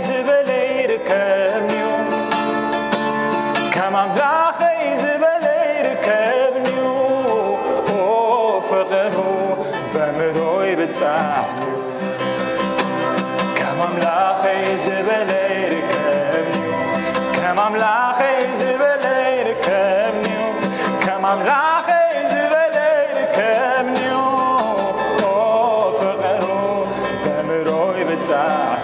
ዝበለ ይርከብንዩ፣ ከም ኣምላኸይ ዝበለ ይርከብንዩ። ኦ ፍቕሩ በምሮይ ብጻሕንዩ፣ ከም ኣምላኸይ ዝበለ ይርከብንዩ፣ ከም ኣምላኸይ ዝበለ ይርከብንዩ፣ ከም ኣምላኸይ ዝበለ ይርከብንዩ። ኦ ፍቕሩ በምሮይ ብጻሕ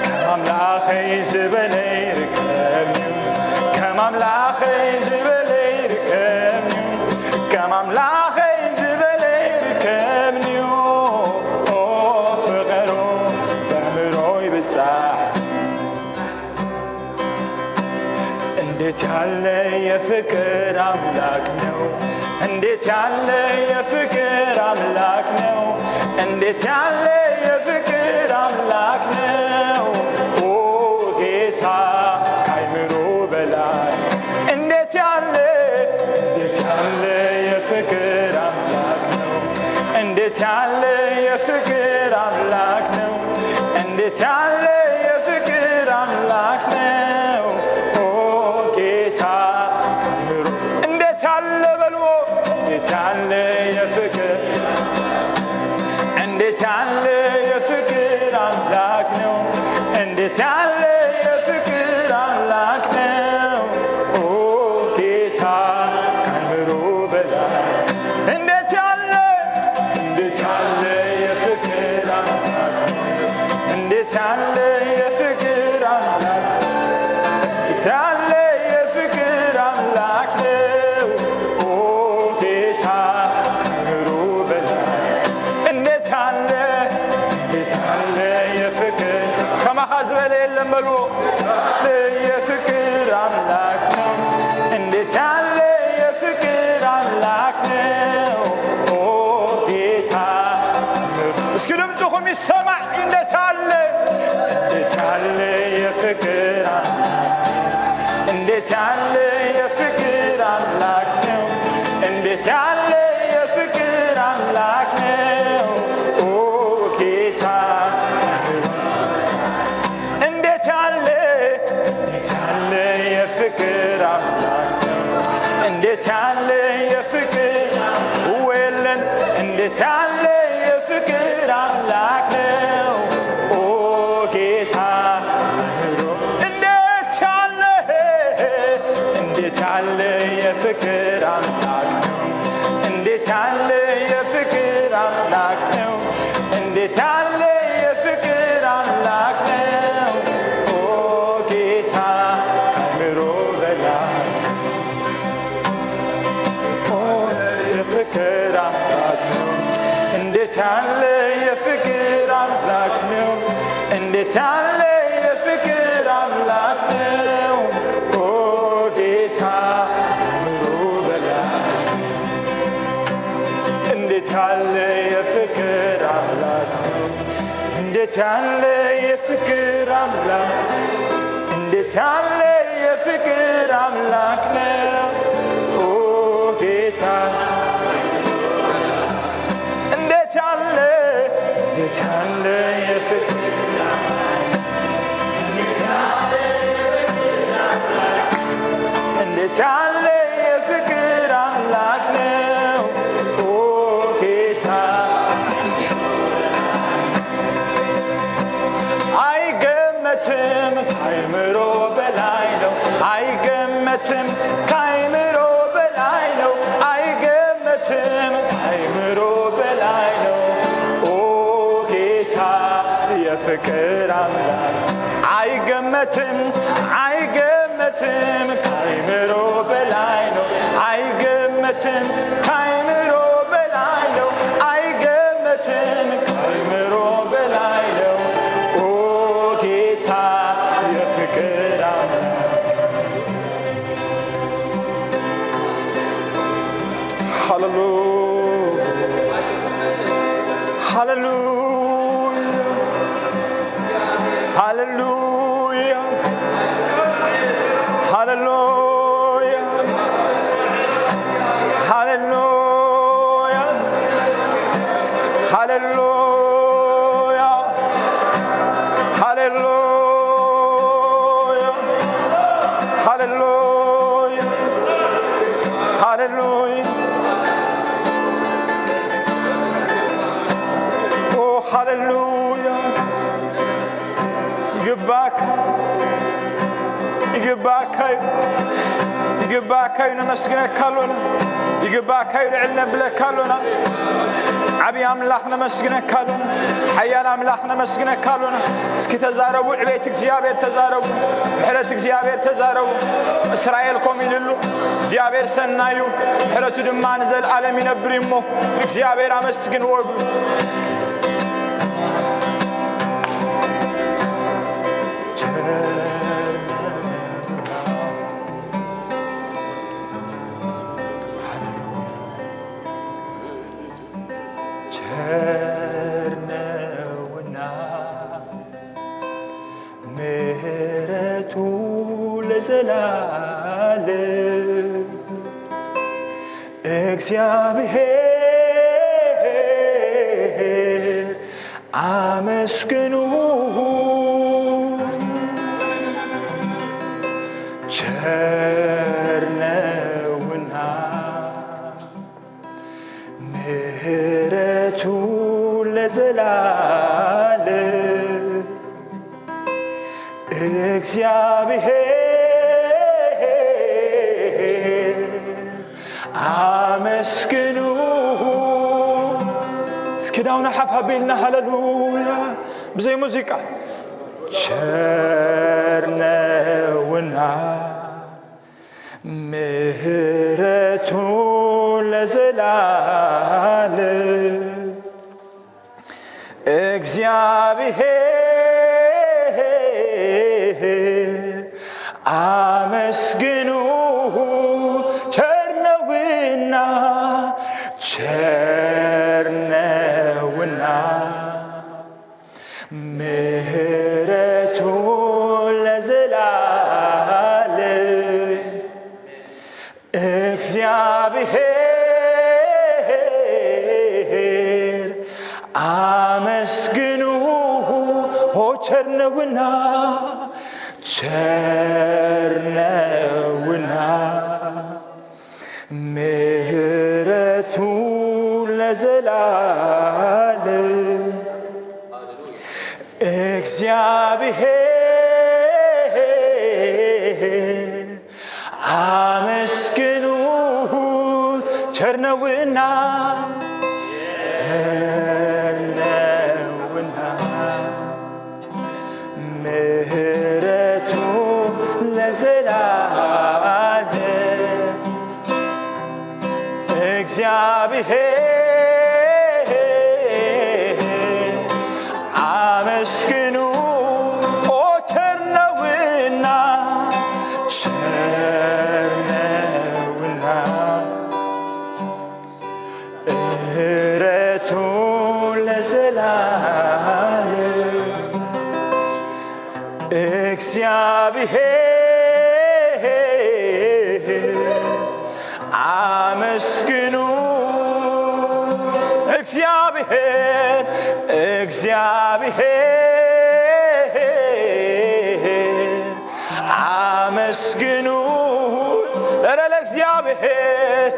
ከም ኣምላኸይ ዝበለ ይርከብንዩ፣ ከም ኣምላኸይ ዝበለ ይርከብንዩ፣ ከም ኣምላኸይ ዝበለ ይርከብንዩ። ኦ ፍቕሩ በምሮይ ብጻሕ እንዴት ያለ የፍቅር አምላክ ነው! እንዴት ያለ የፍቅር አምላክ ነው! እንዴት ያለ የፍቅር አምላክ ነው! ኦ ጌታ፣ ከአይምሮ በላይ እንዴት ያለ፣ እንዴት ያለ የፍቅር አምላክ ነው! እንዴት ያለ የፍቅር አምላክ ነው! እንዴት ያለ የፍቅር አምላክ ነው! ኦ ጌታ፣ እንዴት ያለ በልዎ፣ እንዴት ያለ የፍቅር፣ እንዴት ያለ የፍቅር አምላክ ነው! እንዴት ያለ የፍቅር አምላክ ነው! ኦ ጌታ፣ ከአይምሮ በላይ እንዴት ያለ፣ እንዴት ያለ የፍቅር አምላክ ነው! እንዴት ያለ የፍቅር አምላክ፣ እንዴት ያለ የፍቅር አምላክ ነው! ኦ ጌታ፣ ከአይምሮ በላይ እንዴት ያለ፣ እንዴት ያለ የፍቅር፣ ከማኻ ዝበለ የለን በልዎ። የፍቅር አምላክ ነው! እንዴት ያለ የፍቅር አምላክ ነው! ኦ ጌታ፣ እስኪ ድምፅኹም ይሰማዕ። እንዴት ያለ፣ እንዴት ያለ የፍቅር አምላክ፣ እንዴት ያለ የፍቅር አምላክ ነው! እንዴት ያለ የፍቅር አምላክ ነው! ኦ ጌታ፣ እንዴት ያለ፣ እንዴት ያለ የፍቅር አምላክ ነው! እንዴት ያለ የፍቅር ወለን፣ እንዴት ያለ የፍቅር አምላክ ነው! ኦ ጌታ፣ እንዴት ያለ፣ እንዴት ያለ የፍቅር አምላክ ነው! እንዴት ያለ የፍቅር አምላክ ነው! እንዴት ያለ የፍቅር አምላክ ነው! ኦ ጌታ፣ ከአይምሮ በላይ፣ ኦ የፍቅር አምላክ ነው! እንዴት ያለ የፍቅር አምላክ ነው! እንዴት ያለ የፍቅር አምላክ ነው! ኦ ጌታ፣ ከአይምሮ በላይ እንዴት ያለ የፍቅር አምላክ ነው! እንዴት ያለ የፍቅር አምላክ፣ እንዴት ያለ የፍቅር አምላክ ነው! ኦ ጌታ፣ እንዴት ያለ፣ እንዴት ያለ የፍቅር፣ እንዴት ያለ የፍቅር አምላክ ነው! ኦ ጌታ፣ አይገመትም፣ ከአይምሮ በላይ ነው። አይገመትም፣ ከአይምሮ በላይ ነው። አይገመትም፣ ከአይምሮ በላይ ነው። ኦ ጌታ፣ የፍቅር አምላክ፣ አይገመትም፣ አይገመትም፣ ከአይምሮ በላይ ነው። አይገመትም፣ ከአይምሮ በላይ ነው። አይገመትም፣ ከአይምሮ በላይ ነው። ኦ ጌታ፣ የፍቅር አምላክ፣ ሃሌሉያ፣ ሃሌሉያ፣ ሃሌሉያ፣ ሃሌሉያ፣ ሃሌሉያ፣ ሃሌሉያ። ሃሌሉያ። ኦ፣ ሃሌሉያ። ይግባካ፣ ይግባካ እዩ፣ ይግባካ እዩ። ነመስግነካ ኣሎና፣ ይግባካ እዩ። ልዕል ነብለካ ኣሎና። ዓብዪ ኣምላኽ ነመስግነካ ኣሎና፣ ሓያል ኣምላኽ ነመስግነካ ኣሎና። እስኪ ተዛረቡ፣ ዕቤት እግዚኣብሔር ተዛረቡ፣ ምሕረት እግዚኣብሔር ተዛረቡ። እስራኤል ኮም ኢልሉ፣ እግዚኣብሔር ሰናዩ፣ ምሕረቱ ድማ ንዘለኣለም ይነብር እዩ እሞ፣ እግዚኣብሔር ኣመስግንዎ። ቸር ነውና ምሕረቱ ለዘላለም፣ እግዚኣብሔር ኣመስግኑ። ቸር ነውና ምሕረቱ ለዘላለም፣ እግዚኣብሔር ኣመስግኑ። እስኪ ዳውና ሓፍ ኣቢልና ሃሌሉያ ብዘይ ሙዚቃ። ቸር ነውና ምሕረቱ ለዘላለም፣ እግዚኣብሔር ኣመስግኑ። ቸር ነውና፣ ቸር ነውና ምሕረቱ ለዘላለም፣ እግዚኣብሔር ኣመስግኑ። ኦ ቸር ነውና፣ ቸር ነውና ምሕረቱ ለዘላለም፣ እግዚኣብሔር ኣመስግኑ። ቸር ነውና፣ ቸር ነውና ምሕረቱ ለዘላለም፣ እግዚኣብሔር ኣመስግኑ። ኦ ቸር ነውና፣ ቸር ነውና ምሕረቱ ለዘላለም፣ እግዚኣብሔር ኣመስግኑ። እግዚኣብሔር፣ እግዚኣብሔር ኣመስግኑ። ኧረ ለእግዚኣብሔር፣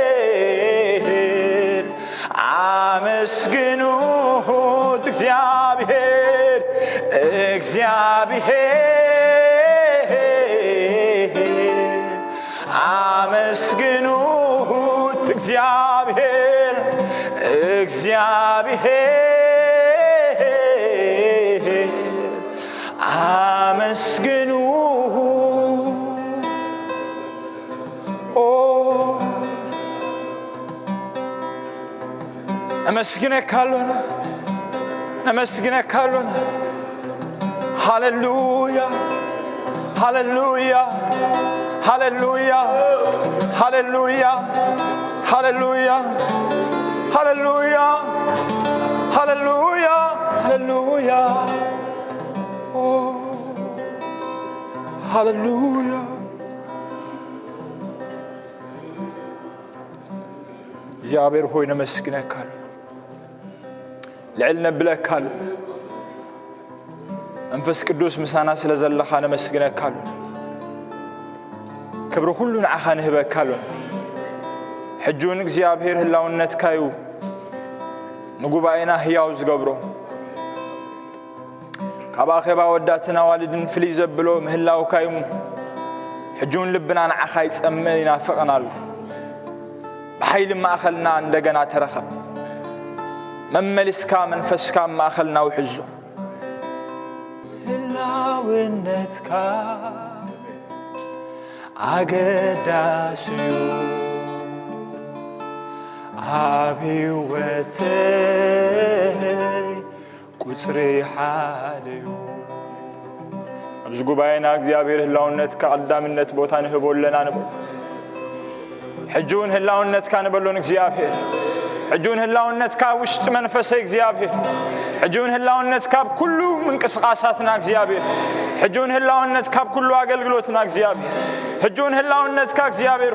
እግዚኣብሔር ኣመስግኑት። እግዚኣብሔር፣ እግዚኣብሔር ኣመስግኑት። እግዚኣብሔር፣ እግዚኣብሔር ኣመስግኑ። ኦ ነመስግነካ ኣሎና፣ ነመስግነካ ኣሎና። ሃሌሉያ፣ ሃሌሉያ፣ ሃሌሉያ፣ ሃሌሉያ፣ ሃሌሉያ፣ ሃሌሉያ፣ ሃሌሉያ። ኦ ሃሌሉያ። እግዚኣብሔር ሆይ ነመስግነካ ኣሎ፣ ልዕል ነብለካ ኣሎ። መንፈስ ቅዱስ ምሳና ስለ ዘለኻ ነመስግነካ ኣሎ። ክብሪ ኩሉ ንዓኻ ንህበካ ኣሎና። ሕጂ እውን እግዚኣብሔር ህላውነትካ እዩ ንጉባኤና ህያው ዝገብሮ። ካብ ኣኼባ ኣወዳትን ኣዋልድን ፍልይ ዘብሎ ምህላውካ እዩ እሞ፣ ሕጂ እውን ልብና ንዓኻ ይጸምእ ይናፍቕን ኣሎ። ብሓይሊ ማእኸልና እንደገና ተረኸብ። መመሊስካ መንፈስካ ኣብ ማእኸልና ውሕዞ። ህላውነትካ ኣገዳሲ እዩ ኣብ ህይወተይ፣ ቁጽሪ ሓደ እዩ። ኣብዚ ጉባኤና እግዚኣብሔር ህላውነትካ ቀዳምነት ቦታ ንህቦ ኣለና ንብል። ሕጂ እውን ህላውነትካ ንበሎ ንእግዚኣብሔር። ሕጂ እውን ህላውነትካ ኣብ ውሽጢ መንፈሰይ እግዚኣብሔር። ሕጂ እውን ህላውነትካ ኣብ ኩሉ ምንቅስቓሳትና እግዚኣብሔር። ሕጂ እውን ህላውነትካ ኣብ ኩሉ ኣገልግሎትና እግዚኣብሔር። ሕጂ እውን ህላውነትካ እግዚኣብሔር።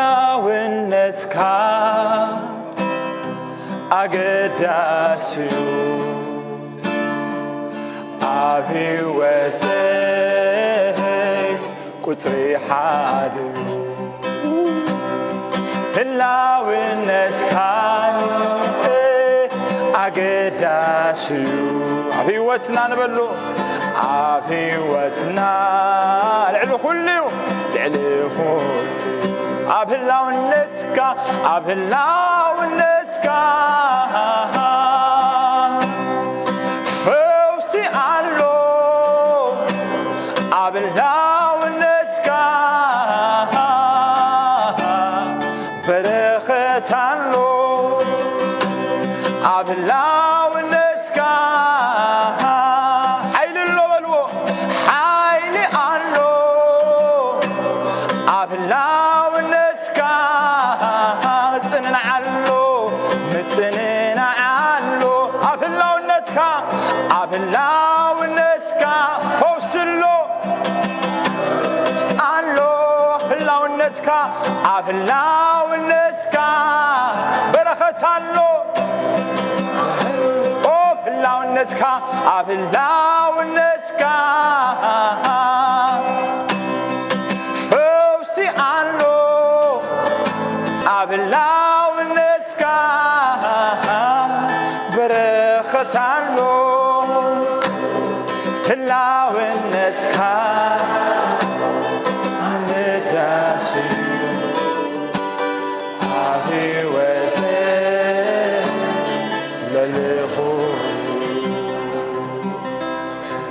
ህላውነትካ ኣገዳሲ እዩ ኣብ ህይወተይ፣ ቁጽሪ ሓደ እዩ ህላውነትካ ኣገዳሲ እዩ ኣብ ህይወትና ንበሎ። ኣብ ህይወትና ልዕሊ ኩሉ እዩ፣ ልዕሊ ኩሉ ኣብ ህላውነትካ፣ ኣብ ህላውነትካ ፈውሲ ኣሎ። ኣብ ህላውነትካ በረኸት ኣሎ። ኣብ ህላውነትካ ሓይሊ ኣሎ በልዎ፣ ሓይሊ ኣሎ። ኣብ ህላውነትካ ምጽንናዕ ኣሎ፣ ምጽንናዕ ኣሎ። ኣብ ህላውነትካ፣ ኣብ ህላውነትካ ፈውሲ ኣሎ። ኣሎ ህላውነትካ፣ ኣብ ህላውነትካ በረኸት ኣሎ። ኦ ህላውነትካ፣ ኣብ ህላውነትካ ፈውሲ ኣሎ። ኣብ ህላውነትካ በረኸት ኣሎ። ህላውነትካ ኣገዳሲ እዩ ኣብ ህይወተይ ለልኹ።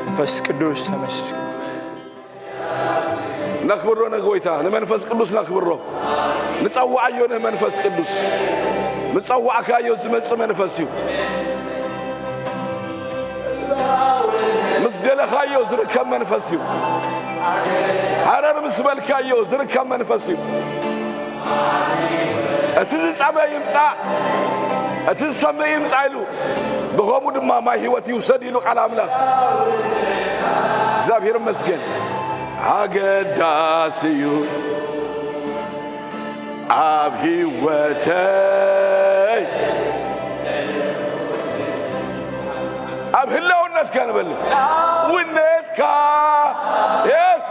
መንፈስ ቅዱስ ተመስገን። ነኽብሮ ንጎይታ፣ ንመንፈስ ቅዱስ ነኽብሮ። ንጸውዓዮ ንመንፈስ ቅዱስ። ምስ ጸዋዕካዮ ዝመጽእ መንፈስ እዩ። ምስ ደለኻዮ ዝርከብ መንፈስ እዩ። ሃረር ምስ በልካዮ ዝርከብ መንፈስ እዩ። እቲ ዝጸመ ይምጻእ፣ እቲ ዝሰምዕ ይምጻእ ኢሉ፣ ብኸምኡ ድማ ማይ ህይወት ይውሰድ ኢሉ ቃል ኣምላኽ። እግዚኣብሔር ይመስገን። ኣገዳሲ እዩ ኣብ ህይወተይ፣ ኣብ ህላውነትካ ንበል። ህላውነትካ፣ የስ፣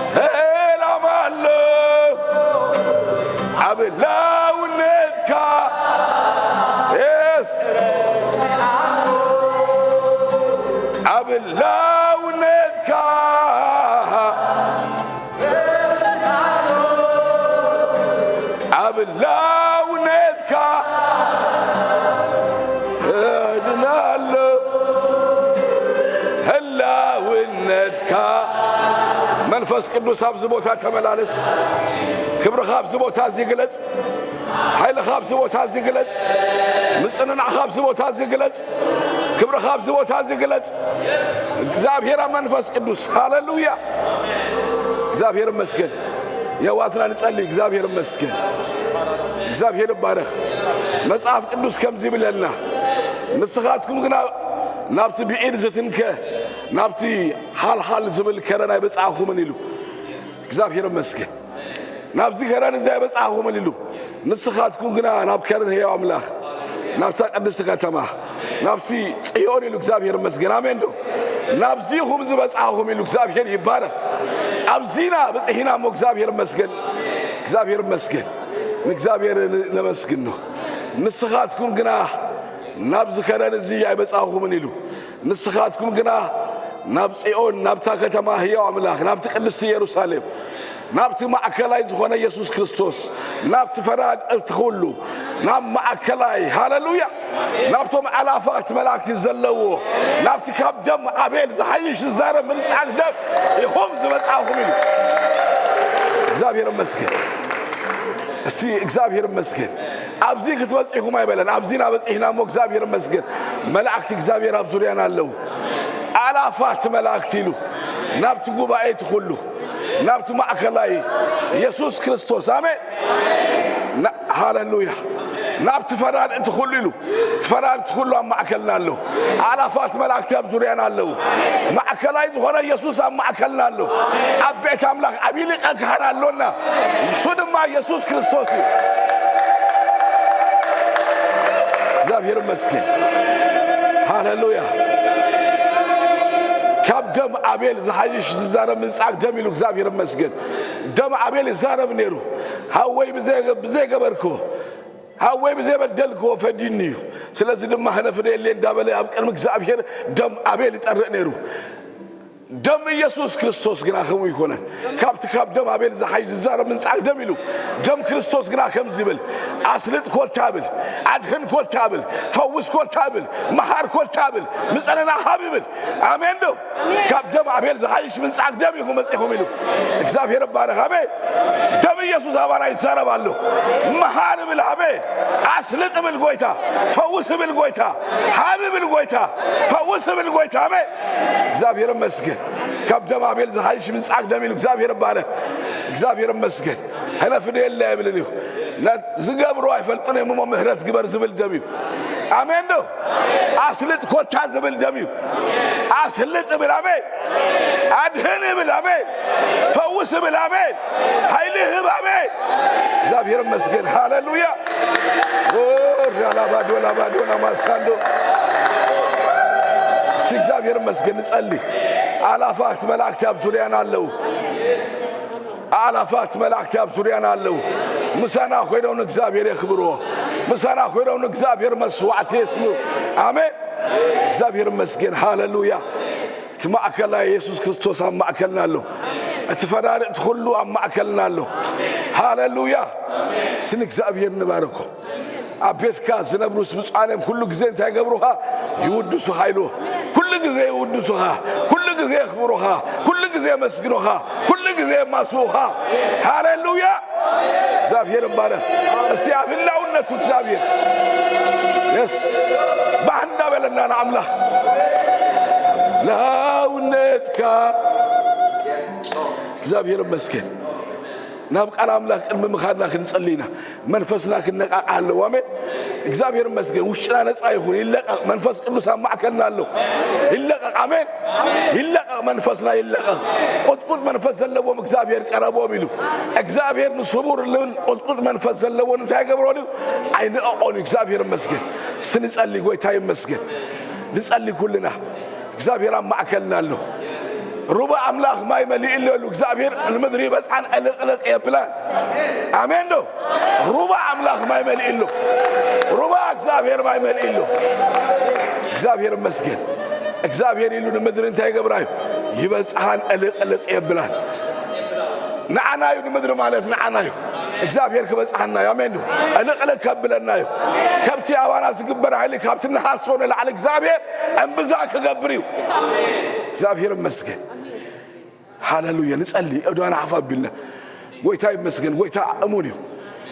ሰላም ኣሎ። ኣብ ህላውነትካ፣ የስ፣ ኣብ ህላውነትካ፣ ኣብ ህላውነትካ እድናለሁ። ህላውነትካ፣ መንፈስ ቅዱስ ኣብዚ ቦታ ተመላለስ። ክብርኻ ኣብዚ ቦታ እዚ ግለጽ። ሓይልኻ ኣብዚ ቦታ እዚ ግለጽ። ምጽንናዕኻ ኣብዚ ቦታ እዚ ግለጽ። ክብርኻ ኣብዚ ቦታ እዚ ግለጽ። እግዚኣብሔር ኣብ መንፈስ ቅዱስ፣ ሃሌሉያ። እግዚኣብሔር ይመስገን። የሕዋትና ንጸሊ። እግዚኣብሔር ይመስገን። እግዚኣብሔር ይባረኽ። መጽሓፍ ቅዱስ ከምዚ ይብለና፣ ንስኻትኩም ግና ናብቲ ብዒድ ዝትንከ፣ ናብቲ ሓልሓል ዝብል ከረን ኣይበጻእኹምን ኢሉ። እግዚኣብሔር ይመስገን። ናብዚ ከረን እዚ ኣይበጻእኹምን ኢሉ። ንስኻትኩም ግና ናብ ከረን ህያው ኣምላኽ፣ ናብታ ቅድስቲ ከተማ፣ ናብቲ ጽዮን ኢሉ እግዚኣብሔር ይመስገን። ኣሜን ዶ? ናብዚ ኢኹም ዝበጻኹም ኢሉ እግዚኣብሔር ይባረኽ። ኣብዚና በጺሒና እሞ እግዚኣብሔር ይመስገን። እግዚኣብሔር ይመስገን። ንእግዚኣብሔር ነመስግኖ። ንስኻትኩም ግና ናብዚ ከረን እዚ ኣይበጻኹምን ኢሉ። ንስኻትኩም ግና ናብ ጽዮን፣ ናብታ ከተማ ህያው ኣምላኽ፣ ናብቲ ቅድስቲ ኢየሩሳሌም፣ ናብቲ ማእከላይ ዝኾነ ኢየሱስ ክርስቶስ፣ ናብቲ ፈራድ እቲ ኩሉ፣ ናብ ማእከላይ፣ ሃሌሉያ፣ ናብቶም ኣላፋት መላእክቲ ዘለዎ፣ ናብቲ ካብ ደም ኣቤል ዝሓይሽ ዝዛረብ ምንጻግ ደም ኢኹም ዝበጻኹም ኢሉ። እግዚኣብሔር ይመስገን። እስቲ እግዚኣብሔር ይመስገን። ኣብዚ ክትበጽ ኢኹም ኣይበለን። ኣብዚ ኢና በጺሕና እሞ እግዚኣብሔር ይመስገን። መላእክቲ እግዚኣብሔር ኣብ ዙርያና ኣለዉ። ኣላፋት መላእክቲ ኢሉ ናብቲ ጉባኤ እቲ ኩሉ፣ ናብቲ ማእከላይ ኢየሱስ ክርስቶስ፣ ኣሜን። ና-፣ ሃሌሉያ። ናብቲ ፈራድ እቲ ኩሉ ኢሉ፣ እቲ ፈራድ እቲ ኩሉ ኣብ ማእከልና ኣሎ። ኣላፋት መላእክቲ ኣብ ዙርያና ኣለዉ። ማእከላይ ዝኾነ ኢየሱስ ኣብ ማእከልና ኣሎ። ኣብ ቤት ኣምላኽ ዓቢ ሊቀ ካህን ኣሎና። እሱ ድማ ኢየሱስ ክርስቶስ እዩ። እግዚኣብሔር ይመስገን። ሃሌሉያ። ካብ ደም ኣቤል ዝሓይሽ ዝዛረብ ምንጻግ ደም ኢሉ እግዚኣብሔር ይመስገን። ደም ኣቤል ይዛረብ ነይሩ። ሃወይ ብዘይ-፣ ብዘይገበርክዎ፣ ሃወይ ብዘይበደልክዎ ፈዲኒ እዩ። ስለዚ ድማ ህነፍደ የለ እንዳበለ ኣብ ቅድሚ እግዚኣብሔር ደም ኣቤል ይጠርእ ነይሩ። ደም ኢየሱስ ክርስቶስ ግና ከምኡ ይኮነን። ካብቲ ካብ ደም ኣቤል ዝሓይሽ ዝዛረብ ምንጻግ ደም ኢሉ፣ ደም ክርስቶስ ግና ከምዚ ይብል፣ ኣስልጥ ኮልታ ብል፣ ኣድህን ኮልታ ብል፣ ፈውስ ኮልታ ብል፣ መሃር ኮልታ ብል፣ ምጸነና ሃብ ይብል። ኣሜን ዶ? ካብ ደም ኣቤል ዝሓይሽ ምንጻግ ደም ኢኹም መጺኹም ኢሉ። እግዚኣብሔር ይባረኽ። ኣሜን። ደም ኢየሱስ ኣባና ይዛረብ ኣሎ። መሃር ብል፣ ኣሜን። ኣስልጥ ብል ጎይታ፣ ፈውስ ብል ጎይታ፣ ሃብ ብል ጎይታ፣ ፈውስ ብል ጎይታ። ኣሜን። እግዚኣብሔር ይመስገን። ካብ ደም ኣቤል ዝሓይሽ ምንጻግ ደም ኢሉ እግዚኣብሔር ይባረኽ። እግዚኣብሔር ይመስገን። ህነፍደ የለ ኣይብልን እዩ። ነ-፣ ዝገብሩ ኣይፈልጡን እዮም እሞ ምህረት ግበር ዝብል ደም እዩ። ኣሜን ዶ? ኣስልጥ ኮታ ዝብል ደም እዩ። ኣስልጥ ብል፣ ኣሜን። ኣድህን ብል፣ ኣሜን። ፈውስ ብል፣ ኣሜን። ሓይሊ ህብ፣ ኣሜን። እግዚኣብሔር ይመስገን። ሃሌሉያ። ኦ፣ ራላባዶ ላባዶ ናማሳንዶ። እስቲ እግዚኣብሔር ይመስገን። ንጸሊ። ኣላፋት መላእክቲ ኣብ ዙርያና ኣለዉ። ኣላፋት መላእክቲ ኣብ ዙርያና ኣለዉ። ምሳና ኮይኖም ንእግዚኣብሔር የኽብርዎ። ምሳና ኮይኖም ንእግዚኣብሔር መስዋዕቲ የስምዑ። ኣሜን። እግዚኣብሔር ይመስገን። ሃሌሉያ። እቲ ማእከላይ የሱስ ክርስቶስ ኣብ ማእከልና ኣሎ። እቲ ፈራሪ እቲ ኩሉ ኣብ ማእከልና ኣሎ። ሃሌሉያ። ስም እግዚኣብሔር ንባርኮ። ኣብ ቤትካ ዝነብሩስ ብፁዓን እዮም፣ ኩሉ ግዜ እንታይ ይገብሩኻ? ይውድሱኻ ኢሉ። ኩሉ ግዜ ይውድሱኻ፣ ኩሉ ግዜ የኽብሩኻ፣ ኩሉ ግዜ የመስግኑኻ፣ ኩሉ ግዜ የማስዉኻ። ሃሌሉያ። እግዚኣብሔር ይባረኽ። እስቲ ኣብ ህላውነቱ እግዚኣብሔር፣ የስ፣ ባህ እንዳበለና ንኣምላኽ። ህላውነትካ እግዚኣብሔር ይመስገን። ናብ ቃል ኣምላኽ ቅድሚ ምኻድና ክንጸሊ ኢና። መንፈስና ክነቃቃ ኣለዎ። ኣሜን። እግዚኣብሔር ይመስገን። ውሽጥና ነጻ ይኹን፣ ይለቀቕ። መንፈስ ቅዱስ ኣብ ማእከልና ኣሎ። ይለቀቕ። ኣሜን። ይለቀቕ። መንፈስና ይለቀቕ። ቁጥቁጥ መንፈስ ዘለዎም እግዚኣብሔር ቀረቦም ኢሉ። እግዚኣብሔር ንስቡር ልን ቁጥቁጥ መንፈስ ዘለዎን እንታይ ይገብሮን እዩ? ኣይንዕቆን እዩ። እግዚኣብሔር ይመስገን። ስንጸሊ ጎይታ ይመስገን። ንጸሊ ኩልና። እግዚኣብሔር ኣብ ማእከልና ኣሎ። ሩባ ኣምላኽ ማይ መሊኡ ኣሎ ኢሉ እግዚኣብሔር ንምድሪ ይበጽሓን ዕልቕልቕ የብላን። ኣሜን ዶ? ሩባ ኣምላኽ ማይ መሊኡ ኣሎ። ሩባ እግዚኣብሔር ማይ መሊኡ ኣሎ። እግዚኣብሔር ይመስገን። እግዚኣብሔር ኢሉ ንምድሪ እንታይ ይገብራ እዩ? ይበጽሓን ዕልቕልቕ የብላን። ንዓና እዩ ንምድሪ ማለት ንዓና እዩ። እግዚኣብሔር ክበጽሓና እዩ። ኣሜን ዶ? ዕልቕልቕ ከብለና እዩ። ከብቲ ኣባና ዝግበር ሓይሊ ካብቲ ንሓስቦ ንላዕሊ እግዚኣብሔር እምብዛ ክገብር እዩ። እግዚኣብሔር ይመስገን። ሃሌሉያ። ንጸሊ፣ እዳና ሓፍ ኣቢልና። ጎይታ ይመስገን። ጎይታ እሙን እዩ።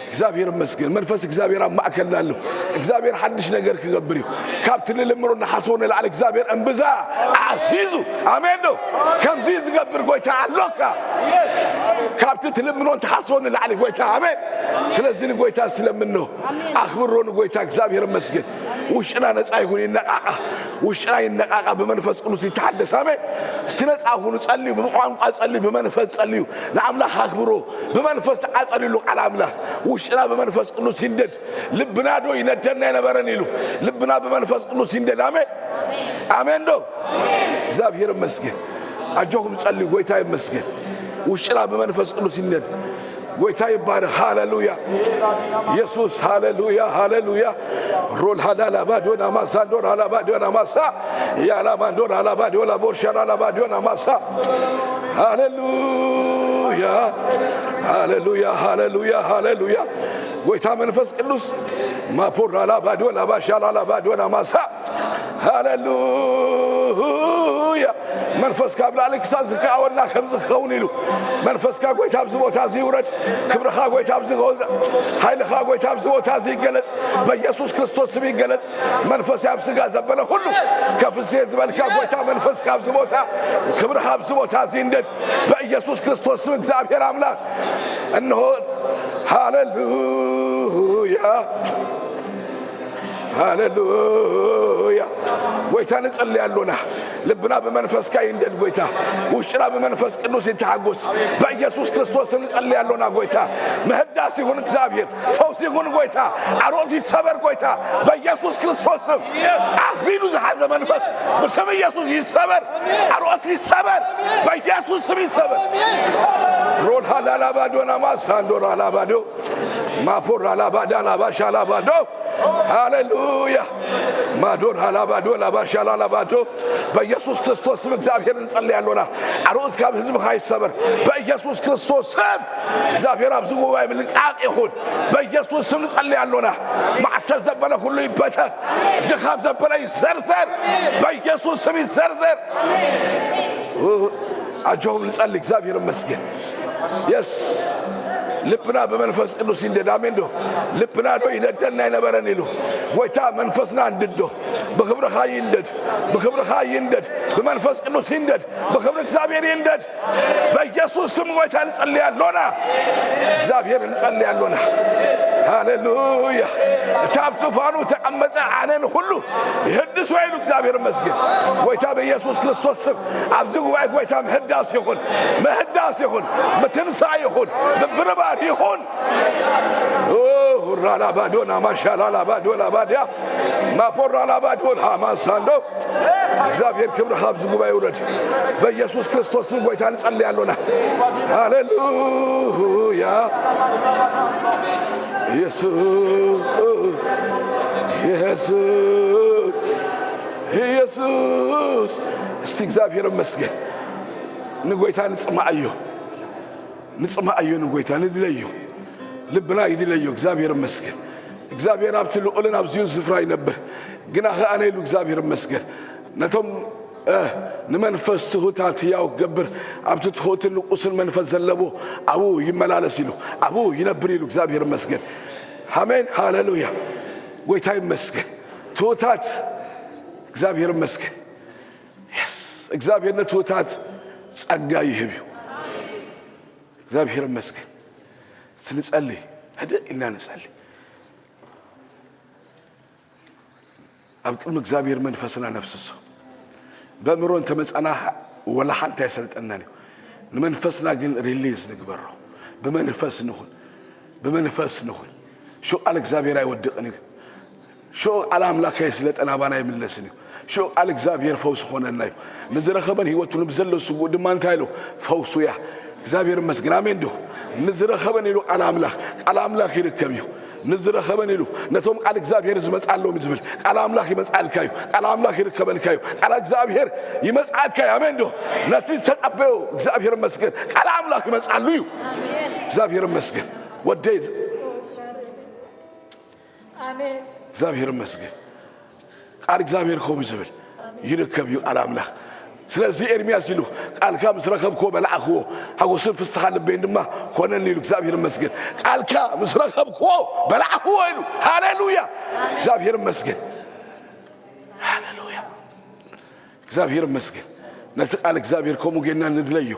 እግዚኣብሔር ይመስገን። መንፈስ እግዚኣብሔር ኣብ ማእከልና ኣሎ። እግዚኣብሔር ሓድሽ ነገር ክገብር እዩ። ካብቲ ንልምኖ ንሓስቦ ንላዕሊ እግዚኣብሔር እምብዛ ዓዚዙ። ኣሜን ዶ? ከምዚ ዝገብር ጎይታ ኣሎካ። ካብቲ ትልምኖን ትሓስቦ ንላዕሊ ጎይታ። ኣሜን። ስለዚ ንጎይታ ስለምኖ። ኣኽብሮ ንጎይታ። እግዚኣብሔር ይመስገን። ውሽጥና ነፃ ይኹን፣ ይነቓቓ። ውሽጥና ይነቓቓ፣ ብመንፈስ ቅዱስ ይተሓደስ። ኣሜን። እስቲ ነፃ ኩኑ፣ ጸልዩ፣ ብቋንቋ ጸልዩ፣ ብመንፈስ ጸልዩ፣ ንኣምላኽ ኣኽብሮ። ብመንፈስ ተዓጸሉ ኢሉ ቃል ኣምላኽ። ውሽጥና ብመንፈስ ቅዱስ ይንደድ። ልብና ዶ ይነደና ኣይነበረን ኢሉ። ልብና ብመንፈስ ቅዱስ ይንደድ። ኣሜን። ኣሜን ዶ? እግዚኣብሔር ይመስገን። ኣጆኹም ጸልዩ፣ ጎይታ ይመስገን። ውሽጥና ብመንፈስ ቅዱስ ይንደድ። ጎይታ ይባረክ። ሃሌሉያ ኢየሱስ፣ ሃሌሉያ፣ ሃሌሉያ። ሮል ሃዳላ ባዲዮና ማሳ፣ ዶር ሃላ ባዲዮና ማሳ፣ ያላ ማንዶር ሃላ ባዲዮላ ቦርሻ ሃላ ባዲዮና ማሳ። ሃሌሉያ፣ ሃሌሉያ፣ ሃሌሉያ፣ ሃሌሉያ። ጎይታ መንፈስ ቅዱስ ማፖር ሃላ ባዲዮላ ባሻ ሃላ ባዲዮና ማሳ። ሃሌሉያ። መንፈስካ ኣብ ላዕሊ ክሳብ ዝከኣወና ከምዚ ክኸውን ኢሉ። መንፈስካ ጎይታ ኣብዚ ቦታ እዚ ይውረድ። ክብርኻ ጎይታ ኣብዚ ይኸውል። ሓይልኻ ጎይታ ኣብዚ ቦታ እዚ ይገለጽ። በኢየሱስ ክርስቶስ ስም ይገለጽ። መንፈስ ኣብ ስጋ ዘበለ ሁሉ ከፍሴ ዝበልካ ጎይታ መንፈስካ ኣብዚ ቦታ፣ ክብርኻ ኣብዚ ቦታ እዚ ይንደድ። በኢየሱስ ክርስቶስ ስም እግዚኣብሔር ኣምላኽ እንሆ። ሃሌሉያ፣ ሃሌሉያ። ጎይታ ንጸሊ ኣሎና። ልብና ብመንፈስካ ይንደድ ጎይታ። ውሽጥና ብመንፈስ ቅዱስ ይተሓጎስ። በኢየሱስ ክርስቶስ ስም ንጸሊ ኣሎና ጎይታ። ምህዳስ ይኹን እግዚኣብሔር። ፈውስ ይኹን ጎይታ። ኣሮት ይሰበር ጎይታ። በኢየሱስ ክርስቶስ ስም። ኣኽቢዱ ዝሓዘ መንፈስ ብስም ኢየሱስ ይሰበር። ኣሮት ይሰበር። በኢየሱስ ስም ይሰበር። ሮል ሃላላ ባዶና ማሳ፣ እንዶር ሃላ ባዶ። ማፖር ሃላ ባዳ፣ ላባሻ ሃላ ባዶ። ሃሌሉያ። ማዶር ሃላ ባዶ፣ ላባሻ ሃላ ባዶ። በኢየሱስ ክርስቶስ ስም እግዚኣብሔር ንጸልይ ኣሎና። ኣሮት ካብ ህዝብኻ ይሰበር። በኢየሱስ ክርስቶስ ስም እግዚኣብሔር ኣብዚ ጉባኤ ምልቃቕ ይኹን። በኢየሱስ ስም ንጸልይ ኣሎና። ማእሰር ዘበለ ኩሉ ይበተኽ። ድኻም ዘበለ ይዘርዘር። በኢየሱስ ስም ይዘርዘር። ኣጆኹም ንጸሊ። እግዚኣብሔር ይመስገን። የስ፣ ልብና ብመንፈስ ቅዱስ ይንደድ። ኣሜን ዶ? ልብና ዶ ይነደን ኣይነበረን ኢሉ። ጎይታ መንፈስና እንድዶ። ብኽብርኻ ይንደድ። ብኽብርኻ ይንደድ። ብመንፈስ ቅዱስ ይንደድ። ብኽብሪ እግዚኣብሔር ይንደድ። በኢየሱስ ስም ጎይታ ንጸሊ ኣሎና። እግዚኣብሔር ንጸሊ ኣሎና። ሃሌሉያ። እቲ ኣብ ዙፋኑ ተቐመጠ ኣነ ንኹሉ ይህድስ ወይ ኢሉ እግዚኣብሔር ይመስገን። ጎይታ በኢየሱስ ክርስቶስ ስም ኣብዚ ጉባኤ ጎይታ ምህዳስ ይኹን፣ ምህዳስ ይኹን፣ ምትንሳእ ይኹን፣ ምብርባር ይኹን። ኦ፣ ሁራላ ባዶና ማሻላላ ባዶላ ባዲያ ማፖራላ ባዶል ሃማሳንዶ። እግዚኣብሔር ክብርኻ ኣብዚ ጉባኤ ይውረድ። በኢየሱስ ክርስቶስ ስም ጎይታ ንጸልይ ኣሎና። ሃሌሉያ። ኢየሱስ፣ ኢየሱስ፣ ኢየሱስ። እስቲ እግዚኣብሔር ይመስገን። ንጎይታ ንጽማዓዮ፣ ንጽማዓዮ፣ ንጎይታ ንድለዮ። ልብና ይድለዮ። እግዚኣብሔር ይመስገን። እግዚኣብሔር ኣብቲ ልዑልን ኣብዚሁ ስፍራ ይነብር። ግና ኸኣ ኣነ ኢሉ እግዚኣብሔር ይመስገን። ነቶም፣ እ፣ ንመንፈስ ትሑታት ህያው ክገብር፣ ኣብቲ ትሑትን ንቁስን መንፈስ ዘለዎ ኣብኡ ይመላለስ ኢሉ፣ ኣብኡ ይነብር ኢሉ። እግዚኣብሔር ይመስገን። ኣሜን። ሃሌሉያ። ጎይታ ይመስገን። ትሑታት፣ እግዚኣብሔር ይመስገን። የስ፣ እግዚኣብሔር ንትሑታት ጸጋ ይህብ እዩ። እግዚኣብሔር ይመስገን። ስንጸሊ፣ ህድእ ኢልና ንጸሊ። ኣብ ቅድሚ እግዚኣብሔር መንፈስና ነፍስሶ። በእምሮ እንተመጻና ወላ ሓንቲ ኣይሰልጠናን እዩ። ንመንፈስና ግን ሪሊዝ ንግበሮ። ብመንፈስ ንኹን። ብመንፈስ ንኹን። ሽዑ ቃል እግዚኣብሔር ኣይወድቕን እዩ። ሽዑ ቃል ኣምላኽ ከየስለጠ ናባና ኣይምለስን እዩ። ሽዑ ቃል እግዚኣብሔር ፈውሲ ኾነና እዩ። ንዝረኸበን ህይወቱ ንብዘሎ ስጉእ ድማ እንታይ ኢሉ? ፈውሱ እያ። እግዚኣብሔር ይመስገን። ኣሜን ዶ? ንዝረኸበን ኢሉ ቃል ኣምላኽ፣ ቃል ኣምላኽ ይርከብ እዩ። ንዝረኸበን ኢሉ ነቶም ቃል እግዚኣብሔር ዝመጽኣሎም እዩ ዝብል። ቃል ኣምላኽ ይመጽኣልካ እዩ። ቃል ኣምላኽ ይርከበልካ እዩ። ቃል እግዚኣብሔር ይመጽኣልካ እዩ። ኣሜን ዶ? ነቲ ዝተጸበዮ እግዚኣብሔር ይመስገን። ቃል ኣምላኽ ይመጽኣሉ እዩ። እግዚኣብሔር ይመስገን። ወደይ ዝ-፣ ኣሜን። እግዚኣብሔር ይመስገን። ቃል እግዚኣብሔር ከምኡ ዝብል ይርከብ እዩ ቃል ኣምላኽ። ስለዚ ኤርምያስ ኢሉ፣ "ቃልካ ምስ ረኸብክዎ በላዕክዎ፣ ሓጎስን ፍስሓ ልበይን ድማ ኮነኒ" ኢሉ። እግዚኣብሔር ይመስገን። "ቃልካ ምስ ረኸብክዎ በላዕክዎ" ኢሉ። ሃሌሉያ! እግዚኣብሔር ይመስገን። ሃሌሉያ! እግዚኣብሔር ይመስገን። ነቲ ቃል እግዚኣብሔር ከምኡ ጌና ንድለዮ።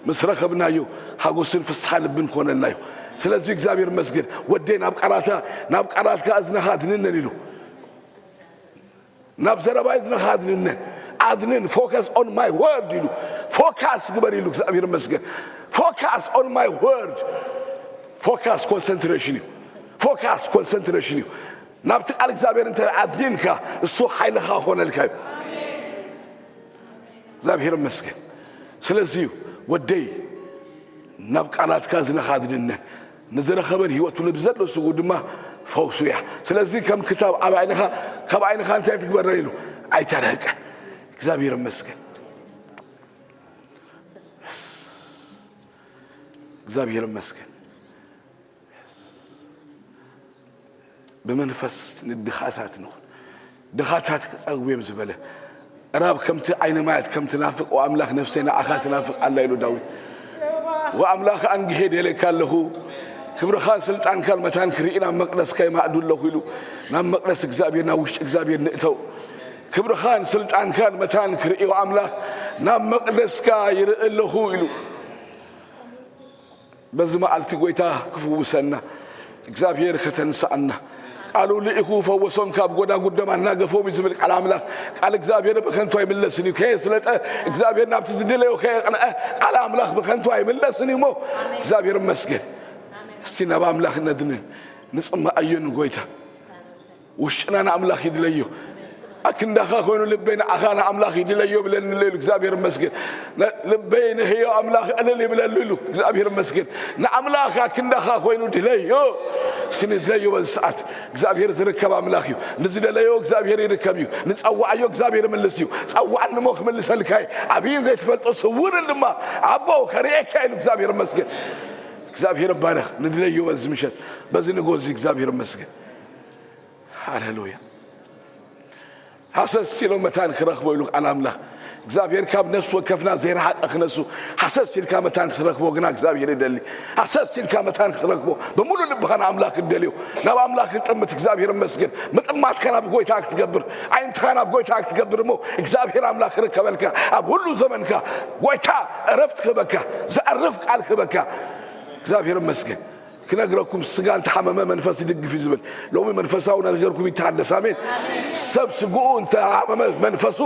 ምስ ረኸብናዮ ሓጎስን ፍስሓ ልብን ኮነናዮ። ስለዚ እግዚኣብሔር ይመስገን። "ወደይ ናብ ቃላታ፣ ናብ ቃላትካ እዝንኻ ኣድንነን" ኢሉ። ናብ ዘረባይ ዝነኻ ኣድንነን ኣድንን focus on my word ኢሉ focus ግበር ኢሉ እግዚኣብሔር መስገን focus on my word focus concentration እዩ focus concentration እዩ ናብቲ ቃል እግዚኣብሔር እንተ ኣድንንካ እሱ ሓይልኻ ኾነልካ እዩ እግዚኣብሔር መስገን ስለዚ እዩ ወደይ ናብ ቃላትካ ዝነኻ ኣድንነን ንዝረኸበን ህይወቱ ልብ ዘሎ ስጉ ድማ ፈውሱ እያ ስለዚ ከም ክታብ ኣብ ዓይንኻ ካብ ዓይንኻ እንታይ ትግበረን ኢሉ ኣይተረህቀን እግዚኣብሔር መስገን እግዚኣብሔር መስገን ብመንፈስ ንድኻታት ንኹን ድኻታት ክጸግቡ እዮም ዝበለ ራብ ከምቲ ዓይኒ ማያት ከም ትናፍቅ ኣምላኽ ነፍሰይ ንዓኻ ትናፍቅ ኣላ ኢሉ ዳዊት ወኣምላኽ ኣንግሄ ደለካ ኣለኹ ክብርኻን ስልጣንካን መታን ክርኢ ናብ መቅደስካ ይማዕዱ ኣለኹ ኢሉ ናብ መቅደስ እግዚኣብሔር ናብ ውሽጢ እግዚኣብሔር ንእተው ክብርኻን ስልጣንካን መታን ክርእዮ ኣምላኽ ናብ መቅደስካ ይርኢ ኣለኹ ኢሉ በዚ መዓልቲ ጎይታ ክፍውሰና እግዚኣብሔር ከተንስኣና ቃሉ ልኢኹ ፈወሶም ካብ ጎዳጉድ ደም ኣናገፎም እዩ ዝብል ቃል ኣምላኽ ቃል እግዚኣብሔር ብከንቱ ኣይምለስን እዩ ከየስለጠ እግዚኣብሔር ናብቲ ዝደለዮ ከየቕንዐ ቃል ኣምላኽ ብከንቱ ኣይምለስን እዩ እሞ እግዚኣብሔር መስገን እስቲ ናብ ኣምላኽ ነድንን ንጽማኣዮ ንጎይታ ውሽጥና ንኣምላኽ ይድለዮ ኣክንዳኻ ኮይኑ ልበይ ንዓኻ ንኣምላኽ ይድለዮ ብለኒ ኢሉ እግዚኣብሔር መስገን ልበይ ንህዮ ኣምላኽ እልል ይብለሉ ኢሉ እግዚኣብሔር መስገን ንኣምላኽ ኣክንዳኻ ኮይኑ ድለዮ ስኒ ድለዮ በዚ ሰዓት እግዚኣብሔር ዝርከብ ኣምላኽ እዩ ንዝደለዮ እግዚኣብሔር ይርከብ እዩ ንፀዋዓዮ እግዚኣብሔር ይምልስ እዩ ፀዋዕኒ እሞ ክምልሰልካ እዩ ዓብይን ዘይትፈልጦ ስውርን ድማ ኣቦ ከርእየካ ኢሉ እግዚኣብሔር መስገን እግዚኣብሔር ባረኽ ንድለዮ በዚ ምሸት በዚ ንጎ እዚ እግዚኣብሔር መስገን ሃሌሉያ ሃሰስ ኢሎ መታን ክረኽቦ ኢሉ ቃል ኣምላኽ እግዚኣብሔር ካብ ነፍሲ ወከፍና ዘይረሓቀ ክነሱ ሃሰስ ኢልካ መታን ክትረኽቦ ግና እግዚኣብሔር ይደሊ ሃሰስ ኢልካ መታን ክትረኽቦ ብምሉእ ልብኻ ንኣምላኽ ክደልዮ ናብ ኣምላኽ ክጥምት እግዚኣብሔር መስገን ምጥማትካ ናብ ጎይታ ክትገብር ዓይንትኻ ናብ ጎይታ ክትገብር እሞ እግዚኣብሔር ኣምላኽ ክርከበልካ ኣብ ሁሉ ዘመንካ ጎይታ እረፍት ክህበካ ዘዕርፍ ቃል ክህበካ እግዚኣብሔር መስገን ክነግረኩም ስጋ እንተሓመመ መንፈስ ይድግፍ እዩ ዝብል ሎሚ መንፈሳዊ ነገርኩም ይተሃደስ ኣሜን ሰብ ስግኡ እንተሓመመ መንፈሱ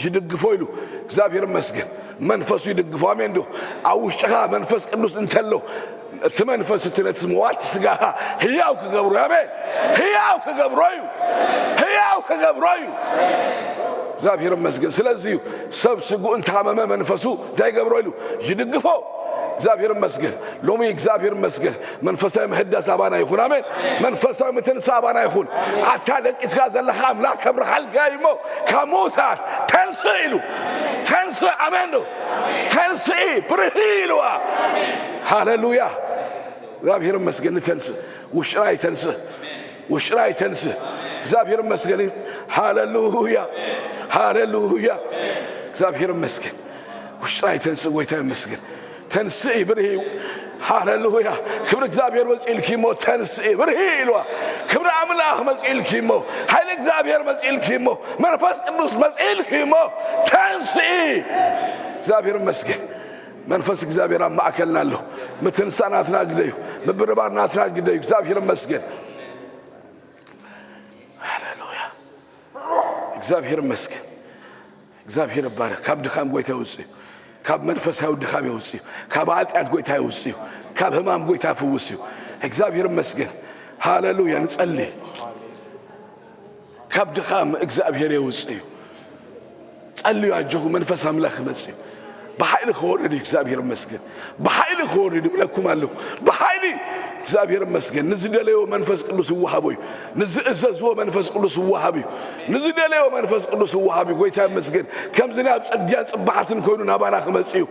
ይድግፎ ኢሉ እግዚኣብሔር መስገን መንፈሱ ይድግፎ ኣሜን ዶ ኣብ ውሽጥኻ መንፈስ ቅዱስ እንተሎ እቲ መንፈስ እቲ ነቲ መዋቲ ስጋኻ ህያው ክገብሮ ኣሜን ህያው ክገብሮ እዩ ህያው ክገብሮ እዩ እግዚኣብሔር መስገን ስለዚ እዩ ሰብ ስግኡ እንተሓመመ መንፈሱ እንታይ ይገብሮ ኢሉ ይድግፎ እግዚኣብሔር መስገን ሎሚ እግዚኣብሔር መስገን መንፈሳዊ ምሕዳስ ኣባና ይኹን ኣሜን መንፈሳዊ ምትንሳ ኣባና ይኹን ኣታ ደቂስካ ዘለኻ ኣምላኽ ከብርሃልካ እዩሞ ካብ ምውታት ተንስእ ኢሉ ተንስእ ኣሜን ዶ ተንስኢ ብርሂ ኢልዋ ሃሌሉያ እግዚኣብሔር መስገን ንተንስእ ውሽጥና ይተንስእ ውሽጥና ይተንስእ እግዚኣብሔር መስገን ሃሌሉያ ሃሌሉያ እግዚኣብሔር መስገን ውሽጥና ይተንስእ ጎይታ ይመስገን ተንስኢ ብርሂ ሃሌሉያ ክብሪ እግዚኣብሔር መፅኢልኪ እሞ ተንስኢ ብርሂ ኢልዋ ክብሪ ኣምላኽ መፅኢልኪ እሞ ሓይሊ እግዚኣብሔር መፅኢልኪ እሞ መንፈስ ቅዱስ መፅኢልኪ እሞ ተንስኢ እግዚኣብሔር መስገን መንፈስ እግዚኣብሔር ኣብ ማእከልና ኣሎ ምትንሳ ናትና ግደዩ ምብርባር ናትና ግደዩ እግዚኣብሔር መስገን ሃሌሉያ እግዚኣብሔር መስገን እግዚኣብሔር ይባረክ ካብ ድኻም ጎይታ ይውፅእ እዩ ካብ መንፈሳዊ ድኻም የውፅእ እዩ ካብ ኃጢአት ጎይታ የውፅእ እዩ ካብ ህማም ጎይታ ይፍውስ እዩ እግዚኣብሔር መስገን ሃሌሉያ ንጸሊ ካብ ድኻም እግዚኣብሔር የውፅእ እዩ ጸልዩ ኣጆኹ መንፈስ ኣምላኽ ይመጽእ እዩ ብሓይሊ ክወርድ እዩ እግዚኣብሔር መስገን ብሓይሊ ክወርድ ይብለኩም ኣለኹ ብሓይሊ እግዚኣብሔር መስገን ንዝደለዮ መንፈስ ቅዱስ ይወሃቦ እዩ ንዝእዘዝዎ መንፈስ ቅዱስ ይወሃብ እዩ ንዝደለዮ መንፈስ ቅዱስ ይወሃብ እዩ ጎይታ መስገን ከምዚ ናይ ኣብ ጽድያን ጽባሓትን ኮይኑ ናባና ክመጽእ እዩ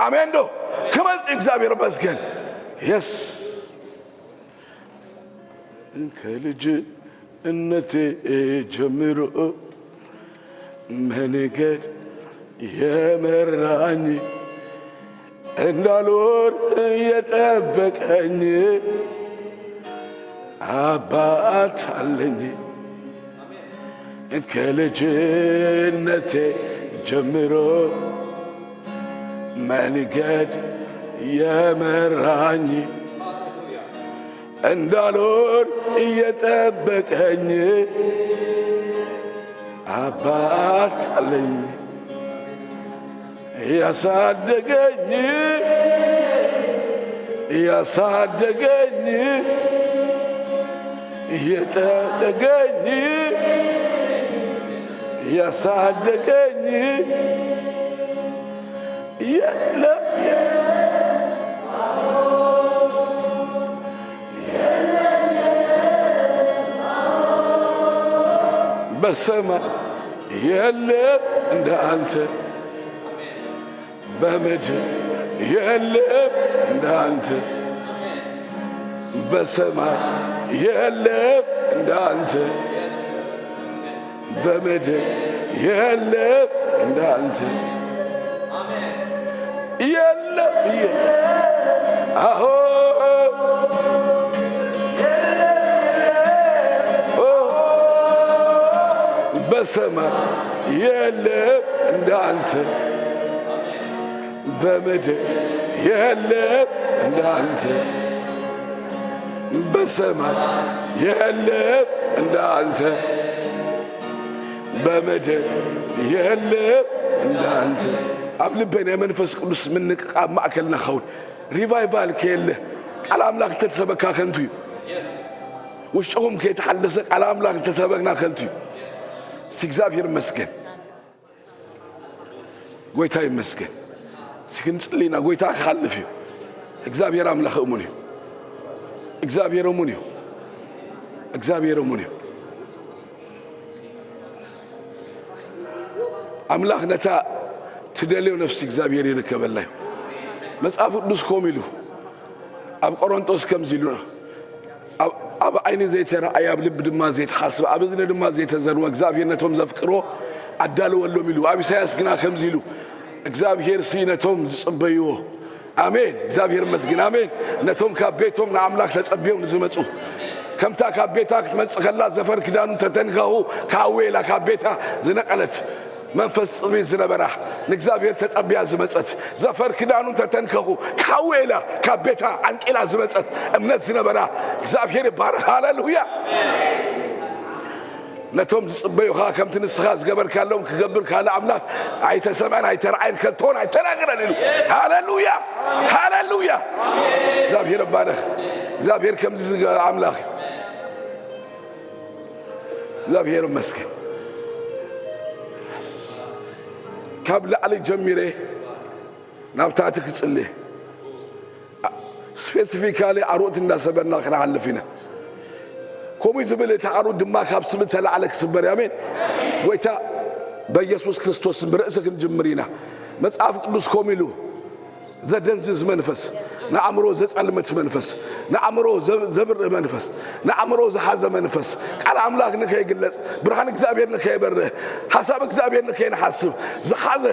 ኣሜን ዶ ክመጽእ እዩ እግዚኣብሔር መስገን የስ ከልጅነቴ ጀምሮ መንገድ የመራኝ እንዳልወር የጠበቀኝ አባት አለኝ ከልጅነቴ ጀምሮ መንገድ የመራኝ እንዳልወር እየጠበቀኝ አባት አለኝ ያሳደገኝ፣ ያሳደገኝ፣ የጠደገኝ፣ ያሳደገኝ የለም፣ የለም። በሰማይ የለም እንደ አንተ፣ በምድር የለም እንደ አንተ፣ በሰማይ የለም እንደ አንተ፣ በምድር የለም እንደ አንተ። የለም፣ የለም። አዎ፣ ኦ፣ በሰማይ የለም እንደ አንተ፣ በምድር የለም እንደ አንተ፣ በሰማይ የለም እንደ አንተ፣ በምድር የለም እንደ አንተ። ኣብ ልበይ ናይ መንፈስ ቅዱስ ምንቅቃብ ማእከልና ኸውን። ሪቫይቫል ከየለ፣ ቃል ኣምላኽ እንተተሰበካ ከንቱ እዩ። ውሽጥኹም ከይተሓደሰ፣ ቃል ኣምላኽ እንተሰበክና ከንቱ እዩ። እስቲ እግዚኣብሔር ይመስገን። ጎይታ ይመስገን። እስኪ ክንጽሊ ኢና። ጎይታ ክሓልፍ እዩ። እግዚኣብሔር ኣምላኽ እሙን እዩ። እግዚኣብሔር እሙን እዩ። እግዚኣብሔር እሙን እዩ። ኣምላኽ ነታ ትደልዮ ነፍሲ እግዚኣብሔር ይርከበላ እዩ። መጽሓፍ ቅዱስ ከምኡ ኢሉ ኣብ ቆሮንጦስ ከምዚ ኢሉ፣ ኣብ፣ ኣብ ዓይኒ ዘይተረኣየ፣ ኣብ ልቢ ድማ ዘይተሓስበ፣ ኣብ እዝኒ ድማ ዘይተዘርወ እግዚኣብሔር ነቶም ዘፍቅርዎ ኣዳለወሎም ኢሉ። ኣብ ኢሳያስ ግና ከምዚ ኢሉ፣ እግዚኣብሔር ሲ ነቶም ዝጽበይዎ፣ ኣሜን፣ እግዚኣብሔር ይመስገን፣ ኣሜን፣ ነቶም ካብ ቤቶም ንኣምላኽ ተጸብዮም ንዝመጹ፣ ከምታ ካብ ቤታ ክትመጽእ ከላ ዘፈር ክዳኑ ተተንከኹ፣ ክሃዊ ኢላ ካብ ቤታ ዝነቐለት፣ መንፈስ ጽምኢ ዝነበራ፣ ንእግዚኣብሔር ተጸብያ ዝመጸት፣ ዘፈር ክዳኑ ተተንከኹ፣ ክሃዊ ኢላ ካብ ቤታ ዓንቂላ ዝመጸት እምነት ዝነበራ፣ እግዚኣብሔር ይባረኽ። ሃሌሉያ። ነቶም ዝጽበዩኻ ከምቲ ንስኻ ዝገበርካሎም ክገብር ካልእ ኣምላኽ ኣይተሰምዐን ኣይተረኣየን ከቶን ኣይተናገረን ኢሉ። ሃሌሉያ። ሃሌሉያ። እግዚኣብሔር ይባረኽ። እግዚኣብሔር ከምዚ ዝገ-፣ ኣምላኽ እዩ። እግዚኣብሔር ይመስገን። ካብ ላዕሊ ጀሚረ ናብ ታሕቲ ክጽሊ፣ ስፔሲፊካሊ ዓሩት እንዳሰበና ክንሓልፍ ኢና። ከምኡ ዝብል እቲ ዓሩት ድማ ካብ ስብ ተላዕለ ክስበር እዩ። ኣሜን። ጎይታ በኢየሱስ ክርስቶስ ብርእሲ ክንጅምር ኢና። መጽሓፍ ቅዱስ ከምኡ ኢሉ፣ ዘደንዝዝ መንፈስ፣ ንኣእምሮ ዘጸልምት መንፈስ፣ ንኣእምሮ ዘብ-፣ ዘብርህ መንፈስ፣ ንኣእምሮ ዝሓዘ መንፈስ፣ ቃል ኣምላኽ ንኸይግለጽ፣ ብርሃን እግዚኣብሔር ንኸይበርህ፣ ሓሳብ እግዚኣብሔር ንኸይንሓስብ ዝሓዘ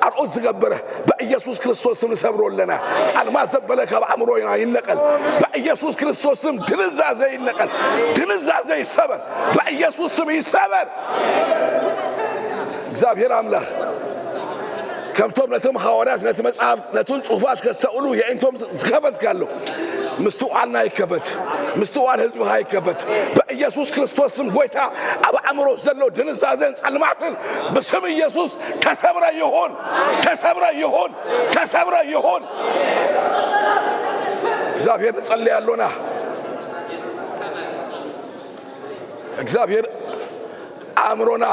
ኣርዑት ዝገበረ በኢየሱስ ክርስቶስ ስም ንሰብሮ ኣለና። ጸልማት ዘበለ ካብ ኣእምሮና ይነቀል። በኢየሱስ ክርስቶስ ስም ድንዛዘ ይነቀል። ድንዛዘ ይሰበር። በኢየሱስ ስም ይሰበር። እግዚኣብሔር ኣምላኽ ከምቶም ነቶም ሃዋርያት ነቲ መጽሓፍ ነቱን ጽሑፋት ከስተውሉ የዒንቶም ዝኸፈትካ ኣሎ። ምስትውዓልና ይከፈት። ምስትውዓል ህዝብኻ ይከፈት። በኢየሱስ ክርስቶስ ስም ጎይታ ኣብ ኣእምሮ ዘሎ ድንዛዘን ጸልማትን ብስም ኢየሱስ ተሰብረ ይኹን፣ ተሰብረ ይኹን፣ ተሰብረ ይኹን። እግዚኣብሔር ንጸልይ ኣሎና። እግዚኣብሔር ኣእምሮና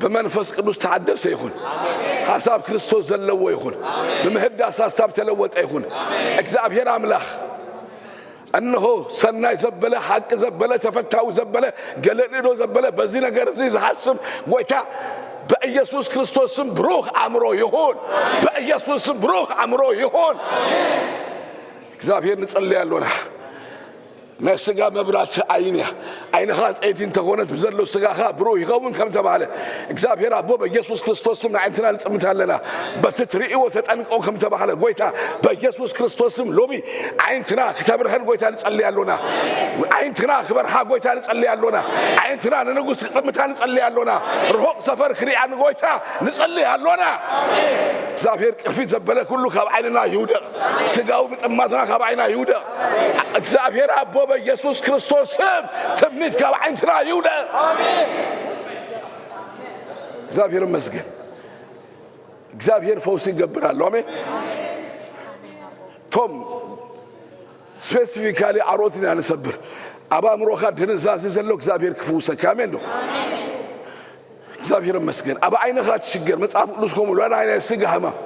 ብመንፈስ ቅዱስ ተሓደሰ ይኹን። ሓሳብ ክርስቶስ ዘለዎ ይኹን። ብምህዳስ ሓሳብ ተለወጠ ይኹን። እግዚኣብሔር ኣምላኽ እንሆ ሰናይ ዘበለ፣ ሓቂ ዘበለ፣ ተፈታዊ ዘበለ፣ ገለንዶ ዘበለ፣ በዚ ነገር እዚ ዝሓስብ ጎይታ በኢየሱስ ክርስቶስ ስም ብሩኽ ኣእምሮ ይኹን። በኢየሱስ ስም ብሩኽ ኣእምሮ ይኹን። እግዚኣብሔር ንጸልይ ኣሎና። ናይ ስጋ መብራት ዓይን እያ። ዓይንኻ ጸይቲ እንተኾነት ብዘሎ ስጋኻ ብሩህ ይኸውን ከም ተባህለ፣ እግዚኣብሔር ኣቦ በኢየሱስ ክርስቶስ ስም ንዓይንትና ንጥምት ኣለና። በቲ ትርእይዎ ተጠንቀቑ ከም ተባህለ፣ ጎይታ በኢየሱስ ክርስቶስ ስም ሎሚ ዓይንትና ክተብርሀን ጎይታ ንጸሊ ኣሎና። ዓይንትና ክበርሃ ጎይታ ንጸሊ ኣሎና። ዓይንትና ንንጉስ ክጥምታ ንጸሊ ኣሎና። ርሑቕ ሰፈር ክሪኣ ንጎይታ ንጸሊ ኣሎና። እግዚኣብሔር ቅርፊት ዘበለ ኩሉ ካብ ዓይንና ይውደቕ። ስጋዊ ምጥማትና ካብ ዓይና ይውደቕ። እግዚኣብሔር ኣቦ በኢየሱስ ክርስቶስ ስም ትምኒት ካብ ዓይንትና ይውደቕ። ኣሜን። እግዚኣብሔር ይመስገን። እግዚኣብሔር ፈውሲ ይገብር ኣሎ። ኣሜን። ቶም ስፔሲፊካሊ ኣሮት ኢና ንሰብር። ኣብ ኣእምሮኻ ድንዛዜ ዘሎ እግዚኣብሔር ክፍውሰካ። ኣሜን ዶ? እግዚኣብሔር ይመስገን። ኣብ ዓይንኻ ትሽገር መጽሓፍ ቅዱስ ከምኡ ሎና ናይ ስጋ ህማም።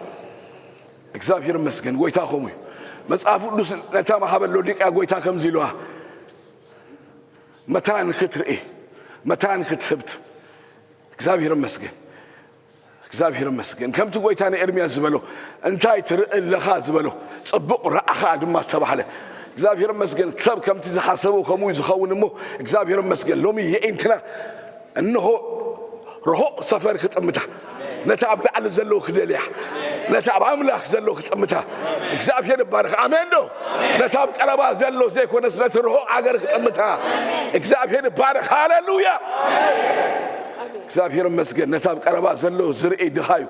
እግዚኣብሔር ይመስገን። ጎይታ ከምኡ እዩ። መጽሓፍ ቅዱስ ነታ ማሃበሎ ሊቃ ጎይታ ከምዚ ኢልዋ፣ መታን ክትርኢ፣ መታን ክትህብት። እግዚኣብሔር ይመስገን። እግዚኣብሔር ይመስገን። ከምቲ ጎይታ ንኤርምያስ ዝበሎ፣ እንታይ ትርኢ ኣለኻ ዝበሎ፣ ጽቡቕ ረኣኻ ድማ ዝተባህለ። እግዚኣብሔር ይመስገን። ሰብ ከምቲ ዝሓሰቦ ከምኡ እዩ ዝኸውን እሞ፣ እግዚኣብሔር ይመስገን። ሎሚ የዒንትና እንሆ ርሑቕ ሰፈር ክጥምታ፣ ነቲ ኣብ ላዕሊ ዘሎ ክደልያ፣ ነቲ ኣብ ኣምላኽ ዘሎ ክጥምታ። እግዚኣብሔር ይባረኽ። ኣሜን ዶ? ነቲ ኣብ ቀረባ ዘሎ ዘይኮነስ ነቲ ርሑቕ ኣገር ክጥምታ። እግዚኣብሔር ይባረኽ። ሃሌሉያ። እግዚኣብሔር ይመስገን። ነቲ ኣብ ቀረባ ዘሎ ዝርኢ ድኻ እዩ።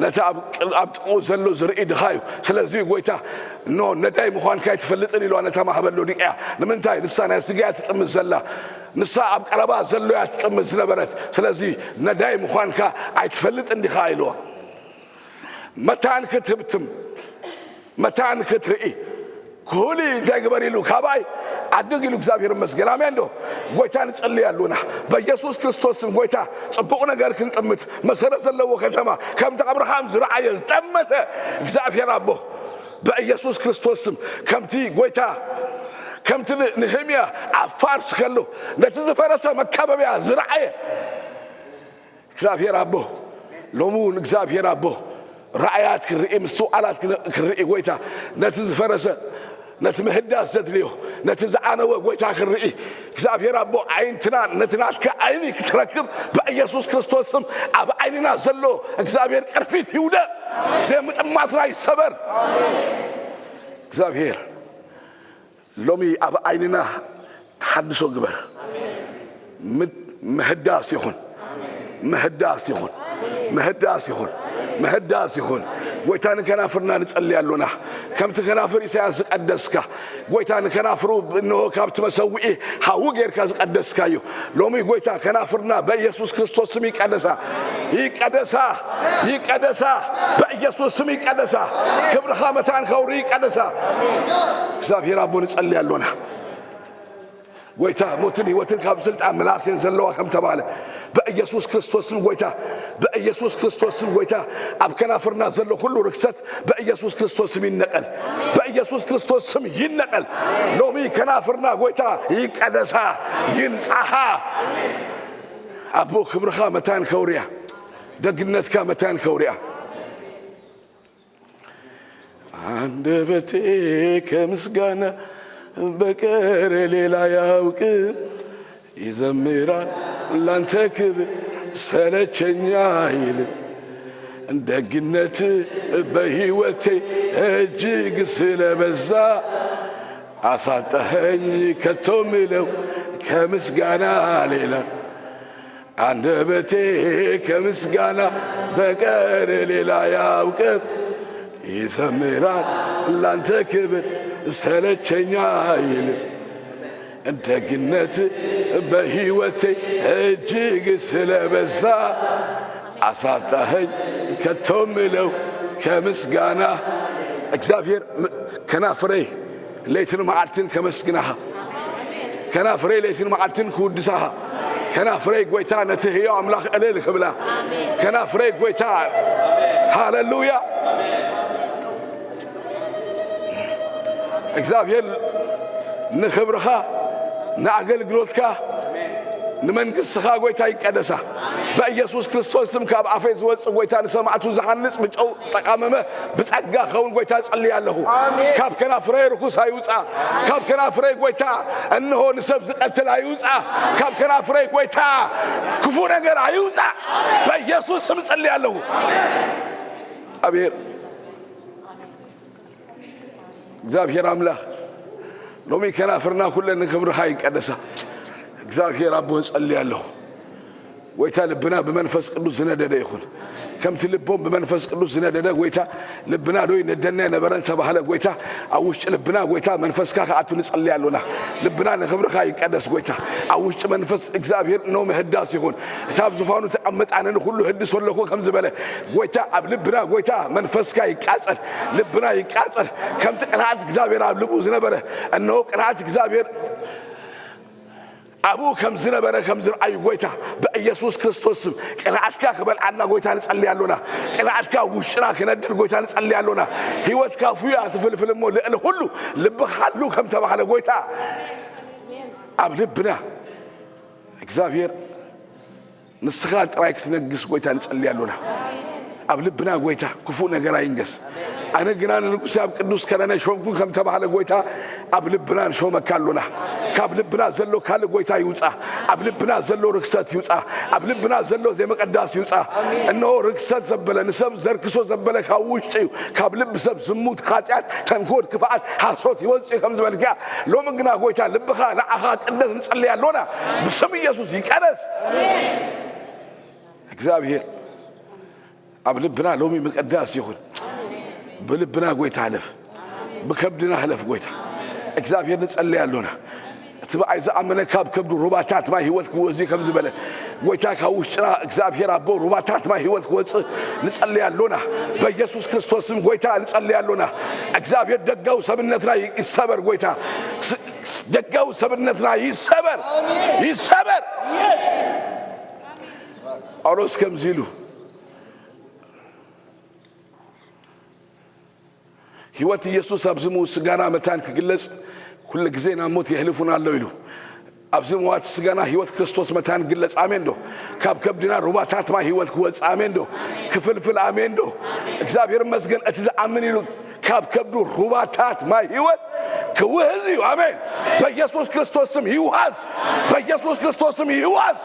ነቲ ኣብ ኣብ ጥቕኡ ዘሎ ዝርኢ ድኻ እዩ። ስለዚ ጎይታ፣ እኖ ነዳይ ምዃንካ ኣይትፈልጥን ኢልዋ ነታ ማህበል ሎዲቅያ። ንምንታይ? ንሳ ናይ ስጋ እያ ትጥምት ዘላ። ንሳ ኣብ ቀረባ ዘሎ እያ ትጥምት ዝነበረት። ስለዚ ነዳይ ምዃንካ ኣይትፈልጥን ዲኻ ኢልዋ። መታን ክትህብትም፣ መታን ክትርኢ፣ ኩሉ እንታይ ግበር ኢሉ ካባይ ዓድግ ኢሉ። እግዚኣብሔር ይመስገን። ኣሜን ዶ? ጎይታ ንጸልይ ኣለና። በኢየሱስ ክርስቶስ ስም ጎይታ ጽቡቕ ነገር ክንጥምት፣ መሰረት ዘለዎ ከተማ፣ ከምቲ ኣብርሃም ዝረኣየ ዝጠመተ እግዚኣብሔር ኣቦ፣ በኢየሱስ ክርስቶስ ስም ከምቲ ጎይታ፣ ከምቲ ን-፣ ንህምያ ኣብ ፋርስ ከሎ ነቲ ዝፈረሰ መካበብያ ዝረኣየ እግዚኣብሔር ኣቦ፣ ሎሚ እውን እግዚኣብሔር ኣቦ፣ ራእያት ክርኢ፣ ምስትውዓላት ክን-፣ ክርኢ፣ ጎይታ፣ ነቲ ዝፈረሰ፣ ነቲ ምህዳስ ዘድልዮ፣ ነቲ ዝዓነወ፣ ጎይታ፣ ክርኢ፣ እግዚኣብሔር ኣቦ፣ ዓይንትና ነቲ ናትካ ዓይኒ ክትረክብ፣ ብኢየሱስ ክርስቶስ ስም፣ ኣብ ዓይንና ዘሎ እግዚኣብሔር ቅርፊት ይውደቕ፣ ዘይምጥማትና ይሰበር። እግዚኣብሔር ሎሚ ኣብ ዓይንና ተሓድሶ ግበር። ምድ-፣ ምህዳስ ይኹን፣ ምህዳስ ይኹን፣ ምህዳስ ይኹን፣ ምህዳስ ይኹን። ጎይታ ንከናፍርና ንጸሊ ኣሎና። ከምቲ ከናፍር ኢሳያስ ዝቀደስካ፣ ጎይታ ንከናፍሩ እንሆ ካብቲ መሰውኢ ሓዊ ጌርካ ዝቀደስካዮ። ሎሚ ጎይታ ከናፍርና በኢየሱስ ክርስቶስ ስም ይቀደሳ፣ ይቀደሳ፣ ይቀደሳ፣ በኢየሱስ ስም ይቀደሳ። ክብርኻ መታን ከውሪ ይቀደሳ። እግዚኣብሔር ኣቦ ንጸሊ ኣሎና። ጎይታ ሞትን ህይወትን ካብ ስልጣን ምላስ እየን ዘለዋ ከም ተባለ፣ በኢየሱስ ክርስቶስ ስም ጎይታ፣ በኢየሱስ ክርስቶስ ስም ጎይታ፣ ኣብ ከናፍርና ዘሎ ኩሉ ርክሰት በኢየሱስ ክርስቶስ ስም ይነቀል፣ በኢየሱስ ክርስቶስ ስም ይነቀል። ሎሚ ከናፍርና ጎይታ ይቀደሳ፣ ይንጻሃ። ኣቦ ክብርኻ መታን ከውርያ፣ ደግነትካ መታን ከውርያ። አንደበቴ ከምስጋና በቀር ሌላ ያውቅ ይዘምራል ላንተ ክብር ሰለቸኛ አይልም። ደግነት በሕይወቴ እጅግ ስለበዛ አሳጣኸኝ ከቶ ምለው ከምስጋና ሌላ። አንደበቴ ከምስጋና በቀር ሌላ ያውቅም ይዘምራል ላንተ ክብር ሰለቸኛ አይልም። ደግነት በሕይወቴ እጅግ ስለበዛ አሳጣኸኝ ከቶ ምለው ከምስጋና። እግዚኣብሔር ም-፣ ከናፍረይ ለይትን መዓልትን ከመስግናኻ፣ ከናፍረይ ለይትን መዓልትን ክውድሳኻ፣ ከናፍረይ ጎይታ ነቲ ህያው ኣምላኽ እልል ክብላ፣ ከናፍረይ ጎይታ፣ ሃሌሉያ። እግዚኣብሔር ንኽብርኻ፣ ንኣገልግሎትካ፣ ንመንግስትኻ ጎይታ ይቀደሳ። በኢየሱስ ክርስቶስ ስም ካብ ኣፈይ ዝወፅእ ጎይታ ንሰማዕቱ ዝሃንፅ ብጨው ጠቃመመ ብጸጋ ኸውን ጎይታ ጸልይ ኣለኹ። ኣሜን። ካብ ከናፍረይ ርኩስ ኣይውጻ። ካብ ከናፍረይ ጎይታ እንሆ ንሰብ ዝቀትል ኣይውጻ። ካብ ከናፍረይ ጎይታ ክፉ ነገር ኣይውጻ። በኢየሱስ ስም ጸልይ ኣለኹ። ኣቤት። እግዚኣብሔር ኣምላኽ ሎሚ ከናፍርና ኩለን ንክብርኻ ይቀደሳ። እግዚኣብሔር ኣቦ እጸልይ ኣለኹ። ጎይታ ልብና ብመንፈስ ቅዱስ ዝነደደ ይኹን። ከምቲ ልቦም ብመንፈስ ቅዱስ ዝነደደ ጎይታ፣ ልብና ዶ ይነደና የነበረ ዝተባህለ ጎይታ፣ ኣብ ውሽጢ ልብና ጎይታ መንፈስካ ክኣቱ ንጸሊ ኣሎና። ልብና ንኽብርኻ ይቀደስ ጎይታ። ኣብ ውሽጢ መንፈስ እግዚኣብሔር እነሆ ምህዳስ ይኹን። እታ ኣብ ዙፋኑ ተቐምጥ ኣነ ንኹሉ ህድሶ ኣለኹ ከም ዝበለ ጎይታ፣ ኣብ ልብና ጎይታ መንፈስካ ይቃጸል፣ ልብና ይቃጸል። ከምቲ ቅንዓት እግዚኣብሔር ኣብ ልቡ ዝነበረ፣ እነሆ ቅንዓት እግዚኣብሔር ኣብኡ ከም ዝነበረ ከም ዝረኣዩ ጎይታ፣ ብኢየሱስ ክርስቶስ ስም ቅንዓትካ ክበልዓና ጎይታ ንጸሊ ኣሎና። ቅንዓትካ ኣብ ውሽጥና ክነድር ጎይታ ንጸሊ ኣሎና። ህይወትካ ፍያ ትፍልፍል እሞ ልዕሊ ኩሉ ልብኻ ሓሉ ከም ተባህለ ጎይታ፣ ኣብ ልብና እግዚኣብሔር ንስኻ ጥራይ ክትነግስ ጎይታ ንጸሊ ኣሎና። ኣብ ልብና ጎይታ ክፉእ ነገር ኣይንገስ። ኣነ ግና ንንጉስ ኣብ ቅዱስ ከረነ ሾምኩ ከም ተባህለ ጎይታ፣ ኣብ ልብና ንሾመካ ኣሎና። ካብ ልብና ዘሎ ካልእ ጎይታ ይውጻ። ኣብ ልብና ዘሎ ርክሰት ይውጻ። ኣብ ልብና ዘሎ ዘይምቅዳስ ይውጻ። እነሆ ርክሰት ዘበለ፣ ንሰብ ዘርክሶ ዘበለ ካብ ውሽጢ እዩ። ካብ ልቢ ሰብ ዝሙት፣ ሓጢኣት፣ ተንኮል፣ ክፍኣት፣ ሓሶት ይወጽእ ከም ዝበልካ፣ ሎሚ ግና ጎይታ ልብኻ ንዓኻ ቅደስ ንጸሊ ኣሎና። ብስም ኢየሱስ ይቀደስ። እግዚኣብሔር ኣብ ልብና ሎሚ ምቅዳስ ይኹን። ብልብና ጎይታ ህለፍ፣ ብከብድና ህለፍ ጎይታ። እግዚኣብሔር ንጸሊ ኣሎና። እቲ ብኣይ ዝኣመነ ካብ ከብዱ ሩባታት ማይ ህይወት ክወዚ ከም ዝበለ፣ ጎይታ ካብ ውሽጥና እግዚኣብሔር ኣቦ ሩባታት ማይ ህይወት ክወጽእ ንጸሊ ኣሎና። በኢየሱስ ክርስቶስ ስም ጎይታ ንጸሊ ኣሎና። እግዚኣብሔር ደጋዊ ሰብነትና ይሰበር ጎይታ። ስ-፣ ስ-፣ ደጋዊ ሰብነትና ይሰበር፣ ይሰበር። ጳውሎስ ከምዚ ኢሉ፣ ህይወት ኢየሱስ ኣብዚ ምዉት ስጋና መታን ክግለጽ፣ ኩሉ ግዜ ናብ ሞት የሕልፉና ኣሎ ኢሉ። ኣብዚ ምዋት ስጋና ህይወት ክርስቶስ መታን ግለጽ። ኣሜን ዶ? ካብ ከብድና ሩባታት ማይ ህይወት ክወጽእ። ኣሜን ዶ? ክፍልፍል። ኣሜን ዶ? እግዚኣብሔር ይመስገን። እቲ ዝኣምን ኢሉ ካብ ከብዱ ሩባታት ማይ ህይወት ክውህዝ እዩ። ኣሜን። በኢየሱስ ክርስቶስ ስም ይውሃዝ። በኢየሱስ ክርስቶስ ስም ይውሃዝ።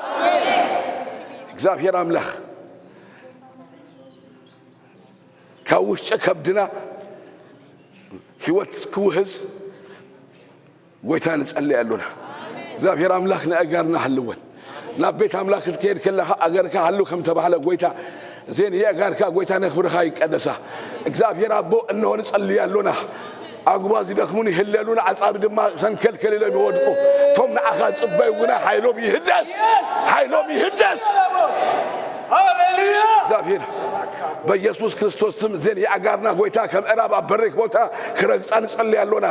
እግዚኣብሔር ኣምላኽ ካብ ውሽጢ ከብድና ህይወት ክውህዝ ጎይታ ንጸሊ ኣሎና። እግዚኣብሔር ኣምላኽ ንኣእጋርና ሃልወን። ናብ ቤት ኣምላኽ ክትከይድ ከለኻ ኣገርካ ሃሉ ከም ተባህለ ጎይታ፣ እዘን የእጋርካ ጎይታ ነኽብርኻ ይቀደሳ። እግዚኣብሔር ኣቦ እነሆ ንጸሊ ኣሎና። ኣጉባ ዝደኽሙን ይህለሉን፣ ኣጻቢ ድማ ሰንከልከል ኢሎም ይወድቁ። እቶም ንዓኻ ዝጽበዩ ግና ሓይሎም ይህደስ፣ ሓይሎም ይህደስ። ሃሌሉያ። እግዚኣብሔር በኢየሱስ ክርስቶስ ስም እዘን የኣጋርና ጎይታ ከም እራብ ኣብ በሪኽ ቦታ ክረግጻ ንጸሊ ኣሎና።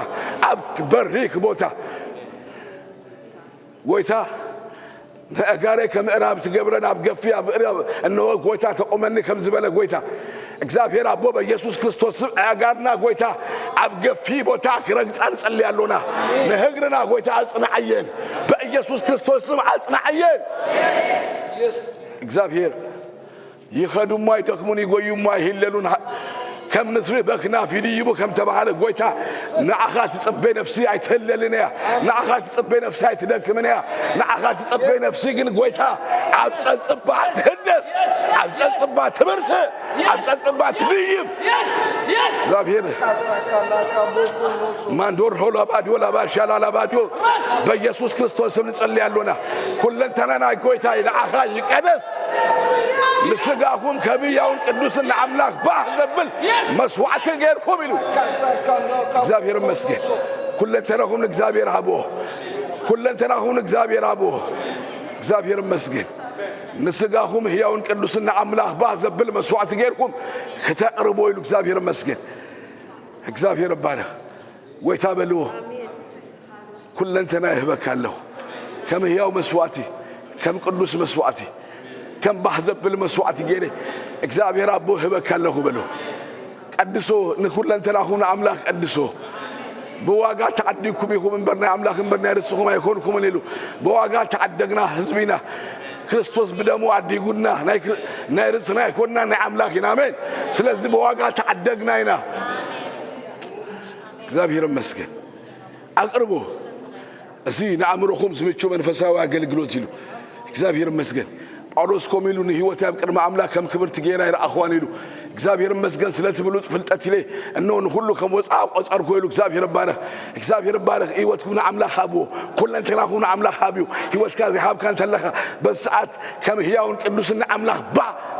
ኣብ በሪኽ ቦታ ጎይታ ንኣእጋረይ ከም እራብ ትገብረን ኣብ ገፊ ኣብ እራብ እነሆ ጎይታ ተቆመኒ ከም ዝበለ ጎይታ እግዚኣብሔር ኣቦ በኢየሱስ ክርስቶስ ስም ኣእጋርና ጎይታ ኣብ ገፊ ቦታ ክረግጻ ንጸሊ ኣሎና። ንህግርና ጎይታ ኣጽንዓየን በኢየሱስ ክርስቶስ ስም ኣጽንዓየን። እግዚኣብሔር ይኸዱ እሞ ኣይደኽሙን፣ ይጎዩ እሞ ኣይህለሉን። ሃ-፣ ከም ንስሪ በክናፍ ይድይቡ ከም ተባህለ፣ ጎይታ፣ ንዓኻ ትጽበ ነፍሲ ኣይትህለልን እያ። ንዓኻ ትጽበ ነፍሲ ኣይትደክምን እያ። ንዓኻ ትጽበ ነፍሲ ግን፣ ጎይታ፣ ኣብ ጸጽባ ትህደስ፣ ኣብ ጸጽባ ትምህርቲ፣ ኣብ ጸጽባ ትድይብ። እግዚኣብሔር ማንዶር ሆላ ባዲዮ ላባሻላ ላባዲዮ በኢየሱስ ክርስቶስ ስም ንጸሊ ኣሎና። ኩለንተናና ጎይታ ንዓኻ ይቀደስ። ንስጋኹም ከም ህያውን ቅዱስን ንኣምላኽ ባህ ዘብል መስዋዕቲ ጌርኩም ኢሉ። እግዚኣብሔር ይመስገን። ኩለንተናኹም ንእግዚኣብሔር ሃብዎ። ኩለንተናኹም ንእግዚኣብሔር ሃብዎ። እግዚኣብሔር ይመስገን። ንስጋኹም ህያውን ቅዱስን ንኣምላኽ ባህ ዘብል መስዋዕቲ ጌርኩም ክተቕርቦ ኢሉ። እግዚኣብሔር ይመስገን። እግዚኣብሔር ይባረኽ። ጎይታ በልዎ። ኩለንተና ይህበካ ኣለኹ። ከም ህያው መስዋዕቲ፣ ከም ቅዱስ መስዋዕቲ፣ ከም ባህ ዘብል መስዋዕቲ ገይረ እግዚኣብሔር ኣቦ ይህበካ ኣለኹ በሎ። ቀድሶ፣ ንኩለንተናኹም ንኣምላኽ ቀድሶ። ብዋጋ ተዓዲግኩም ኢኹም እምበር ናይ ኣምላኽ እምበር ናይ ርስኹም ኣይኮንኩምን ኢሉ። ብዋጋ ተዓደግና ህዝቢ ኢና። ክርስቶስ ብደሙ ዓዲጉና። ናይ ክር-፣ ናይ ርስና ኣይኮንና፣ ናይ ኣምላኽ ኢና። ኣሜን። ስለዚ ብዋጋ ተዓደግና ኢና። እግዚኣብሔር ይመስገን። ኣቕርቡ። እዚ ንኣእምሮኹም ዝምቹ መንፈሳዊ ኣገልግሎት ኢሉ። እግዚኣብሔር ይመስገን። ጳውሎስ ከምኡ ኢሉ፣ "ንህይወተይ ኣብ ቅድሚ ኣምላኽ ከም ክብርቲ ገይረ ኣይረኣኽዋን" ኢሉ። "እግዚኣብሔር ይመስገን ስለቲ ብሉጽ ፍልጠት ኢለ፣ እነሆ ንኹሉ ከም ወጻኢ ቆጸርኩ" ኢሉ። እግዚኣብሔር ይባረኽ። እግዚኣብሔር ይባረኽ። ህይወትኩም ንኣምላኽ ሃብዎ። ኩለንተናኹም ንኣምላኽ ሃብዩ። ህይወትካ ዘይሃብካ እንተለኻ፣ በዚ ሰዓት ከም ህያውን ቅዱስን ንኣምላኽ ባ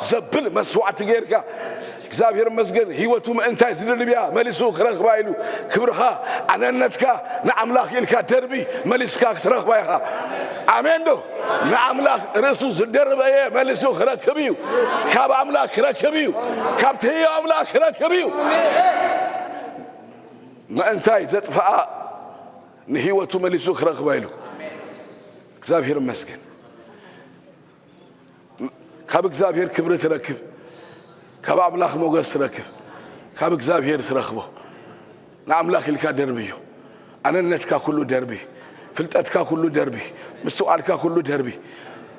ዘብል መስዋዕቲ ገይርካ፣ እግዚኣብሔር ይመስገን፣ ህይወቱ ምእንታይ ዝድልብያ መሊሱ ክረኽባ ኢሉ። ክብርኻ፣ ኣነነትካ ንኣምላኽ ኢልካ ደርቢ፣ መሊስካ ክትረኽባ ኢኻ። ኣሜን ዶ? ንኣምላኽ ርእሱ ዝደርበየ መሊሱ ክረክብ እዩ። ካብ ኣምላኽ ክረክብ እዩ። ካብቲ ህያው ኣምላኽ ክረክብ እዩ። ምእንታይ ዘጥፍኣ ንህይወቱ መሊሱ ክረኽባ ኢሉ። እግዚኣብሔር ይመስገን። ካብ እግዚኣብሔር ክብሪ ትረክብ፣ ካብ ኣምላኽ ሞገስ ትረክብ፣ ካብ እግዚኣብሔር ትረኽቦ። ንኣምላኽ ኢልካ ደርብዮ። ኣነነትካ ኩሉ ደርቢ፣ ፍልጠትካ ኩሉ ደርቢ፣ ምስትውዓልካ ኩሉ ደርቢ።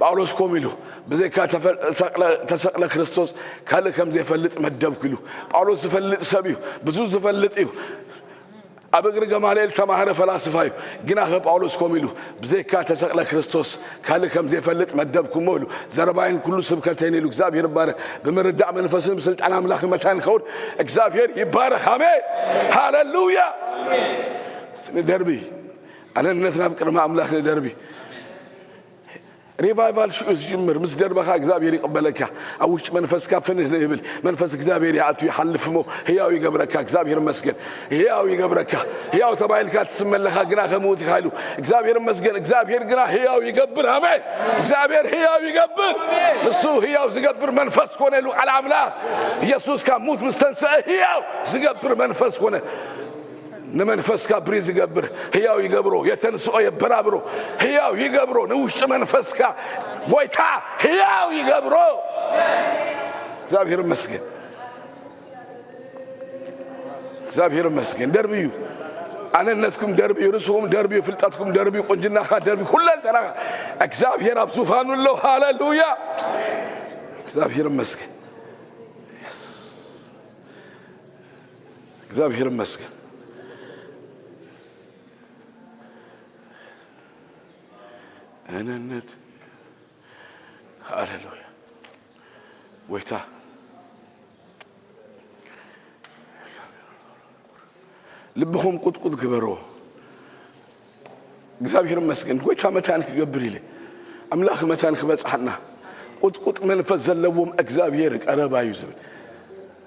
ጳውሎስ ከምኡ ኢሉ፣ "ብዘይካ ተፈ-፣ ተሰቕለ፣ ተሰቕለ ክርስቶስ ካልእ ከም ዘይፈልጥ መደብኩ" ኢሉ። ጳውሎስ ዝፈልጥ ሰብ እዩ፣ ብዙ ዝፈልጥ እዩ። ኣብ እግሪ ገማልኤል ተማህረ፣ ፈላስፋ እዩ። ግናኸ ጳውሎስ ከምኡ ኢሉ፣ "ብዘይካ ተሰቕለ ክርስቶስ ካልእ ከም ዘይፈልጥ መደብኩሞ" ኢሉ። "ዘረባይን ኩሉ ስብከተይን" ኢሉ። እግዚኣብሔር ይባረኽ። ብምርዳእ መንፈስን ብስልጣን ኣምላኽ መታን ክኸውን እግዚኣብሔር ይባረኽ። ኣሜን። ሃሌሉያ። ንደርቢ። ኣነነት ናብ ቅድሚ ኣምላኽ ንደርቢ። ሪቫይቫል ሽዑ ዝጅምር ምስ ደርበኻ እግዚኣብሔር ይቕበለካ። ኣብ ውሽጢ መንፈስካ ፍንህ ንብል። መንፈስ እግዚኣብሔር ይኣቱ፣ ይሓልፍ እሞ ህያው ይገብረካ። እግዚኣብሔር ይመስገን። ህያው ይገብረካ። ህያው ተባሂልካ ትስመለኻ፣ ግና ከምውት ኢኻ ኢሉ። እግዚኣብሔር ይመስገን። እግዚኣብሔር ግና ህያው ይገብር። ኣሜን። እግዚኣብሔር ህያው ይገብር። ንሱ ህያው ዝገብር መንፈስ ኮነ ኢሉ ቃል ኣምላኽ። ኢየሱስ ካብ ሙት ምስ ተንስአ ህያው ዝገብር መንፈስ ኮነ። ንመንፈስካ ብሪ ዝገብር ህያው ይገብሮ፣ የተንስኦ የበራብሮ፣ ህያው ይገብሮ። ንውሽጢ መንፈስካ ጎይታ ህያው ይገብሮ። እግዚኣብሔር ይመስገን። እግዚኣብሔር ይመስገን። ደርብዩ፣ ኣነነትኩም ደርብዩ፣ ርእስኹም ደርብዩ፣ ፍልጠትኩም ደርብዩ፣ ቁንጅናኻ ደርብዩ፣ ኩለንተናኻ። እግዚኣብሔር ኣብ ዙፋኑ ኣሎ። ሃሌሉያ። እግዚኣብሔር ይመስገን። እግዚኣብሔር ይመስገን። ኣነነት። ሃሌሉያ። ጎይታ፣ ልብኹም ቁጥቁጥ ግበሮ። እግዚኣብሔር ይመስገን። ጎይታ መታን ክገብር ኢለ፣ ኣምላኽ መታን ክበጽሓና፣ ቁጥቁጥ መንፈስ ዘለዎም እግዚኣብሔር ቀረባ እዩ ዝብል።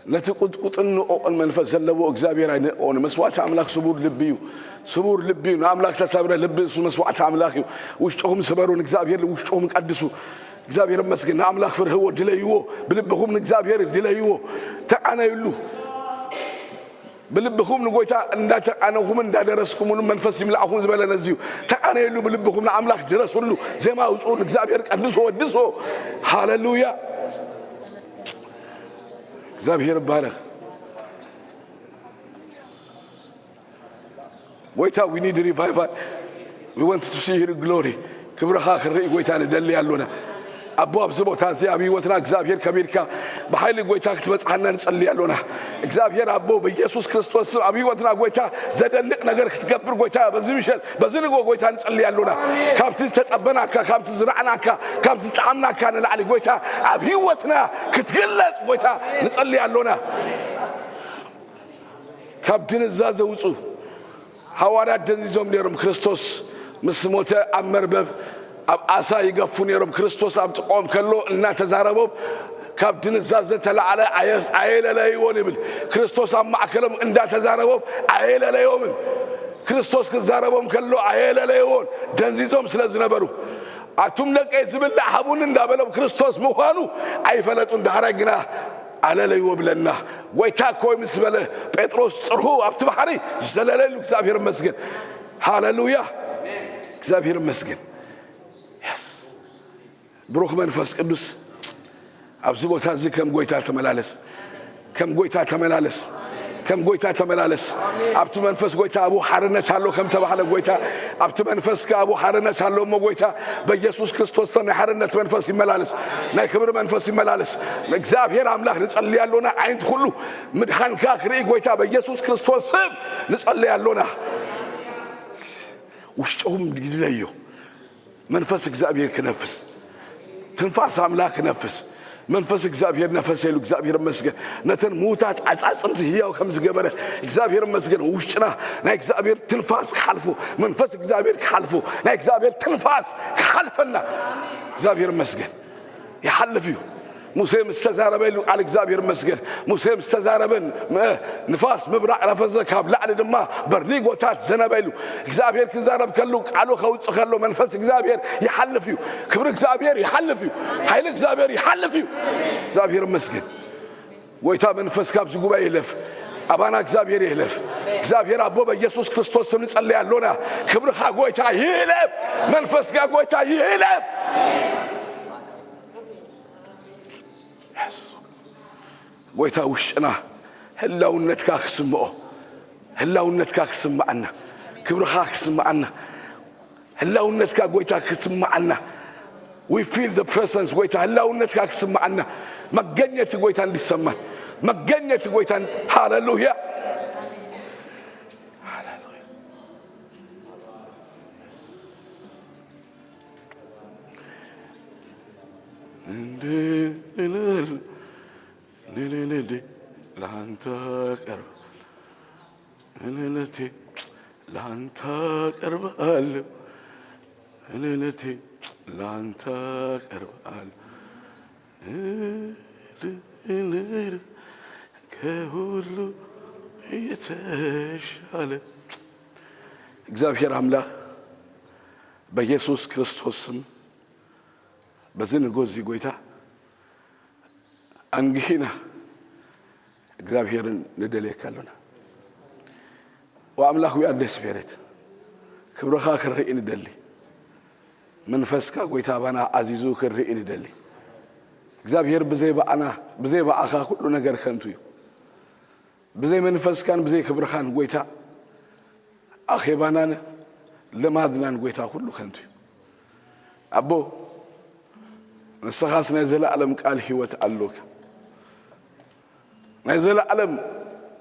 ነቲ ቁጥቁጥን ንቑቕን መንፈስ ዘለዎ እግዚኣብሔር ኣይንእኦን። መስዋዕቲ ኣምላኽ ስቡር ልቢ እዩ። ስቡር ልቢ እዩ። ንኣምላኽ ተሰብረ ልቢ እሱ መስዋዕቲ ኣምላኽ እዩ። ውሽጥኹም ስበሩ፣ ንእግዚኣብሔር ውሽጥኹም ቀድሱ። እግዚኣብሔር ይመስገን። ንኣምላኽ ፍርህዎ፣ ድለይዎ። ብልብኹም ንእግዚኣብሔር ድለይዎ። ተቃነዩሉ። ብልብኹም ንጎይታ እንዳተቃነኹምን እንዳደረስኩምሉ መንፈስ ይምላእኹም ዝበለ ነዚ እዩ። ተቃነዩሉ፣ ብልብኹም ንኣምላኽ ድረሱሉ። ዜማ ኣውፅኡ፣ ንእግዚኣብሔር ቀድሶ፣ ወድሶ። ሃሌሉያ። እግዚኣብሔር ይባረኽ። ጎይታ፣ we need revival. We want to see your glory. ክብርኻ ክርኢ ጎይታ ንደሊ ኣሎና። ኣቦ፣ ኣብዚ ቦታ እዚ ኣብ ህይወትና እግዚኣብሔር ከቢድካ ብሓይሊ ጎይታ ክትበጽሓና ንጸሊ ኣሎና። እግዚኣብሔር ኣቦ፣ በኢየሱስ ክርስቶስ ስም ኣብ ህይወትና ጎይታ ዘደንቕ ነገር ክትገብር ጎይታ በዚ ምሸት በዚ ንግሆ ጎይታ ንጸሊ ኣሎና። ካብቲ ዝተጸበናካ፣ ካብቲ ዝረኣናካ፣ ካብቲ ዝጠዓምናካ ንላዕሊ ጎይታ ኣብ ህይወትና ክትግለጽ ጎይታ ንጸሊ ኣሎና። ካብ ድንዛዘ ውጹ። ሃዋርያት ደንዚዞም ነይሮም። ክርስቶስ ምስ ሞተ ኣብ መርበብ ኣብ ዓሳ ይገፉ ነይሮም። ክርስቶስ ኣብ ጥቆም ከሎ እናተዛረቦም ካብ ድንዛዘ ተላዕለ ኣየ-፣ ኣየለለይዎን ይብል። ክርስቶስ ኣብ ማእከሎም እንዳተዛረቦም ኣየለለዮምን። ክርስቶስ ክዛረቦም ከሎ ኣየለለይዎን፣ ደንዚዞም ስለ ዝነበሩ። ኣቱም ደቀይ ዝብላዕ ሃቡኒ እንዳበሎም ክርስቶስ ምዃኑ ኣይፈለጡን። ዳሕራይ ግና ኣለለይዎ ብለና። ጎይታ እኮ ምስ በለ ጴጥሮስ ጽርሑ ኣብቲ ባሕሪ ዘለለሉ። እግዚኣብሔር ይመስገን። ሃሌሉያ። እግዚኣብሔር ይመስገን። የስ። ብሩኽ መንፈስ ቅዱስ ኣብዚ ቦታ እዚ ከም ጎይታ ተመላለስ። ከም ጎይታ ተመላለስ። ከም ጎይታ ተመላለስ። ኣብቲ መንፈስ ጎይታ ኣብኡ ሓርነት ኣሎ ከም ተባህለ ጎይታ፣ ኣብቲ መንፈስ ከኣ ኣብኡ ሓርነት ኣሎ እሞ ጎይታ በኢየሱስ ክርስቶስ ስም ናይ ሓርነት መንፈስ ይመላለስ። ናይ ክብሪ መንፈስ ይመላለስ። ንእግዚኣብሔር ኣምላኽ ንጸሊ ኣሎና። ዓይንቲ ኩሉ ምድሓንካ ክርኢ ጎይታ በኢየሱስ ክርስቶስ ስም ንጸሊ ኣሎና። ውሽጥኹም ድለዮ መንፈስ እግዚኣብሔር ክነፍስ። ትንፋስ ኣምላኽ ክነፍስ መንፈስ እግዚኣብሔር ነፈሰ ኢሉ እግዚኣብሔር መስገን ነተን ምዉታት ዓጻጽምቲ ህያው ከም ዝገበረ እግዚኣብሔር መስገን ውሽጥና ናይ እግዚኣብሔር ትንፋስ ክሓልፉ መንፈስ እግዚኣብሔር ክሓልፉ ናይ እግዚኣብሔር ትንፋስ ክሓልፈና እግዚኣብሔር መስገን ይሓልፍ እዩ። ሙሴ ምስ ተዛረበ ኢሉ ቃል እግዚኣብሔር መስገን ሙሴ ምስ ተዛረበን ንፋስ ምብራቕ ነፈሰ ካብ ላዕሊ ድማ በርኒጎታት ዘነበ ኢሉ እግዚኣብሔር ክዛረብ ከሉ ቃሉ ከውፅእ ከሎ መንፈስ እግዚኣብሔር ይሓልፍ እዩ። ክብሪ እግዚኣብሔር ይሓልፍ እዩ። ሓይሊ እግዚኣብሔር ይሓልፍ እዩ። እግዚኣብሔር መስገን ጎይታ መንፈስ ካብዚ ጉባኤ ይለፍ። ኣባና እግዚኣብሔር ይህለፍ። እግዚኣብሔር ኣቦ በኢየሱስ ክርስቶስ ስም ንጸልይ ኣሎና። ክብርኻ ጎይታ ይህለፍ። መንፈስካ ጎይታ ይህለፍ። ጎይታ ውሽጥና ህላውነትካ ክስምኦ ህላውነትካ ክስምዓና ክብርኻ ክስምዓና ህላውነትካ ጎይታ ክስምዓና we feel the presence ጎይታ ህላውነትካ ክስምዓና መገኘት ጎይታ እንዲሰማን መገኘት ጎይታ ሃሌሉያ ላንተ ቀርብ እልልቴ ላንተ ቀርባለሁ እልልቴ ላንተ ቀርባለሁ እልል ከሁሉ የተሻለ እግዚኣብሔር ኣምላኽ በኢየሱስ ክርስቶስ ስም በዚ ንጎዚ ጎይታ ኣንግሂና እግዚኣብሔርን ንደልየካ ኣሎና። ወኣምላኽ we are desperate ክብርኻ ክንርኢ ንደሊ መንፈስካ ጎይታ ኣባና ዓዚዙ ክንርኢ ንደሊ እግዚኣብሔር ብዘይ በኣና ብዘይ በኣኻ ኩሉ ነገር ከንቱ እዩ ብዘይ መንፈስካን ብዘይ ክብርኻን ጎይታ ኣኼባናን ልማድናን ጎይታ ኩሉ ከንቱ እዩ ኣቦ ንስኻስ ናይ ዘለኣለም ቃል ህይወት ኣሎካ ናይ ዘለኣለም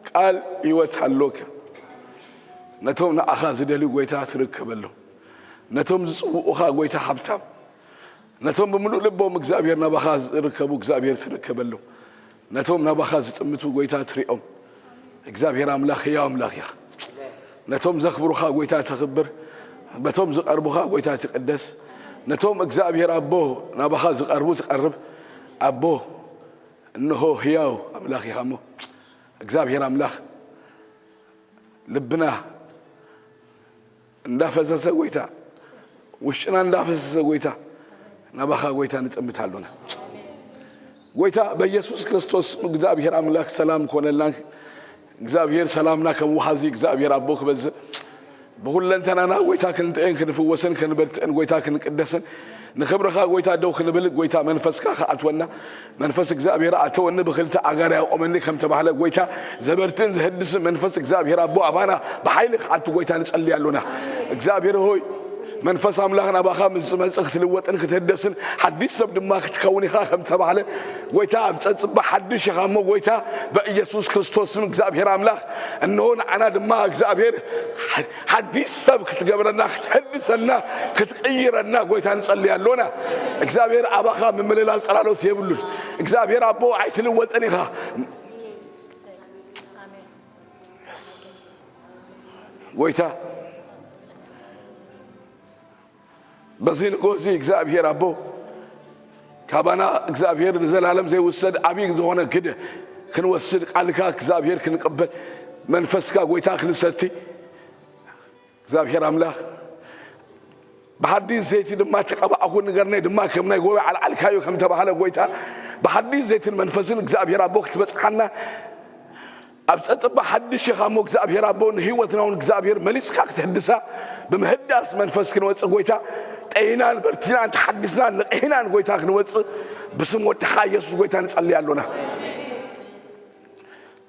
ቃል ህይወት ኣሎካ ነቶም ንኣኻ ዝደልዩ ጎይታ ትርከበሎም ነቶም ዝጽውኡኻ ጎይታ ሃብታም ነቶም ብምሉእ ልቦም እግዚኣብሔር ናባኻ ዝርከቡ እግዚኣብሔር ትርከበሎም ነቶም ናባኻ ዝጥምቱ ጎይታ ትሪኦም እግዚኣብሔር ኣምላኽ ህያው ኣምላኽ ኢኻ ነቶም ዘኽብሩኻ ጎይታ ተኽብር በቶም ዝቐርቡኻ ጎይታ ትቅደስ ነቶም እግዚኣብሔር ኣቦ ናባኻ ዝቐርቡ ትቐርብ ኣቦ እንሆ ህያው ኣምላኽ ኢኻ እሞ እግዚኣብሔር ኣምላኽ ልብና እንዳፈሰሰ ጎይታ ውሽጥና እንዳፈሰሰ ጎይታ ናባኻ ጎይታ ንጥምት ኣሎና ጎይታ በኢየሱስ ክርስቶስ እግዚኣብሔር ኣምላኽ ሰላም ኮነልና እግዚኣብሔር ሰላምና ከም ውሃዚ እግዚኣብሔር ኣቦ ክበዝእ ብኹለንተናና ጎይታ ክንጥዕን ክንፍወስን ክንበርትዕን ጎይታ ክንቅደስን ንኽብርኻ ጎይታ ደው ክንብል ጎይታ መንፈስካ ክኣትወና መንፈስ እግዚኣብሔር ኣተወኒ ብኽልተ ኣጋር ያቆመኒ ከም ተባህለ ጎይታ ዘበርትን ዘህድስን መንፈስ እግዚኣብሔር ኣቦ ኣባና ብሓይሊ ክኣቱ ጎይታ ንጸሊ ኣሎና እግዚኣብሔር ሆይ መንፈስ ኣምላኽ ናባኻ ምስ ዝመጽእ ክትልወጥን ክትህደስን ሓዲስ ሰብ ድማ ክትከውን ኢኻ ከም ተባህለ ጎይታ ኣብ ጸጽባ ሓድሽ ኢኻ እሞ ጎይታ ብኢየሱስ ክርስቶስ ስም እግዚኣብሔር ኣምላኽ እንሆ ንዓና ድማ እግዚኣብሔር ሓዲስ ሰብ ክትገብረና ክትሕድሰና ክትቅይረና ጎይታ ንጸሊ ኣሎና እግዚኣብሔር ኣባኻ ምምልላስ ጸላሎት የብሉን እግዚኣብሔር ኣቦ ኣይትልወጥን ኢኻ ጎይታ በዚ ንጎዚ እግዚኣብሔር ኣቦ ካባና እግዚኣብሔር ንዘላለም ዘይውሰድ ዓብዪ ዝኾነ ግደ ክንወስድ ቃልካ እግዚኣብሔር ክንቅበል መንፈስካ ጎይታ ክንሰቲ እግዚኣብሔር ኣምላኽ ብሓዲስ ዘይቲ ድማ ተቐባእኹ ንገርነይ ድማ ከም ናይ ጎበ ዓልዓልካዮ ከም ተባህለ ጎይታ ብሓዲስ ዘይትን መንፈስን እግዚኣብሔር ኣቦ ክትበፅሓና ኣብ ጸጽባ ሓድሽ ኢኻ እሞ እግዚኣብሔር ኣቦ ንህይወትና እውን እግዚኣብሔር መሊስካ ክትሕድሳ ብምህዳስ መንፈስ ክንወፅእ ጎይታ ጠይናን በርቲናን ተሓዲስናን ነቂሕናን ጎይታ ክንወፅእ ብስም ወድኻ ኢየሱስ ጎይታ ንጸሊ ኣሎና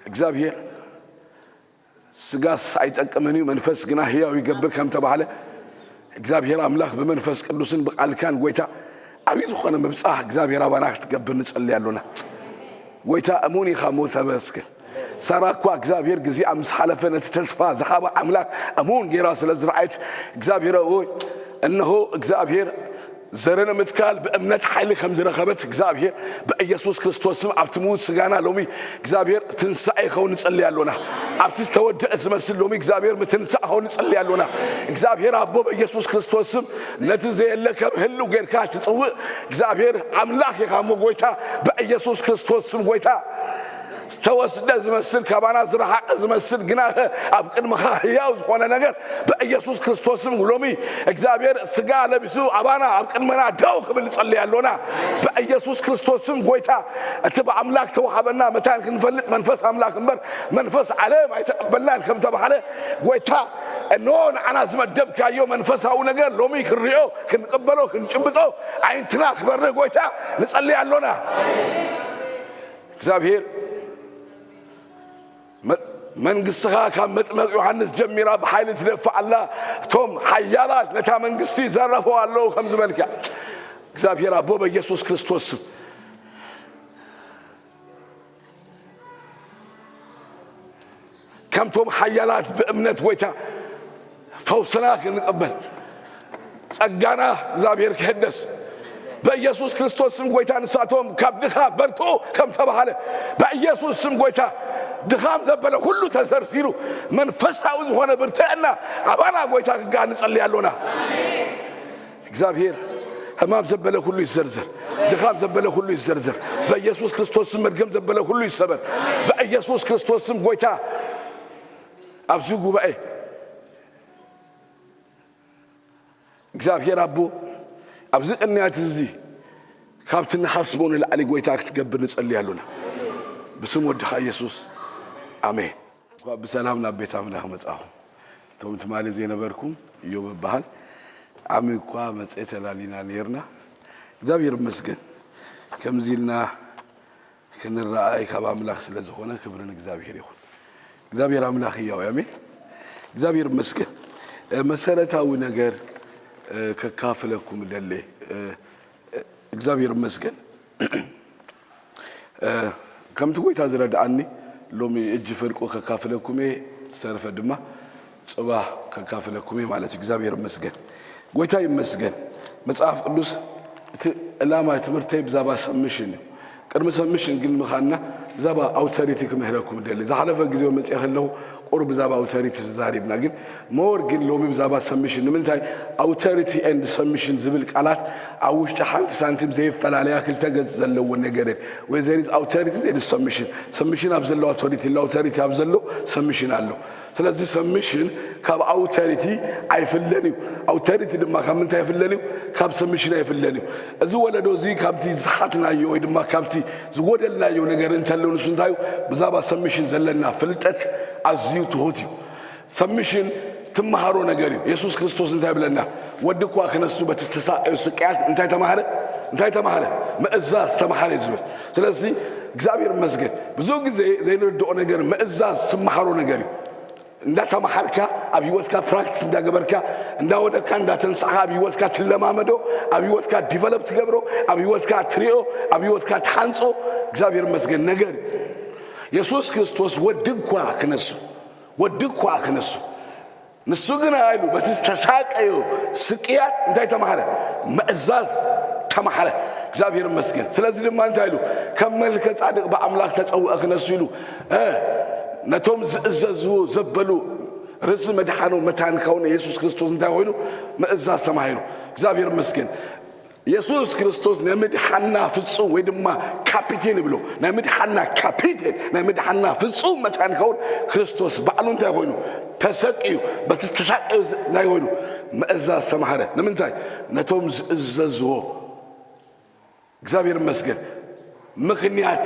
እግዚኣብሔር ስጋስ ኣይጠቅምን እዩ መንፈስ ግና ህያው ይገብር ከም ተባህለ እግዚኣብሔር ኣምላኽ ብመንፈስ ቅዱስን ብቃልካን ጎይታ ዓብዪ ዝኾነ ምብጻሕ እግዚኣብሔር ኣባና ክትገብር ንጸሊ ኣሎና ጎይታ እሙን ኢኻ ሞ ተመስገን ሳራ እኳ እግዚኣብሔር ግዜኣ ምስ ሓለፈ ነቲ ተስፋ ዝሃባ ኣምላኽ እሙን ጌራ ስለ ዝረኣየት እግዚኣብሔር ሆይ እነሆ እግዚኣብሔር ዘረነ ምትካል ብእምነት ሓይሊ ከም ዝረኸበት እግዚኣብሔር ብኢየሱስ ክርስቶስ ስም ኣብቲ ምዉት ስጋና ሎሚ እግዚኣብሔር ትንሳኤ ይኸውን ንጸሊ ኣሎና። ኣብቲ ዝተወደአ ዝመስል ሎሚ እግዚኣብሔር ምትንሳእ ይኸውን ንጸሊ ኣሎና። እግዚኣብሔር ኣቦ ብኢየሱስ ክርስቶስ ስም ነቲ ዘየለ ከም ህልው ጌርካ ትጽውእ እግዚኣብሔር ኣምላኽ ኢኻ እሞ ጎይታ ብኢየሱስ ክርስቶስ ስም ጎይታ ዝተወስደ ዝመስል ካባና ዝረሓቐ ዝመስል ግና ኣብ ቅድመኻ ህያው ዝኾነ ነገር ብኢየሱስ ክርስቶስም ሎሚ እግዚኣብሔር ስጋ ለቢሱ ኣባና ኣብ ቅድመና ደው ክብል ንጸልይ ኣሎና። ብኢየሱስ ክርስቶስም ጎይታ እቲ ብኣምላክ ተዋሃበና መታን ክንፈልጥ መንፈስ ኣምላክ እምበር መንፈስ ዓለም ኣይተቐበልናን ከም ተባሃለ ጎይታ እኖ ንዓና ዝመደብካዮ መንፈሳዊ ነገር ሎሚ ክንሪኦ ክንቅበሎ ክንጭብጦ ዓይንትና ክበርህ ጎይታ ንጸልይ ኣሎና። እግዚኣብሔር መንግስትኻ ካብ መጥመቅ ዮሃንስ ጀሚራ ብሓይሊ ትደፍእ ኣላ። እቶም ሓያላት ነታ መንግስቲ ዘረፈው ኣለዉ ከም ዝበልካ እግዚኣብሔር ኣቦ በኢየሱስ ክርስቶስ ስም ከምቶም ሓያላት ብእምነት ጎይታ ፈውስና ክንቅበል ጸጋና እግዚኣብሔር ክሕደስ በኢየሱስ ክርስቶስ ስም ጎይታ ንሳቶም ካብ ድኻ በርትኡ ከም ተባሃለ በኢየሱስ ስም ጎይታ ድኻም ዘበለ ኩሉ ተዘርዚሩ መንፈሳዊ ዝኾነ ብርትዕና ኣባና ጎይታ ክጋ ንጸልይ ኣሎና። እግዚኣብሔር ሕማም ዘበለ ኩሉ ይዘርዘር፣ ድኻም ዘበለ ኩሉ ይዘርዘር በኢየሱስ ክርስቶስ ስም። መድገም ዘበለ ኩሉ ይሰበር በኢየሱስ ክርስቶስ ስም። ጎይታ ኣብዚ ጉባኤ እግዚኣብሔር ኣቦ ኣብዚ ቅንያት እዚ ካብቲ ንሓስቦ ንላዕሊ ጎይታ ክትገብር ንጸልይ ኣሎና ብስም ወድኻ ኢየሱስ ኣሜን። እንኳ ብሰላም ናብ ቤት ኣምላኽ መጻኹም። እቶም ትማሊ ዘይነበርኩም እዮብ እበሃል። ዓሚ እኳ መጸ ተላሊና ነይርና። እግዚኣብሔር ይመስገን ከምዚ ኢልና ክንረኣይ ካብ ኣምላኽ ስለ ዝኾነ ክብሪ ንእግዚኣብሔር ይኹን። እግዚኣብሔር ኣምላኽ ህያው እዩ። ኣሜን። እግዚኣብሔር ይመስገን። እ፣ መሰረታዊ ነገር እ፣ ከካፍለኩም ደለ እ፣ እ፣ እግዚኣብሔር ይመስገን። እ፣ ከምቲ ጎይታ ዝረድኣኒ ሎሚ እጅ ፍርቁ ከካፍለኩም እየ፣ ዝተረፈ ድማ ጽባ ከካፍለኩም እየ ማለት እዩ። እግዚኣብሔር ይመስገን። ጎይታ ይመስገን። መጽሓፍ ቅዱስ እቲ ዕላማ ትምህርተይ ብዛባ ሰብሚሽን እዩ። ቅድሚ ሰብሚሽን ግን ምኻንና ብዛባ ኣውቶሪቲ ክምህረኩም ደሊ። ዝሓለፈ ግዜ መጽእ ከለኹ ቁሩብ ብዛባ ኣውቶሪቲ ተዛሪብና፣ ግን ሞር ግን ሎሚ ብዛባ ሰብሚሽን። ንምንታይ ኣውቶሪቲ ኤንድ ሰብሚሽን ዝብል ቃላት ኣብ ውሽጢ ሓንቲ ሳንቲም ዘይፈላለያ ክልተ ገጽ ዘለዎ ነገር እየን። ወይ there is authority there is submission። ሰብሚሽን ኣብ ዘሎ ኣውቶሪቲ ኣሎ፣ ኣውቶሪቲ ኣብ ዘሎ ሰብሚሽን ኣሎ። ስለዚ ሰብሚሽን ካብ ኣውቶሪቲ ኣይፍለን እዩ። ኣውቶሪቲ ድማ ካብ ምንታይ ይፍለን እዩ? ካብ ሰብሚሽን ኣይፍለን እዩ። እዚ ወለዶ እዚ ካብቲ ዝሓትናዮ ወይ ድማ ካብቲ ዝጎደልናዮ ነገር እንተሎ ንሱ እንታይ እዩ? ብዛባ ሰብሚሽን ዘለና ፍልጠት ኣዝዩ ትሁት እዩ። ሰብሚሽን ትመሃሮ ነገር እዩ። የሱስ ክርስቶስ እንታይ ይብለና? ወዲ እኳ ክነሱ በቲ ዝተሳቀዩ ስቅያት እንታይ ተማህረ? እንታይ ተማህረ? ምእዛዝ ተማህረ እዩ ዝብል። ስለዚ እግዚኣብሔር ይመስገን ብዙ ግዜ ዘይንርድኦ ነገር ምእዛዝ ትመሃሮ ነገር እዩ። እንዳተማሓርካ ኣብ ህይወትካ ፕራክቲስ እንዳገበርካ እንዳወደቅካ እንዳተንሳሕካ ኣብ ህይወትካ ትለማመዶ ኣብ ህይወትካ ዲቨሎፕ ትገብሮ ኣብ ህይወትካ ትሪኦ ኣብ ህይወትካ ትሓንጾ እግዚኣብሔር ይመስገን ነገር እዩ። የሱስ ክርስቶስ ወዲ እኳ ክነሱ ወዲ እኳ ክነሱ ንሱ ግን ኢሉ በቲ ዝተሳቀዮ ስቅያት እንታይ ተማሃረ? ምእዛዝ ተማሃረ። እግዚኣብሔር ይመስገን። ስለዚ ድማ እንታይ ኢሉ ከም መልከ ጻድቅ ብኣምላኽ ተጸውአ ክነሱ ኢሉ እ ነቶም ዝእዘዝዎ ዘበሉ ርእሲ መድሓኖ መታን ከውን የሱስ ክርስቶስ እንታይ ኮይኑ ምእዛዝ ተማሂሩ። እግዚኣብሔር ይመስገን። የሱስ ክርስቶስ ናይ ምድሓና ፍጹም ወይ ድማ ካፒቴን ይብሎ ናይ ምድሓና ካፒቴን ናይ ምድሓና ፍጹም መታን ከውን ክርስቶስ ባዕሉ እንታይ ኮይኑ ተሰቅዩ በቲ ተሳቀዩ እንታይ ኮይኑ ምእዛዝ ተማሃረ። ንምንታይ? ነቶም ዝእዘዝዎ እግዚኣብሔር ይመስገን ምኽንያት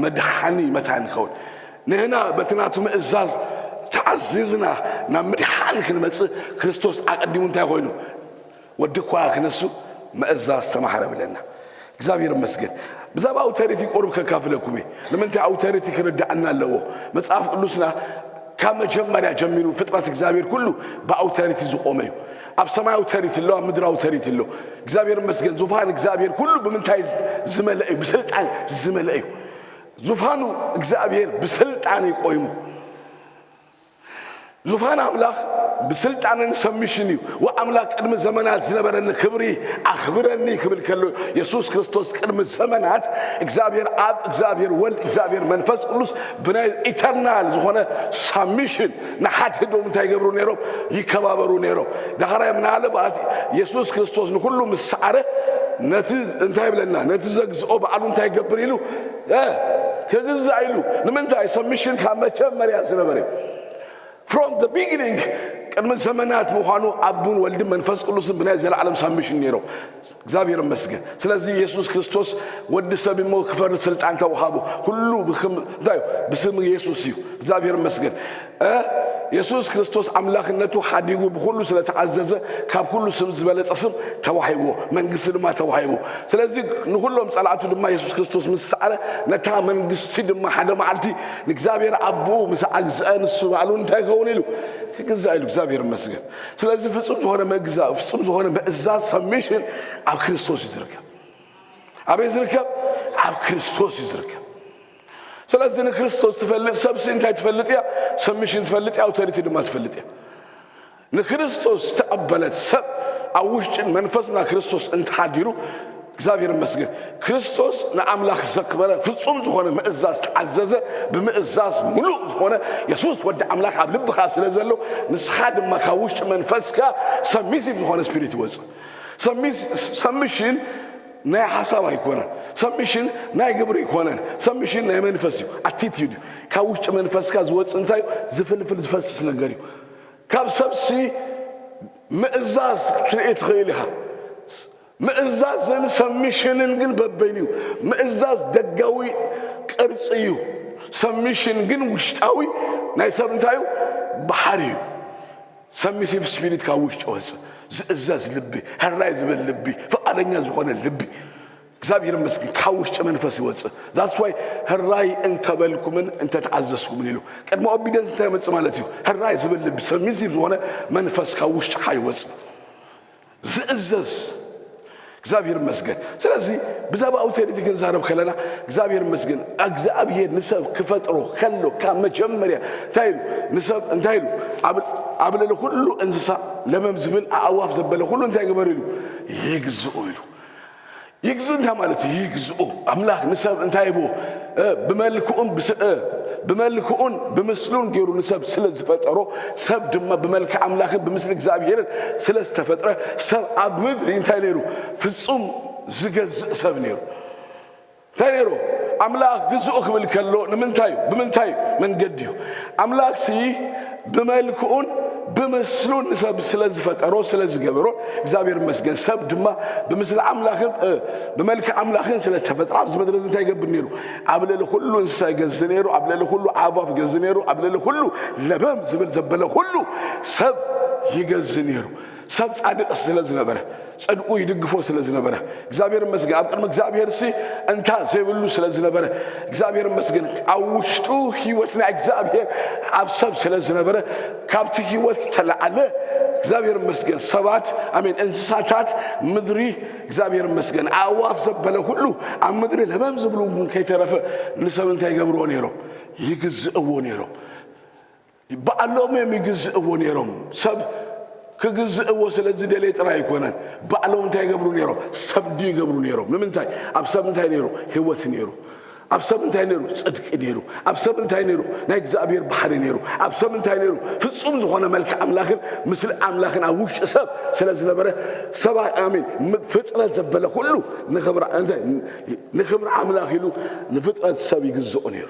መድሓኒ መታን ከውን ንህና በቲ ናቱ ምእዛዝ ተዓዚዝና ናብ ምድሓን ክንመጽእ ክርስቶስ ኣቀዲሙ እንታይ ኮይኑ ወዲ እኳ ክነሱ ምእዛዝ ተማሃረ ብለና። እግዚኣብሔር ይመስገን። ብዛዕባ ኣውቶሪቲ ቁሩብ ከካፍለኩም እየ። ንምንታይ ኣውቶሪቲ ክርዳእና ኣለዎ? መጽሓፍ ቅዱስና ካብ መጀመርያ ጀሚሩ ፍጥረት እግዚኣብሔር ኩሉ ብኣውቶሪቲ ዝቆመ እዩ። ኣብ ሰማይ ኣውቶሪቲ ኣሎ፣ ኣብ ምድሪ ኣውቶሪቲ ኣሎ። እግዚኣብሔር ይመስገን። ዙፋን እግዚኣብሔር ኩሉ ብምንታይ ዝመለአ እዩ? ብስልጣን ዝመለአ እዩ። ዙፋኑ እግዚኣብሔር ብስልጣን እዩ ቆይሙ። ዙፋን ኣምላኽ ብስልጣንን ሰሚሽን እዩ። ወኣምላክ ቅድሚ ዘመናት ዝነበረኒ ክብሪ ኣኽብረኒ ክብል ከሎ፣ የሱስ ክርስቶስ ቅድሚ ዘመናት እግዚኣብሔር ኣብ፣ እግዚኣብሔር ወልድ፣ እግዚኣብሔር መንፈስ ቅዱስ ብናይ ኢተርናል ዝኾነ ሳሚሽን ንሓድሕዶም እንታይ ይገብሩ ነይሮም? ይከባበሩ ነይሮም። ዳሕራይ ምናልባት የሱስ ክርስቶስ ንኹሉ ምስ ሰዓረ ነቲ እንታይ ይብለና? ነቲ ዘግዝኦ ባዕሉ እንታይ ይገብር ኢሉ? እ፣ ክግዛእ ኢሉ። ንምንታይ? ሰሚሽን ካብ መጀመርያ ዝነበረ እዩ። From the beginning፣ ቅድሚ ዘመናት ምዃኑ ኣቡን ወልድን መንፈስ ቅዱስን ብናይ ዘለዓለም ሳሚሽን ነይሮም። እግዚኣብሔር ይመስገን። ስለዚ የሱስ ክርስቶስ ወዲ ሰብ እሞ ክፈርድ ስልጣን ተዋሃቦ። ኩሉ ብክም-፣ እንታይ እዩ? ብስም የሱስ እዩ። እግዚኣብሔር ይመስገን። እ? የሱስ ክርስቶስ ኣምላኽነቱ ሓዲጉ ብኹሉ ስለ ተኣዘዘ፣ ካብ ኩሉ ስም ዝበለጸ ስም ተዋሂብዎ፣ መንግስቲ ድማ ተዋሂብዎ። ስለዚ ንኹሎም ጸላእቱ ድማ የሱስ ክርስቶስ ምስ ሰዓረ፣ ነታ መንግስቲ ድማ ሓደ መዓልቲ ንእግዚኣብሔር ኣቦኡ ምስ ኣግዝአ፣ ንሱ ባዕሉ እንታይ ክኸውን ኢሉ? ክግዛእ ኢሉ። እግዚኣብሔር ይመስገን። ስለዚ ፍጹም ዝኾነ መግዛእ፣ ፍጹም ዝኾነ ምእዛዝ፣ ሰብሚሽን፣ ኣብ ክርስቶስ እዩ ዝርከብ። ኣበይ ዝርከብ? ኣብ ክርስቶስ እዩ ዝርከብ። ስለዚ ንክርስቶስ ትፈልጥ ሰብሲ እንታይ ትፈልጥ እያ? ሰብሚሽን ትፈልጥ እያ፣ ኣውቶሪቲ ድማ ትፈልጥ እያ። ንክርስቶስ ዝተቐበለት ሰብ ኣብ ውሽጥን መንፈስና ክርስቶስ እንተሓዲሩ፣ እግዚኣብሔር ይመስገን። ክርስቶስ ንኣምላኽ ዘክበረ፣ ፍጹም ዝኾነ ምእዛዝ ተዓዘዘ። ብምእዛዝ ምሉእ ዝኾነ የሱስ ወዲ ኣምላኽ ኣብ ልብኻ ስለ ዘሎ፣ ንስኻ ድማ ካብ ውሽጢ መንፈስካ ሰብሚሲቭ ዝኾነ ስፒሪት ይወፅእ። ሰብሚስ-፣ ሰብሚሽን ናይ ሓሳብ ኣይኮነን። ሰብሚሽን ናይ ግብሪ ኣይኮነን። ሰብሚሽን ናይ መንፈስ እዩ፣ ኣቲቲዩድ እዩ። ካብ ውሽጢ መንፈስካ ዝወፅእ እንታይ እዩ? ዝፍልፍል ዝፈስስ ነገር እዩ። ካብ ሰብሲ ምእዛዝ ክትርኢ ትኽእል ኢኻ። ምእዛዝን ሰብሚሽንን ግን በበይኑ እዩ። ምእዛዝ ደጋዊ ቅርጺ እዩ። ሰብሚሽን ግን ውሽጣዊ ናይ ሰብ እንታይ እዩ? ባሕሪ እዩ። ሰብሚሲቭ ስፒሪት ካብ ውሽጢ ወፅእ፣ ዝእዘዝ ልቢ፣ ሕራይ ዝብል ልቢ፣ ፍቓደኛ ዝኾነ ልቢ። እግዚኣብሔር ይመስገን፣ ካብ ውሽጢ መንፈስ ይወፅእ። ዛትስ ዋይ ሕራይ እንተበልኩምን እንተተኣዘዝኩምን ኢሉ። ቅድሚ ኦቢደንስ እንታይ ይመፅእ ማለት እዩ? ሕራይ ዝብል ልቢ፣ ሰብሚሲቭ ዝኾነ መንፈስ ካብ ውሽጥኻ ይወፅእ። ዝእዘዝ። እግዚኣብሔር ይመስገን። ስለዚ ብዛዕባ ኣውቶሪቲ ክንዛረብ ከለና እግዚኣብሔር ይመስገን። እግዚኣብሔር ንሰብ ክፈጥሮ ከሎ ካብ መጀመርያ እንታይ ኢሉ? ንሰብ እንታይ ኢሉ? ኣብ፣ ኣብ ልዕሊ ኩሉ እንስሳ ለመም ዝብል ኣእዋፍ ዘበለ ኩሉ እንታይ ግበሩ ኢሉ? ይግዝኡ ኢሉ። ይግዝኡ እንታይ ማለት እዩ? ይግዝኡ። ኣምላኽ ንሰብ እንታይ ይብዎ? እ፣ ብመልክኡን ብስ-፣ እ፣ ብመልክኡን ብምስሉን ገይሩ ንሰብ ስለ ዝፈጠሮ፣ ሰብ ድማ ብመልክዕ ኣምላኽን ብምስሊ እግዚኣብሔርን ስለ ዝተፈጥረ፣ ሰብ ኣብ ምድሪ እንታይ ነይሩ? ፍጹም ዝገዝእ ሰብ ነይሩ። እንታይ ነይሩ? ኣምላኽ ግዝኡ ክብል ከሎ ንምንታይ እዩ? ብምንታይ መንገዲ እዩ? ኣምላኽሲ ብመልክኡን ብምስሉን ንሰብ ስለ ዝፈጠሮ፣ ስለ ዝገበሮ፣ እግዚኣብሔር ይመስገን። ሰብ ድማ ብምስሊ ኣምላኽን፣ እ፣ ብመልክዕ ኣምላኽን ስለ ዝተፈጥረ፣ ኣብዚ ምድሪ እዚ እንታይ ይገብር ነይሩ? ኣብ ልዕሊ ኩሉ እንስሳ ይገዝእ ነይሩ፣ ኣብ ልዕሊ ኩሉ ኣዕዋፍ ይገዝእ ነይሩ፣ ኣብ ልዕሊ ኩሉ ለበም ዝብል ዘበለ ኩሉ ሰብ ይገዝእ ነይሩ። ሰብ ጻድቕ ስለ ዝነበረ፣ ጽድቁ ይድግፎ ስለ ዝነበረ፣ እግዚኣብሔር ይመስገን። ኣብ ቅድሚ እግዚኣብሔር ሲ እንታ ዘይብሉ ስለ ዝነበረ፣ እግዚኣብሔር ይመስገን። ኣብ ውሽጡ ህይወት ናይ እግዚኣብሔር ኣብ ሰብ ስለ ዝነበረ፣ ካብቲ ህይወት ዝተለዓለ እግዚኣብሔር ይመስገን። ሰባት፣ ኣሜን፣ እንስሳታት ምድሪ፣ እግዚኣብሔር ይመስገን፣ ኣእዋፍ ዘበለ ኩሉ ኣብ ምድሪ ለመም ዝብሉ እውን ከይተረፈ ንሰብ እንታይ ይገብርዎ ነይሮም? ይግዝእዎ ነይሮም። ባዕሎም እዮም ይግዝእዎ ነይሮም። ሰብ ክግዝእዎ ስለ ዝደለየ ጥራይ ኣይኮነን። ባዕሎም እንታይ ይገብሩ ነይሮም? ሰብ ድዩ ይገብሩ ነይሮም። ንምንታይ? ኣብ ሰብ እንታይ ነይሩ? ህይወት ነይሩ። ኣብ ሰብ እንታይ ነይሩ? ጽድቂ ነይሩ። ኣብ ሰብ እንታይ ነይሩ? ናይ እግዚኣብሔር ባሕሪ ነይሩ። ኣብ ሰብ እንታይ ነይሩ? ፍጹም ዝኾነ መልክዕ ኣምላኽን ምስሊ ኣምላኽን ኣብ ውሽጢ ሰብ ስለ ዝነበረ፣ ሰብኣይ፣ ኣሜን፣ ም-፣ ፍጥረት ዘበለ ኩሉ ንኽብሪ፣ እንታይ፣ ንኽብሪ ኣምላኽ ኢሉ ንፍጥረት ሰብ ይግዝኦ ነይሩ።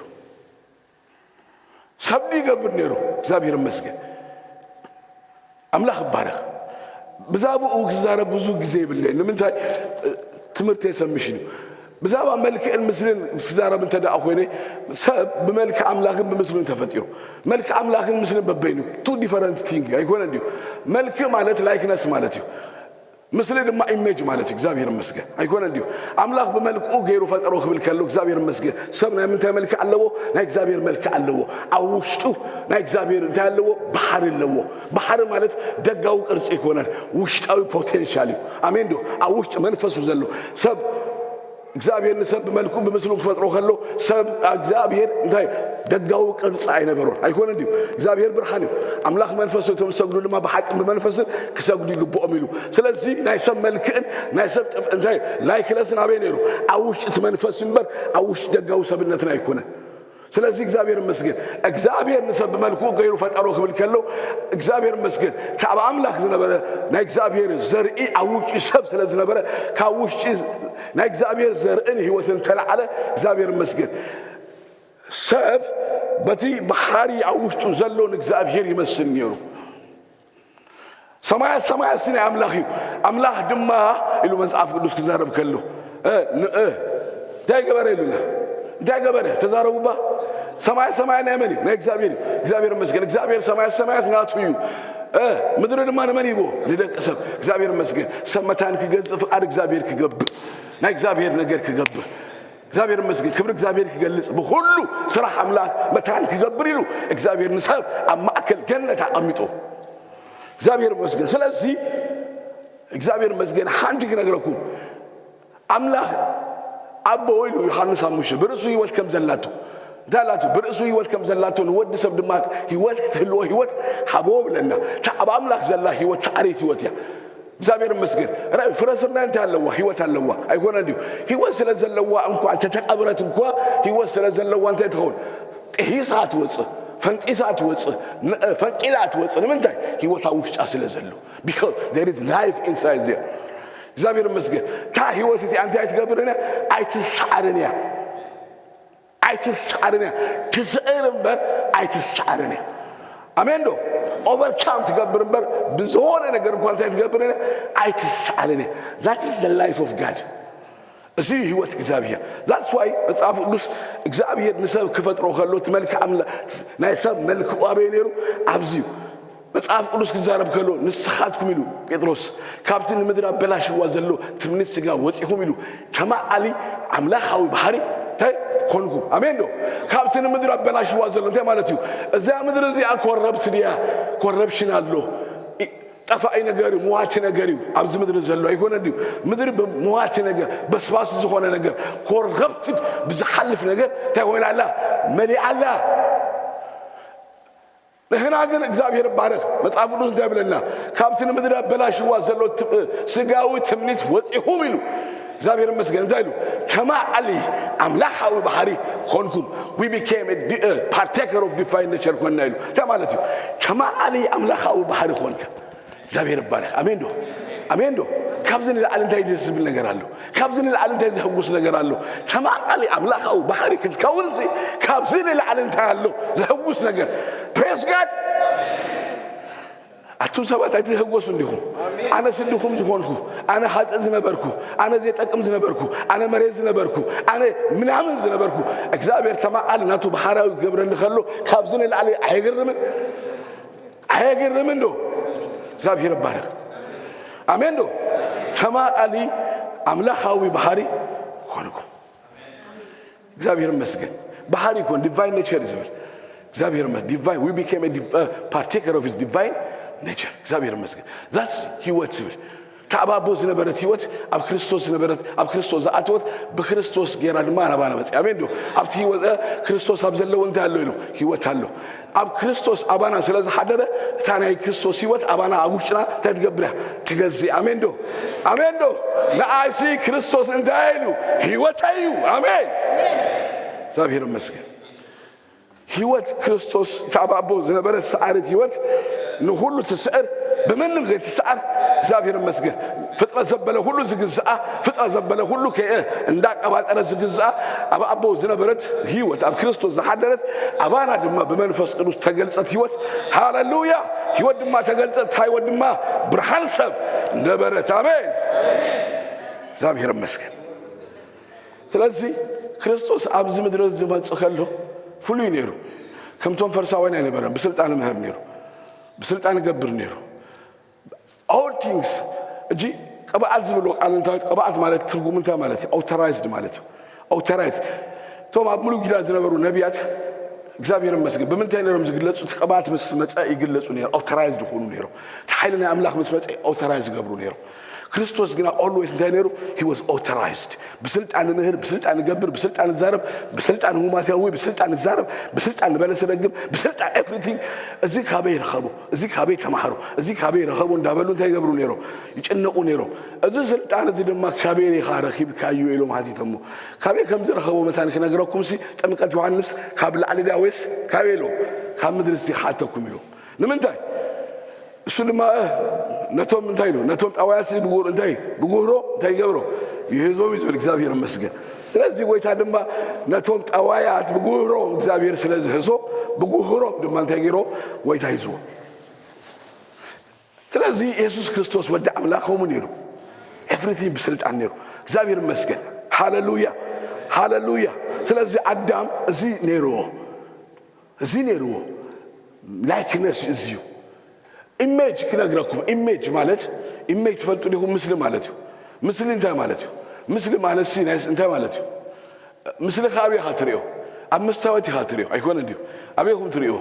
ሰብ ድዩ ይገብር ነይሩ? እግዚኣብሔር ይመስገን። ኣምላኽ ይባረኽ። ብዛዕባኡ ክዛረብ ብዙ ግዜ የብለይን። ንምንታይ? ትምህርቲ የሰምሽን እዩ። ብዛዕባ መልክዕን ምስልን ክዛረብ እንተ ደኣ ኮይነ፣ ሰብ ብመልክዕ ኣምላኽን ብምስልን ተፈጢሩ። መልክዕ ኣምላኽን ምስልን በበይኑ፣ ቱ ዲፈረንት ቲንግ ኣይኮነን ድዩ? መልክዕ ማለት ላይክነስ ማለት እዩ። ምስሊ ድማ ኢሜጅ ማለት እዩ። እግዚኣብሔር ይመስገን። ኣይኮነን ድዩ? ኣምላኽ ብመልክኡ ገይሩ ፈጠሮ ክብል ከሎ እግዚኣብሔር ይመስገን። ሰብ ናይ ምንታይ መልክዕ ኣለዎ? ናይ እግዚኣብሔር መልክዕ ኣለዎ። ኣብ ውሽጡ ናይ እግዚኣብሔር እንታይ ኣለዎ? ባሕሪ ኣለዎ። ባሕሪ ማለት ደጋዊ ቅርጺ ኣይኮነን፣ ውሽጣዊ ፖቴንሻል እዩ። ኣሜን ድዩ? ኣብ ውሽጢ መንፈሱ ዘሎ ሰብ እግዚኣብሔር ንሰብ ብመልክኡ ብምስሉ ክፈጥሮ ከሎ ሰብ እግዚኣብሔር እንታይ ደጋዊ ቅርፂ ኣይነበሮን ኣይኮነ ድዩ እግዚኣብሔር ብርሃን እዩ ኣምላኽ መንፈስ እቶም ዝሰግዱ ድማ ብሓቅን ብመንፈስን ክሰግዱ ይግብኦም ኢሉ ስለዚ ናይ ሰብ መልክዕን ናይ ሰብ ጥብ እንታይ ላይክለስን ኣበይ ነይሩ ኣብ ውሽጢ እቲ መንፈስ እምበር ኣብ ውሽጢ ደጋዊ ሰብነትና ኣይኮነን ስለዚህ እግዚኣብሔር ይመስገን። እግዚኣብሔር ንሰብ ብመልክኡ ገይሩ ፈጠሮ ክብል ከሎ እግዚኣብሔር ይመስገን። ካብ ኣምላኽ ዝነበረ ናይ እግዚኣብሔር ዘርኢ ኣብ ውሽጢ ሰብ ስለ ዝነበረ ካብ ውሽጢ ናይ እግዚኣብሔር ዘርእን ህይወትን ተላዓለ። እግዚኣብሔር ይመስገን። ሰብ በቲ ባሕሪ ኣብ ውሽጡ ዘሎ ንእግዚኣብሔር ይመስል ነይሩ። ሰማያ ሰማያት ናይ ኣምላኽ እዩ ኣምላኽ ድማ ኢሉ መጽሓፍ ቅዱስ ክዛረብ ከሎ እንታይ ገበረ ኢሉና እንታይ ገበረ ተዛረቡባ ሰማያ ሰማያ ናይ መን እዩ ናይ እግዚኣብሔር እዩ እግዚኣብሔር መስገን እግዚኣብሔር ሰማያ ሰማያት ናቱ እዩ ምድሪ ድማ ንመን ይቦ ንደቂ ሰብ እግዚኣብሔር መስገን ሰብ መታን ክገዝእ ፍቃድ እግዚኣብሔር ክገብር ናይ እግዚኣብሔር ነገር ክገብር እግዚኣብሔር መስገን ክብሪ እግዚኣብሔር ክገልጽ ብኩሉ ስራሕ ኣምላኽ መታን ክገብር ኢሉ እግዚኣብሔር ንሰብ ኣብ ማእከል ገነት ኣቐሚጦ እግዚኣብሔር ይመስገን። ስለዚ እግዚኣብሔር ይመስገን። ሓንቲ ክነግረኩም ኣምላኽ ኣቦ ኢሉ ዮሃንስ ሓሙሽተ ብርእሱ ህይወት ከም ዘላቶ እንታይ ኣላቶ ብርእሱ ህይወት ከም ዘላቶ ንወዲ ሰብ ድማ ህይወት ክትህልዎ ህይወት ሃቦ ብለና። እታ ኣብ ኣምላኽ ዘላ ህይወት ሳዕሪት ህይወት እያ። እግዚኣብሔር ይመስገን። ራእዩ ፍረ ስርናይ እንታይ ኣለዋ? ህይወት ኣለዋ። ኣይኮነ ድዩ? ህይወት ስለ ዘለዋ እንኳ እንተተቐብረት እንኳ ህይወት ስለ ዘለዋ እንታይ ትኸውን? ጥሒሳ ትወፅእ፣ ፈንጢሳ ትወፅእ፣ ፈንቂላ ትወፅእ። ንምንታይ? ህይወታ ውሽጣ ስለ ዘሎ። Because there is life inside there. እግዚኣብሔር ይመስገን። እታ ህይወት እቲኣ እንታይ ኣይትገብርን እያ? ኣይትሰዓርን እያ። ኣይትሰዓርን እያ። ትስዕር እምበር ኣይትሰዓርን እያ። ኣሜን ዶ? ኦቨርካም ትገብር እምበር ብዝኾነ ነገር እኳ እንታይ ትገብርን እያ? ኣይትሰዓርን እያ። That is the life of God. እዚ ህይወት እግዚኣብሔር that's why መጽሓፍ ቅዱስ እግዚኣብሔር ንሰብ ክፈጥሮ ከሎ እቲ መልክዕ ናይ ሰብ መልክዑ ኣበይ ነይሩ ኣብዚ እዩ መጽሓፍ ቅዱስ ክዛረብ ከሎ ንስኻትኩም ኢሉ ጴጥሮስ ካብቲ ንምድሪ ኣበላሽዋ ዘሎ ትምኒት ስጋ ወፂኹም ኢሉ ተማዓሊ ኣምላኻዊ ባህሪ እንታይ ኮንኩም ኣሜን ዶ ካብቲ ንምድሪ ኣበላሽዋ ዘሎ እንታይ ማለት እዩ እዛ ምድሪ እዚኣ ኮረብቲ ድያ ኮረብሽን ኣሎ ጠፋኢ ነገር እዩ መዋቲ ነገር እዩ ኣብዚ ምድሪ ዘሎ ኣይኮነ ድዩ ምድሪ መዋቲ ነገር በስባስ ዝኾነ ነገር ኮረብትድ ብዝሓልፍ ነገር እንታይ ኮይና ኣላ መሊኣ ኣላ ንሕና ግን እግዚኣብሔር ባረኽ መጽሓፍ ቅዱስ እንታይ ብለና ካብቲ ንምድሪ ኣበላሽዋ ዘሎ ስጋዊ ትምኒት ወፂኹም ኢሉ እግዚኣብሔር መስገን እንታይ ኢሉ ተማዓሊ ኣምላኻዊ ባህሪ ኮንኩም we became a partaker of divine nature ኮንና ኢሉ እንታይ ማለት እዩ ተማዓሊ ኣምላኻዊ ባህሪ ኮንካ እግዚኣብሔር ይባረክ። ኣሜን ዶ? ኣሜን ዶ? ካብዚ ንላዕሊ እንታይ ደስ ዝብል ነገር ኣሎ? ካብዚ ንላዕሊ እንታይ ዘሕጉስ ነገር ኣሎ? ተማዓሊ ኣምላኻዊ ባህሪ ክትከውንሲ ካብዚ ንላዕሊ እንታይ ኣሎ? ዘሕጉስ ነገር። Praise God። ኣቱም ሰባት ኣይትህጎሱ እንዲኹም። ኣነ ስድኹም ዝኾንኩ፣ ኣነ ሃጥእ ዝነበርኩ፣ ኣነ ዘይጠቅም ዝነበርኩ፣ ኣነ መሬት ዝነበርኩ፣ ኣነ ምናምን ዝነበርኩ፣ እግዚኣብሔር ተማዓሊ ናቱ ባህራዊ ክገብረኒ ከሎ ካብዚ ንላዕሊ ኣይግርምን። ኣየገርምን ዶ እግዚኣብሔር ይባረክ ኣሜን ዶ ተማቃሊ ኣምላኻዊ ባህሪ ኮንኩም እግዚኣብሔር መስገን ባህሪ ኮን divine nature ዝብል እግዚኣብሔር መስ divine we became a div- uh, partaker of his divine nature እግዚኣብሔር መስገን that's ህይወት ዝብል ካብ ኣቦ ዝነበረት ህይወት ኣብ ክርስቶስ ዝነበረት ኣብ ክርስቶስ ዝኣተወት ብክርስቶስ ገይራ ድማ ናባና መፅእ ኣሜን ዶ ኣብቲ ህይወት ክርስቶስ ኣብ ዘለዎ እንታይ ኣሎ ኢሉ ህይወት ኣሎ ኣብ ክርስቶስ ኣባና ስለ ዝሓደረ እታ ናይ ክርስቶስ ህይወት ኣባና ኣብ ውሽጥና እንታይ ትገብር እያ ትገዝእ ኣሜን ዶ ኣሜን ዶ ንኣይሲ ክርስቶስ እንታይ ኢሉ ህይወተይ እዩ ኣሜን እግዚኣብሔር ይመስገን ህይወት ክርስቶስ እታ ኣብ ኣቦ ዝነበረት ሰዓሪት ህይወት ንኹሉ ትስዕር ብምንም ዘይትስዓር እግዚኣብሔር ይመስገን ፍጥረት ዘበለ ኩሉ ዝግዝኣ ፍጥረት ዘበለ ኩሉ ከ እንዳቀባጠረ ዝግዝኣ ኣብ ኣቦ ዝነበረት ህይወት ኣብ ክርስቶስ ዝሓደረት ኣባና ድማ ብመንፈስ ቅዱስ ተገልጸት ህይወት ሃሌሉያ ህይወት ድማ ተገልጸት እታ ህይወት ድማ ብርሃን ሰብ ነበረት ኣሜን እግዚኣብሔር ይመስገን ስለዚ ክርስቶስ ኣብዚ ምድሪ ዝመጽእ ከሎ ፍሉይ ነይሩ ከምቶም ፈሪሳውያን ኣይነበረን ብስልጣን ምህር ነይሩ ብስልጣን ገብር ነይሩ all things እጂ ቅብኣት ዝብሎ ቃል እንታይ ቅብኣት ማለት ትርጉም እንታይ ማለት እዩ authorized ማለት እዩ authorized እቶም ኣብ ሙሉእ ኪዳን ዝነበሩ ነቢያት እግዚኣብሔር ይመስገን ብምንታይ ነሮም ዝግለጹ እቲ ቅብኣት ምስ መጸ ይግለጹ ነይሩ authorized ይኾኑ ነይሮም እቲ ሓይሊ ናይ ኣምላኽ ምስ መጸ authorized ይገብሩ ነይሮም ክርስቶስ ግና always እንታይ ነይሩ? He was authorized። ብስልጣን ንምህር፣ ብስልጣን ንገብር፣ ብስልጣን ንዛረብ፣ ብስልጣን ህሙማት የእዊ፣ ብስልጣን ንዛረብ፣ ብስልጣን ንበለስ ነግም፣ ብስልጣን everything። እዚ ካበይ ረኸቦ? እዚ ካበይ ተማህሮ? እዚ ካበይ ረኸቦ? እንዳበሉ እንታይ ይገብሩ ነይሮም? ይጭነቁ ነይሮም። እዚ ስልጣን እዚ ድማ ካበይ ኢኻ ረኺብካዮ ኢሎም ሓቲቶሞ። ካበይ ከም ዝረኸቦ መታን ክነግረኩም ሲ ጥምቀት ዮሃንስ ካብ ላዕሊ ድያ ወይስ ካበይ ኢሎም? ካብ ምድሪ ሲ ክሓተኩም ኢሎም። ንምንታይ? እሱ ድማ ነቶም እንታይ ኢሉ? ነቶም ጠዋያት ብጉህሮ እንታይ ብጉህሮ እንታይ ይገብሮ? ይህዞም እዩ ዝብል። እግዚኣብሔር ይመስገን። ስለዚህ ጎይታ ድማ ነቶም ጠዋያት ብጉህሮም እግዚኣብሔር ስለ ዝህዞ ብጉህሮም ድማ እንታይ ገይሮ? ጎይታ ሂዝዎ። ስለዚህ የሱስ ክርስቶስ ወዲ ኣምላኽ ከምኡ ነይሩ። Everything ብስልጣን ነይሩ። እግዚኣብሔር ይመስገን። ሃሌሉያ፣ ሃሌሉያ። ስለዚህ ኣዳም እዚ ነይርዎ፣ እዚ ነይርዎ። ላይክነስ እዚ እዩ። ኢሜጅ ክነግረኩም። ኢሜጅ ማለት፣ ኢሜጅ ትፈልጡ ዲኹም? ምስሊ ማለት እዩ። ምስሊ እንታይ ማለት እዩ? ምስሊ ማለት ሲ ናይስ እንታይ ማለት እዩ? ምስልኻ ኣበይ ኢኻ ትሪኦ? ኣብ መስታወት ኢኻ ትሪኦ ኣይኮነ ድዩ? ኣበይ ኢኹም ትሪእዎ?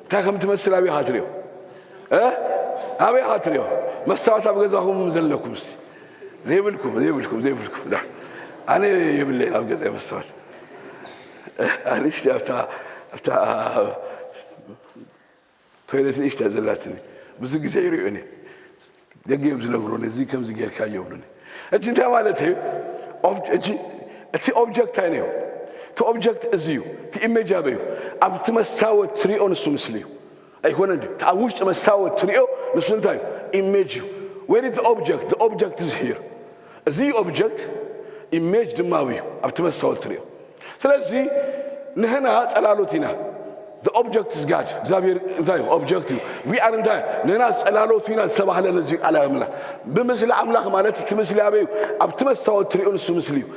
እንታይ ከም ትመስል ኣበይ ኢኻ ትሪኦ? እ ኣበይ ኢኻ ትሪኦ? መስታወት ኣብ ገዛኹም ዘለኩም እስቲ ዘይብልኩም ዘይብልኩም ዘይብልኩም ዳ ኣነ የብለይ ኣብ ገዛ መስታወት። ኣንሽቲ ኣብታ ኣብታ ቶይለት ንእሽታ ዘላትኒ ብዙ ግዜ ይርእዩኒ። ደገ እዮም ዝነግሩኒ፣ እዚ ከምዚ ጌርካ ይብሉኒ። እጂ እንታይ ማለት እዩ? ኦብ- እጂ እቲ ኦብጀክት ኣይነ እዩ። እቲ ኦብጀክት እዚ እዩ። እቲ ኢሜጅ ኣበይ እዩ? ኣብቲ መስታወት ትሪኦ ንሱ ምስሊ እዩ። ኣይኮነ እንዲ እቲ ኣብ ውሽጢ መስታወት ትሪኦ ንሱ እንታይ እዩ? ኢሜጅ እዩ። Where is the object? The object is here። እዚ ኦብጀክት፣ ኢሜጅ ድማ ኣብዩ ኣብቲ መስታወት ትሪኦ። ስለዚ ንህና ጸላሎት ኢና። The object is God። እግዚኣብሔር እንታይ እዩ? ኦብጀክት እዩ። We are እንታይ? ንህና ጸላሎቱ ኢና ዝተባህለ ነዚ ቃል ኣምላኽ። ብምስሊ ኣምላኽ ማለት እቲ ምስሊ ኣበይ እዩ? ኣብቲ መስታወት ትሪኦ ንሱ ምስሊ እዩ።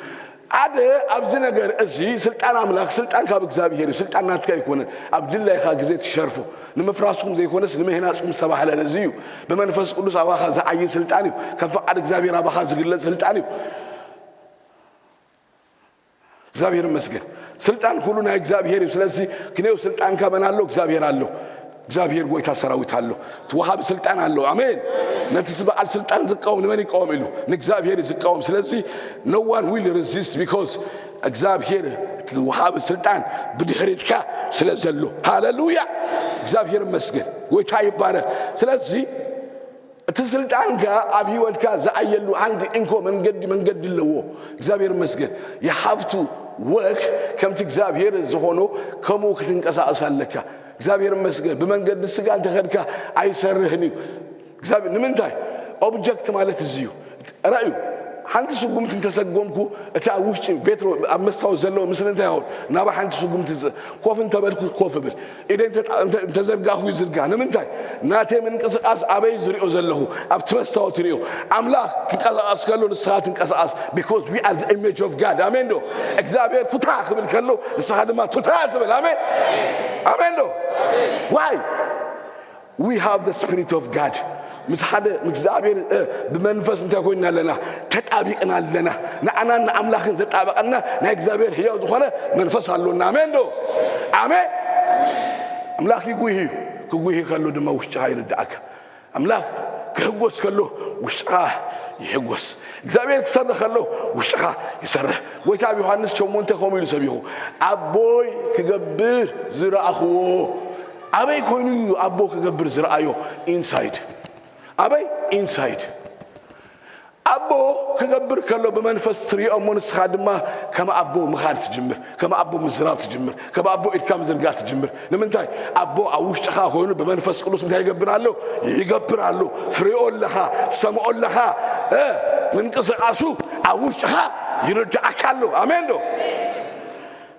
ሓደ ኣብዚ ነገር እዚ ስልጣን ኣምላኽ፣ ስልጣን ካብ እግዚኣብሔር እዩ። ስልጣን ናትካ ኣይኮነን። ኣብ ድላይካ ግዜ ትሸርፎ። ንምፍራስኩም ዘይኮነስ ንምህናጽኩም ዝተባህለ ነዚ እዩ። ብመንፈስ ቅዱስ ኣባኻ ዝዓይ ስልጣን እዩ። ከም ፍቓድ እግዚኣብሔር ኣባኻ ዝግለጽ ስልጣን እዩ። እግዚኣብሔር ይመስገን። ስልጣን ኩሉ ናይ እግዚኣብሔር እዩ። ስለዚ ክንዮ ስልጣንካ መን ኣሎ? እግዚኣብሔር ኣሎ። እግዚኣብሔር ጎይታ ሰራዊት ኣሎ። እቲ ወሃቢ ስልጣን ኣሎ። ኣሜን። ነቲ በዓል ስልጣን ዝቃወም ንመን ይቃወም ኢሉ? ንእግዚኣብሔር እዩ ዝቃወም። ስለዚ no one will resist because እግዚኣብሔር እቲ ወሃቢ ስልጣን ብድሕሪትካ ስለ ዘሎ። ሃሌሉያ። እግዚኣብሔር ይመስገን። ጎይታ ይባረክ። ስለዚ እቲ ስልጣንካ ኣብ ህይወትካ ዝዓየሉ ሓንቲ እንኮ መንገዲ መንገዲ ኣለዎ። እግዚኣብሔር ይመስገን። You have to work ከምቲ እግዚኣብሔር ዝኾኖ ከምኡ ክትንቀሳቐስ ኣለካ። እግዚኣብሔር ይመስገን። ብመንገዲ ስጋ እንተኸድካ ኣይሰርህን እዩ። እግዚኣብሔር ንምንታይ? ኦብጀክት ማለት እዚ እዩ። ራእዩ ሓንቲ ስጉምቲ እንተሰጎምኩ እቲ ኣብ ውሽጢ ቤትሮ ኣብ መስታወት ዘለዎ ምስሊ እንታይ ይኸውን? ናባይ ሓንቲ ስጉምቲ ዝ- ኮፍ እንተበልኩ ኮፍ እብል። ኢደ እንተ- እንተ- እንተዘርጋኹ ይዝርጋ። ንምንታይ? ናተይ ምንቅስቃስ ኣበይ ዝሪኦ ዘለኹ? ኣብቲ መስታወት ይሪኦ። ኣምላኽ ክንቀሳቀስ ከሎ ንስኻ ትንቀሳቀስ። Because we are the image of God። ኣሜን ዶ? እግዚኣብሔር ቱታ ክብል ከሎ ንስኻ ድማ ቱታ ትብል። ኣሜን ኣሜን ዶ? Why? We have the spirit of God። ምስ ሓደ እግዚኣብሔር እ፣ ብመንፈስ እንታይ ኮይንና ኣለና? ተጣቢቅና ኣለና። ንዓናን ንኣምላኽን ዘጣበቀና ናይ እግዚኣብሔር ህያው ዝኾነ መንፈስ ኣሎና። ኣሜን ዶ? ኣሜን። ኣምላኽ ይጉሂ እዩ። ክጉሂ ከሎ ድማ ውሽጥኻ ይርድኣካ። ኣምላኽ ክሕጎስ ከሎ ውሽጥኻ ይሕጎስ። እግዚኣብሔር ክሰርሕ ከሎ ውሽጥኻ ይሰርሕ። ጎይታ ኣብ ዮሃንስ ሸሞንተ ከምኡ ኢሉ ሰቢኹ፣ ኣቦይ ክገብር ዝረኣኽዎ። ኣበይ ኮይኑ እዩ ኣቦ ክገብር ዝረኣዮ? ኢንሳይድ። ኣበይ? ኢንሳይድ። ኣቦ ክገብር ከሎ ብመንፈስ ትሪኦ እሞ ንስኻ ድማ ከም ኣቦ ምኻድ ትጅምር፣ ከም ኣቦ ምዝራብ ትጅምር፣ ከም ኣቦ ኢድካ ምዝርጋሕ ትጅምር። ንምንታይ? ኣቦ ኣብ ውሽጥኻ ኮይኑ ብመንፈስ ቅዱስ እንታይ ይገብር ኣሎ? ይገብር ኣሎ። ትሪኦ ኣለኻ፣ ትሰምዖ ኣለኻ። እ፣ ምንቅስቃሱ ኣብ ውሽጥኻ ይርድኣካ ኣሎ። ኣሜን ዶ?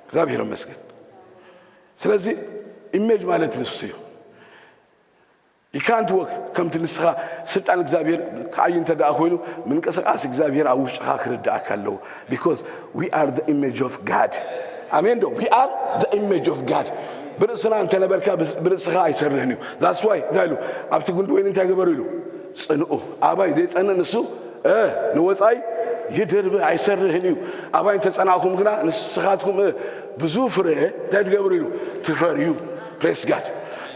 እግዚኣብሔር ይመስገን። ስለዚ ኢሜጅ ማለት ንሱ እዩ። You can't work ከምቲ ንስኻ ስልጣን እግዚኣብሔር ክዓይ እንተ ደኣ ኮይኑ ምንቅስቃስ እግዚኣብሔር ኣብ ውሽጥኻ ክርድኣካ ኣለዎ። Because we are the image of God። ኣሜን ዶ? We are the image of God። ብርእስና እንተነበርካ ብስ- ብርእስኻ ኣይሰርህን እዩ። That's why እንታይ ኢሉ ኣብቲ ጉንዲ ወይኒ እንታይ ገበሩ ኢሉ? ጽንኡ። ኣባይ ዘይጸንእ ንሱ እ፣ ንወጻኢ ይድርቢ ኣይሰርህን እዩ። ኣባይ እንተጸናእኹም ግና ንስኻትኩም እ፣ ብዙ ፍረ እንታይ ትገብሩ ኢሉ? ትፈርዩ። ፕሬስ ጋድ።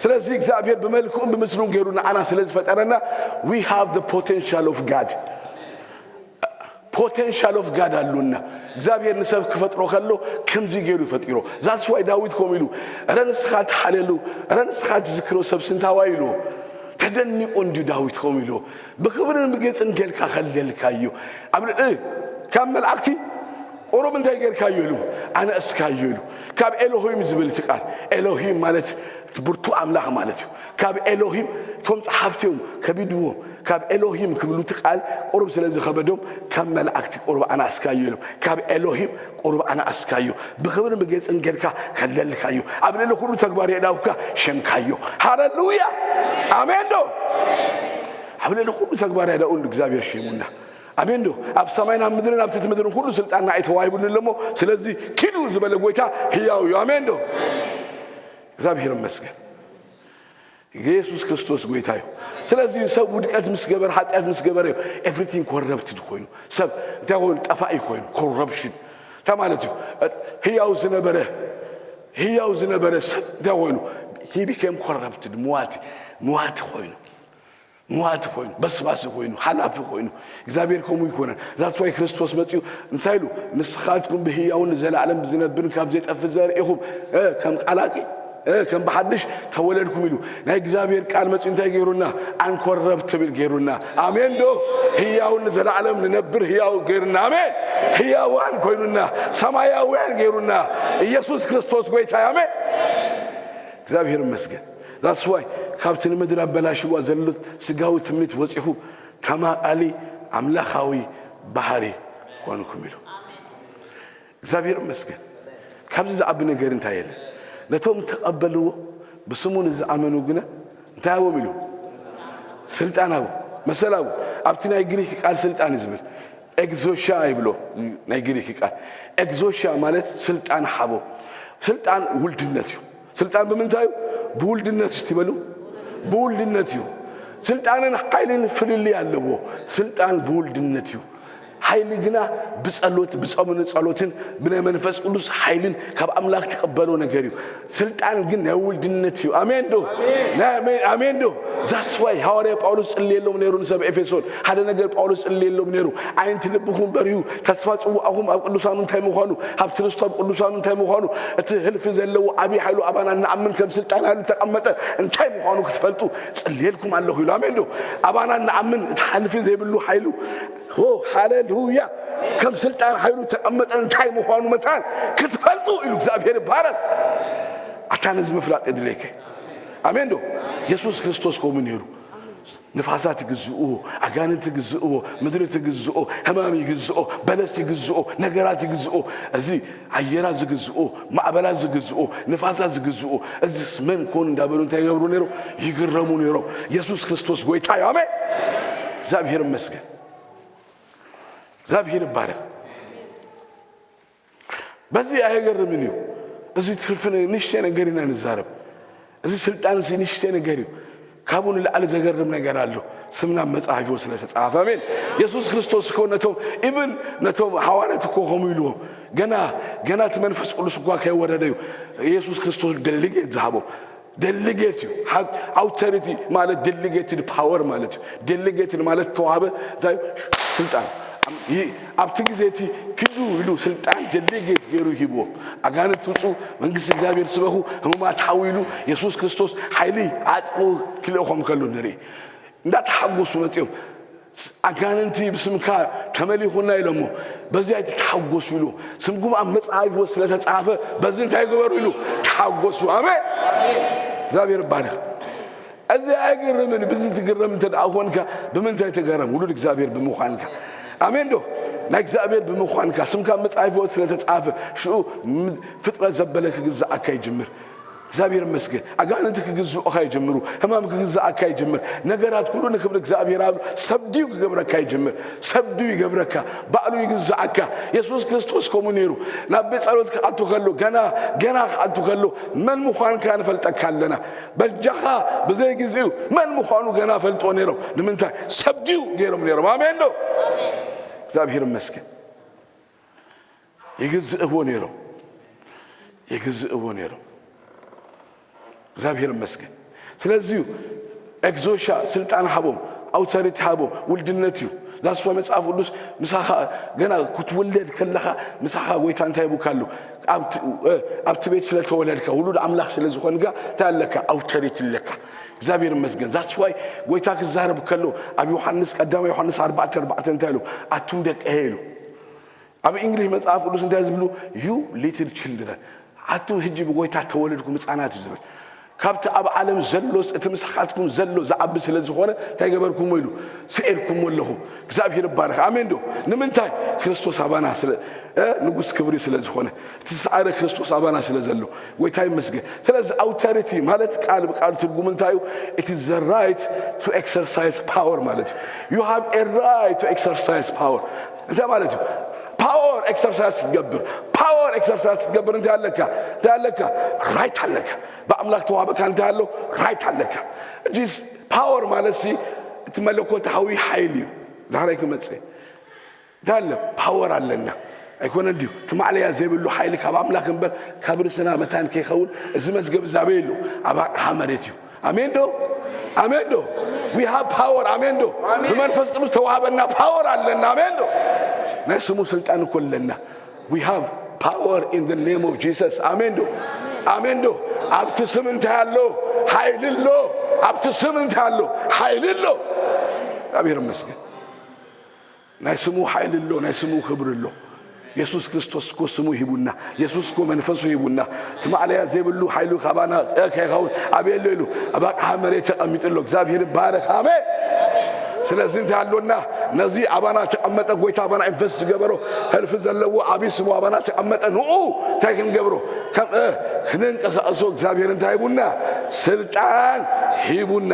ስለዚ እግዚኣብሔር ብመልክኡን ብምስሉን ገይሩ ንዓና ስለ ዝፈጠረና we have the potential of God። Potential of God ኣሉና። እግዚኣብሔር ንሰብ ክፈጥሮ ከሎ ከምዚ ገይሩ ይፈጢሮ። That's why ዳዊት ከምኡ ኢሉ፣ "እረ ንስኻ ትሓለሉ፣ እረ ንስኻ ትዝክሮ ሰብ ስንታዋይ?" ኢሉ። ተደኒቑ እንድዩ ዳዊት ከምኡ ኢሉ። "ብኽብርን ብጌጽን ጌርካ ከለልካዮ። ኣብ ል-፣ እ፣ ካብ መላእክቲ ቁሩብ እንታይ ጌርካዮ?" ኢሉ። "ኣነእስካዮ" ኢሉ። ካብ ኤሎሂም ዝብል እቲ ቃል፣ ኤሎሂም ማለት ብርቱ ኣምላኽ ማለት እዩ። ካብ ኤሎሂም፣ እቶም ጸሓፍቲ እዮም ከቢድዎም። ካብ ኤሎሂም ክብሉ እቲ ቃል ቁሩብ ስለ ዝኸበዶም፣ ካብ መላእክቲ ቁሩብ ኣነኣስካዮ ኢሎም። ካብ ኤሎሂም ቁሩብ ኣነኣስካዮ። ብኽብርን ብጌጽን ጌርካ ከለልካዮ። ኣብ ልዕሊ ኩሉ ተግባር የእዳውካ ሸምካዮ። ሃሌሉያ! ኣሜን ዶ? ኣብ ልዕሊ ኩሉ ተግባር የእዳኡ እግዚኣብሔር ሸሙና። ኣሜን ዶ? ኣብ ሰማይን ኣብ ምድርን ኣብ ትሕቲ ምድርን ኩሉ ስልጣን ንዓይ ተዋሂቡኒ ኣሎ እሞ፣ ስለዚ ኪዱ ዝበለ ጎይታ ህያው እዩ። ኣሜን ዶ? እግዚኣብሔር ይመስገን። የሱስ ክርስቶስ ጎይታ እዩ። ስለዚ ሰብ ውድቀት ምስ ገበረ፣ ሓጢኣት ምስ ገበረ እዩ ኤቭሪቲንግ ኮረፕትድ ኮይኑ። ሰብ እንታይ ኮይኑ? ጠፋኢ ኮይኑ። ኮረፕሽን እንታይ ማለት እዩ? ህያው ዝነበረ፣ ህያው ዝነበረ ሰብ እንታይ ኮይኑ? He became corrupted። መዋቲ፣ መዋቲ ኮይኑ። መዋቲ ኮይኑ፣ በስባሲ ኮይኑ፣ ሓላፊ ኮይኑ። እግዚኣብሔር ከምኡ ይኮነን። That's why ክርስቶስ መጺኡ እንታይ ኢሉ? "ንስኻትኩም ብህያውን ንዘለዓለም ብዝነብርን ካብ ዘይጠፍእ ዘርኢ ኢኹም፣ እ፣ ከም ቃላቂ፣ እ፣ ከም ብሓድሽ ተወለድኩም" ኢሉ። ናይ እግዚኣብሔር ቃል መጺኡ እንታይ ገይሩና? ኣንኮረፕትብል ገይሩና። ኣሜን ዶ? ህያውን ንዘለዓለም ንነብር ህያው ገይሩና። ኣሜን። ህያዋን ኮይኑና፣ ሰማያውያን ገይሩና። ኢየሱስ ክርስቶስ ጎይታ። ኣሜን። እግዚኣብሔር ይመስገን። That's why ካብቲ ንምድሪ ኣበላሽዋ ዘሎ ስጋዊ ትምኒት ወጺኹም ተማቓሊ ኣምላኻዊ ባህሪ ኾንኩም ኢሉ። እግዚኣብሔር ይመስገን። ካብዚ ዝዓቢ ነገር እንታይ የለን። ነቶም ተቐበልዎ፣ ብስሙ ንዝኣመኑ ግና እንታይ ሃቦም ኢሉ? ስልጣን ሃቦም። መሰል ሃቦም። ኣብቲ ናይ ግሪክ ቃል ስልጣን እዩ ዝብል። ኤግዞሻ ይብሎ ናይ ግሪክ ቃል። ኤግዞሻ ማለት ስልጣን ሓቦም። ስልጣን ውልድነት እዩ። ስልጣን ብምንታይ እዩ? ብውልድነት እዩ። እስቲ በሉ፣ ብውልድነት እዩ። ስልጣንን ሓይልን ፍልልይ ኣለዎ። ስልጣን ብውልድነት እዩ። ሓይሊ ግና ብጸሎት፣ ብጾምን ጸሎትን ብናይ መንፈስ ቅዱስ ሓይልን ካብ ኣምላኽ ትቐበሎ ነገር እዩ። ስልጣን ግን ናይ ውልድነት እዩ። ኣሜን ዶ? ናይ ኣሜን፣ ኣሜን ዶ? That's why ሃዋርያ ጳውሎስ ጽልየሎም ነይሩ ንሰብ ኤፌሶን። ሓደ ነገር ጳውሎስ ጽልየሎም ነይሩ። "ኣዒንቲ ልብኹም በርሁ፣ ተስፋ ጽዋእኹም ኣብ ቅዱሳኑ እንታይ ምዃኑ፣ ሃብቲ ርስቱ ኣብ ቅዱሳኑ እንታይ ምዃኑ፣ እቲ ህልፊ ዘለዎ ዓብዪ ሓይሉ ኣባና እንኣምን ከም ስልጣን ሓይሉ ተቐመጠ እንታይ ምዃኑ ክትፈልጡ ጽልየልኩም ኣለኹ" ኢሉ። ኣሜን ዶ? ኣባና እንኣምን እቲ ሓልፊ ዘይብሉ ሓይሉ፣ ሆ፣ ሃሌሉያ፣ ከም ስልጣን ሓይሉ ተቐመጠ እንታይ ምዃኑ መታን ክትፈልጡ ኢሉ። እግዚኣብሔር ይባረክ። ኣታ ነዚ ምፍላጥ የድልየከ። ኣሜን ዶ? የሱስ ክርስቶስ ከምኡ ነይሩ። ንፋሳት ይግዝእዎ፣ ኣጋንንት ይግዝእዎ፣ ምድሪ ትግዝኦ፣ ሕማም ይግዝኦ፣ በለስ ይግዝኦ፣ ነገራት ይግዝኦ። እዚ ኣየራት ዝግዝኦ፣ ማዕበላት ዝግዝኦ፣ ንፋሳት ዝግዝኦ፣ እዚስ መን ኮን እንዳበሉ እንታይ ይገብሩ ነይሮም? ይግረሙ ነይሮም። የሱስ ክርስቶስ ጎይታ እዩ። ኣሜን። እግዚኣብሔር ይመስገን። እግዚኣብሔር ይባረክ። በዚ ኣየገርምን እዩ። እዚ ትርፊ ነ-፣ ንእሽተይ ነገር ኢና ንዛረብ። እዚ ስልጣን እዚ ንእሽተይ ነገር እዩ። ካብኡ ንላዕሊ ዘገርም ነገር ኣሎ። ስምና ኣብ መጽሓፍ ሕይወት ስለ ተጻሕፈ። ኣሜን። የሱስ ክርስቶስ እኮ ነቶም፣ ኢቭን ነቶም ሃዋርያት እኮ ከምኡ ኢልዎም። ገና፣ ገና እቲ መንፈስ ቅዱስ እኳ ከይወረደ እዩ የሱስ ክርስቶስ ደሊጌት ዝሃቦም። ደሊጌት እዩ። ሓ-፣ ኣውቶሪቲ ማለት ደሊጌትድ ፓወር ማለት እዩ። ደሊጌትድ ማለት ተዋህበ እንታይ እዩ? ስልጣን። ይ-፣ ኣብቲ ግዜ እቲ ኪዱ ኢሉ ስልጣን ደሊጌት ገይሩ ሂብዎም። ኣጋንንት ውጹ፣ መንግስቲ እግዚኣብሔር ስበኹ፣ ህሙማት ሓዊ ኢሉ የሱስ ክርስቶስ ሓይሊ ዓጥቑ ክልእኾም ከሎ ንርኢ። እንዳተሓጎሱ መጺኦም። ስ-፣ ኣጋንንቲ ብስምካ ተመሊኹና ኢሎሞ፣ በዚ ኣይትተሓጎሱ ኢሉ። ስምኩም ኣብ መጽሓፍ ሕይወት ስለ ተጻሕፈ፣ በዚ እንታይ ግበሩ ኢሉ? ተሓጎሱ። ኣሜን። እግዚኣብሔር ይባረክ። እዚ ኣይግርምን። ብዚ ትግረም እንተ ደኣ ኾንካ፣ ብምንታይ ትገረም? ውሉድ እግዚኣብሔር ብምዃንካ። ኣሜን ዶ? ናይ እግዚኣብሔር ብምዃንካ። ስምካ ኣብ መጽሓፍ ሕይወት ስለ ተጻሕፈ፣ ሽኡ ም-፣ ፍጥረት ዘበለ ክግዝኣካ ይጅምር። እግዚኣብሔር ይመስገን። ኣጋንንቲ ክግዝኡኻ ይጀምሩ። ህማም ክግዝኣካ ይጀምር። ነገራት ኩሉ ንክብሪ እግዚኣብሔር ኣብ ሰብ ድዩ ክገብረካ ይጀምር። ሰብ ድዩ ይገብረካ። ባዕሉ ይግዝኣካ። የሱስ ክርስቶስ ከምኡ ነይሩ። ናብ ቤት ጸሎት ክኣቱ ከሎ፣ ገና፣ ገና ክኣቱ ከሎ፣ መን ምዃንካ ንፈልጠካ ኣለና። በጃኻ ብዘይ ግዜኡ መን ምዃኑ ገና ፈልጦ ነይሮም። ንምንታይ? ሰብ ድዩ ገይሮም ነይሮም። ኣሜን ዶ? እግዚኣብሔር ይመስገን። ይግዝእዎ ነይሮም። ይግዝእዎ ነይሮም። እግዚኣብሔር ይመስገን። ስለዚ እዩ ኤግዞሻ ስልጣን ሃቦም፣ ኣውቶሪቲ ሃቦም፣ ውልድነት እዩ። ዛስዋ መጽሓፍ ቅዱስ ምሳኻ ገና ክትውለድ ከለኻ ምሳኻ ጎይታ እንታይ ይቡካ ኣሎ? ኣብቲ ቤት ስለተወለድካ ውሉድ ኣምላኽ ስለ ዝኾንካ እንታይ ኣለካ? ኣውቶሪቲ ኣለካ። እግዚኣብሔር ይመስገን። ዛስዋይ ጎይታ ክዛረብ ከሎ ኣብ ዮሃንስ ቀዳማይ ዮሃንስ ኣርባዕተ ኣርባዕተ እንታይ ኢሉ? ኣቱም ደቀ ኢሉ። ኣብ እንግሊሽ መጽሓፍ ቅዱስ እንታይ ዝብሉ? You little children፣ ኣቱም ህጂ ብጎይታ ተወለድኩም ህፃናት እዩ ዝብል። ካብቲ ኣብ ዓለም ዘሎ እቲ ምሳኻትኩም ዘሎ ዝዓቢ ስለ ዝኾነ እንታይ ገበርኩሞ ኢሉ? ስዒርኩሞ ኣለኹም። እግዚኣብሔር ይባረኽ። ኣሜን ዶ? ንምንታይ? ክርስቶስ ኣባና ስለ ንጉስ ክብሪ ስለ ዝኾነ፣ እቲ ዝሰዓረ ክርስቶስ ኣባና ስለ ዘሎ፣ ጎይታ ይመስገን። ስለዚ ኣውቶሪቲ ማለት ቃል ብቃል ትርጉም እንታይ እዩ? It is the right to exercise power ማለት እዩ። You have a right to exercise power እንታይ ማለት እዩ? ፓወር ኤክሰርሳይዝ ክትገብር፣ ፓወር ኤክሰርሳይዝ ክትገብር እንታይ ኣለካ? እንታይ ኣለካ? ራይት ኣለካ። ብኣምላኽ ተዋህበካ እንታይ ኣሎ? ራይት ኣለካ። እጂስ ፓወር ማለት ሲ እቲ መለኮታዊ ሓይሊ እዩ። ዳሕራይ ክመጽእ እንታይ ኣለ? ፓወር ኣለና። ኣይኮነ እንዲዩ እቲ ማዕለያ ዘይብሉ ሓይሊ ካብ ኣምላኽ እምበር ካብ ርስና መታን ከይኸውን እዚ መዝገብ ዛበይ ኣሎ? ኣብ ኣቕሓ መሬት እዩ። ኣሜን ዶ? ኣሜን ዶ? We have power። ኣሜን ዶ? ብመንፈስ ቅዱስ ተዋህበና ፓወር ኣለና። ኣሜን ዶ? ናይ ስሙ ስልጣን እኮ ኣለና። We have power in the name of Jesus። ኣሜን ዶ? ኣሜን ዶ? ኣብቲ ስም እንታይ ኣሎ? ሓይሊ ኣሎ። ኣብቲ ስም እንታይ ኣሎ? ሓይሊ ኣሎ። እግዚኣብሔር ይመስገን። ናይ ስሙ ሓይሊ ኣሎ። ናይ ስሙ ክብሪ ኣሎ። የሱስ ክርስቶስ እኮ ስሙ ሂቡና። የሱስ እኮ መንፈሱ ሂቡና። እቲ ማዕለያ ዘይብሉ ሓይሉ ካባና ከይኸውን ኣበይ ኣሎ ኢሉ? ኣብ ኣቕሓ መሬት ተቐሚጡ ኣሎ። እግዚኣብሔር ይባረኽ። ኣሜን። ስለዚ እንታይ ኣሎና? ነዚ ኣባና ተቐመጠ፣ ጎይታ ኣባና ኢንቨስት ዝገበሮ፣ ህልፊ ዘለዎ ዓብዪ ስሙ ኣባና ተቐመጠ፣ ንኡ እንታይ ክንገብሮ? ከም ክንንቀሳቐሶ እግዚኣብሔር እንታይ ሂቡና? ስልጣን ሂቡና።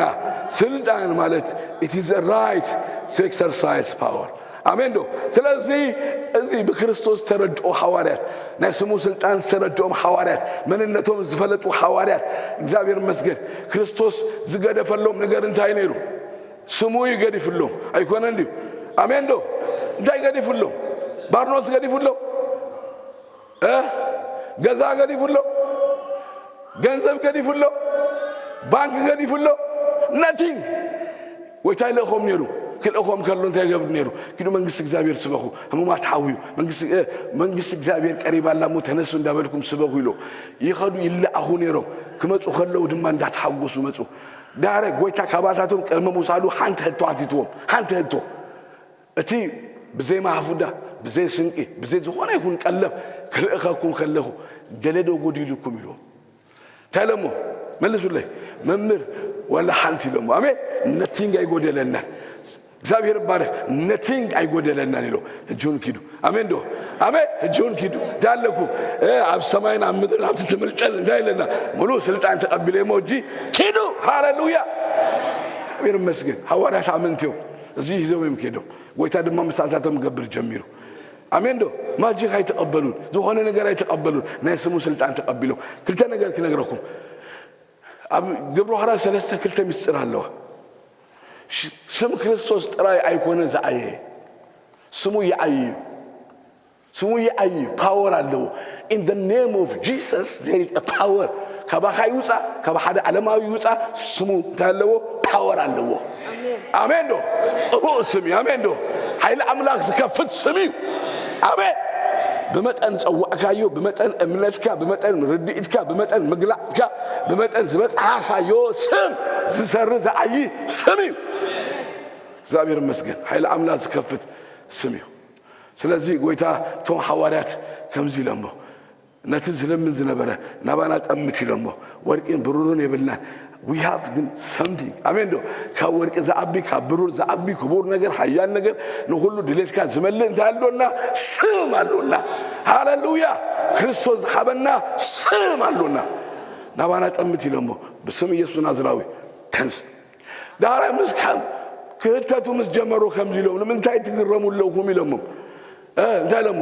ስልጣን ማለት it is a right to exercise power። ኣሜን ዶ? ስለዚ እዚ ብክርስቶስ ዝተረድኦ ሓዋርያት፣ ናይ ስሙ ስልጣን ዝተረድኦም ሓዋርያት፣ መንነቶም ዝፈለጡ ሓዋርያት፣ እግዚኣብሔር ይመስገን። ክርስቶስ ዝገደፈሎም ነገር እንታይ ነይሩ? ስሙ እዩ ገዲፍሎም። ኣይኮነ እንዲዩ? ኣሜን ዶ? እንታይ ገዲፍሎም? ባርኖስ ገዲፍሎም? እ? ገዛ ገዲፍሎም? ገንዘብ ገዲፍሎም? ባንክ ገዲፍሎም? ነቲንግ። ወይታይ ልእኾም ነይሩ? ክልእኾም ከሎ እንታይ ገብር ነይሩ? ኪዱ መንግስቲ እግዚኣብሔር ስበኹ፣ ህሙማት ሓውዩ፣ መንግስቲ እግዚኣብሔር ቀሪባ ኣላ እሞ ተነሱ እንዳበልኩም ስበኹ ኢሎ ይኸዱ ይለኣኹ ነይሮም። ክመፁ ከለዉ ድማ እንዳተሓጎሱ መፁ። ዳረ ጎይታ ካባታቶም ቅድሚ ምውሳዱ ሓንቲ ህቶ ኣቲትዎም። ሓንቲ ህቶ፣ እቲ ብዘይ ማህፉዳ፣ ብዘይ ስንቂ፣ ብዘይ ዝኾነ ይኹን ቀለብ ክልእኸኩም ከለኹ ገለ ዶ ጎዲሉኩም ኢልዎም። እንታይ ኢሎሞ? መልሱለይ። መምህር፣ ወላ ሓንቲ ኢሎሞ። ኣሜን። ነቲንግ ኣይጎደለናን። እግዚኣብሔር ይባረክ። ነቲንግ ኣይጎደለናን ኢሎ። ህጂ እውን ኪዱ። ኣሜን ዶ? ኣሜን። ህጂ እውን ኪዱ። እንታይ ኣለኩ? ኣብ ሰማይን ኣብ ምድርን ኣብቲ ትምልጠል እንታይ ኣለና? ሙሉእ ስልጣን ተቐቢለ እሞ እጂ ኪዱ። ሃሌሉያ። እግዚኣብሔር ይመስገን። ሃዋርያት ኣመንቲ እዮም። እዚ ሒዞም እዮም ከይዶም። ጎይታ ድማ ምሳልታቶም ገብር ጀሚሩ። ኣሜን ዶ? ማጂክ ኣይተቐበሉን። ዝኾነ ነገር ኣይተቐበሉን። ናይ ስሙ ስልጣን ተቐቢሎም። ክልተ ነገር ክነግረኩም። ኣብ ግብረ ሐዋርያት ሰለስተ ክልተ ምስጢር ኣለዋ። ስም ክርስቶስ ጥራይ ኣይኮነ ዝዓየ፣ ስሙ ይዓይ እዩ። ስሙ ይዓይ እዩ። ፓወር ኣለዎ። In the name of Jesus there is a power። ካባኻ ይውፃ፣ ካብ ሓደ ዓለማዊ ይውፃ፣ ስሙ እንታይ ኣለዎ? ፓወር ኣለዎ። ኣሜን ዶ? ቅቡእ ስም እዩ። ኣሜን ዶ? ሓይሊ ኣምላኽ ዝከፍት ስም እዩ። ኣሜን። ብመጠን ጸዋዕካዮ፣ ብመጠን እምነትካ፣ ብመጠን ርድኢትካ፣ ብመጠን ምግላጽካ፣ ብመጠን ዝበጽሓኻዮ ስም ዝሰሪ ዝዓዪ ስም እዩ። እግዚኣብሔር ይመስገን። ሓይሊ ኣምላኽ ዝከፍት ስም እዩ። ስለዚ ጎይታ እቶም ሓዋርያት ከምዚ ኢሎሞ፣ ነቲ ዝልምን ዝነበረ ናባና ጠምት ኢሎሞ፣ ወርቂን ብሩርን የብልናን። We have ግን something። ኣሜን ዶ? ካብ ወርቂ ዝዓቢ፣ ካብ ብሩር ዝዓቢ ክቡር ነገር፣ ሓያል ነገር፣ ንኹሉ ድሌትካ ዝመልእ እንታይ ኣሎና? ስም ኣሎና። ሃሌሉያ። ክርስቶስ ዝሓበና ስም ኣሎና። ናባና ጠምት ኢሎሞ፣ ብስም ኢየሱስ ናዝራዊ ተንስ። ዳሕራይ ምስ ክህተቱ ምስ ጀመሩ ከምዚ ኢሎም፣ ንምንታይ ትግረሙ ኣለኹም ኢሎሞም። እንታይ ኢሎሞ?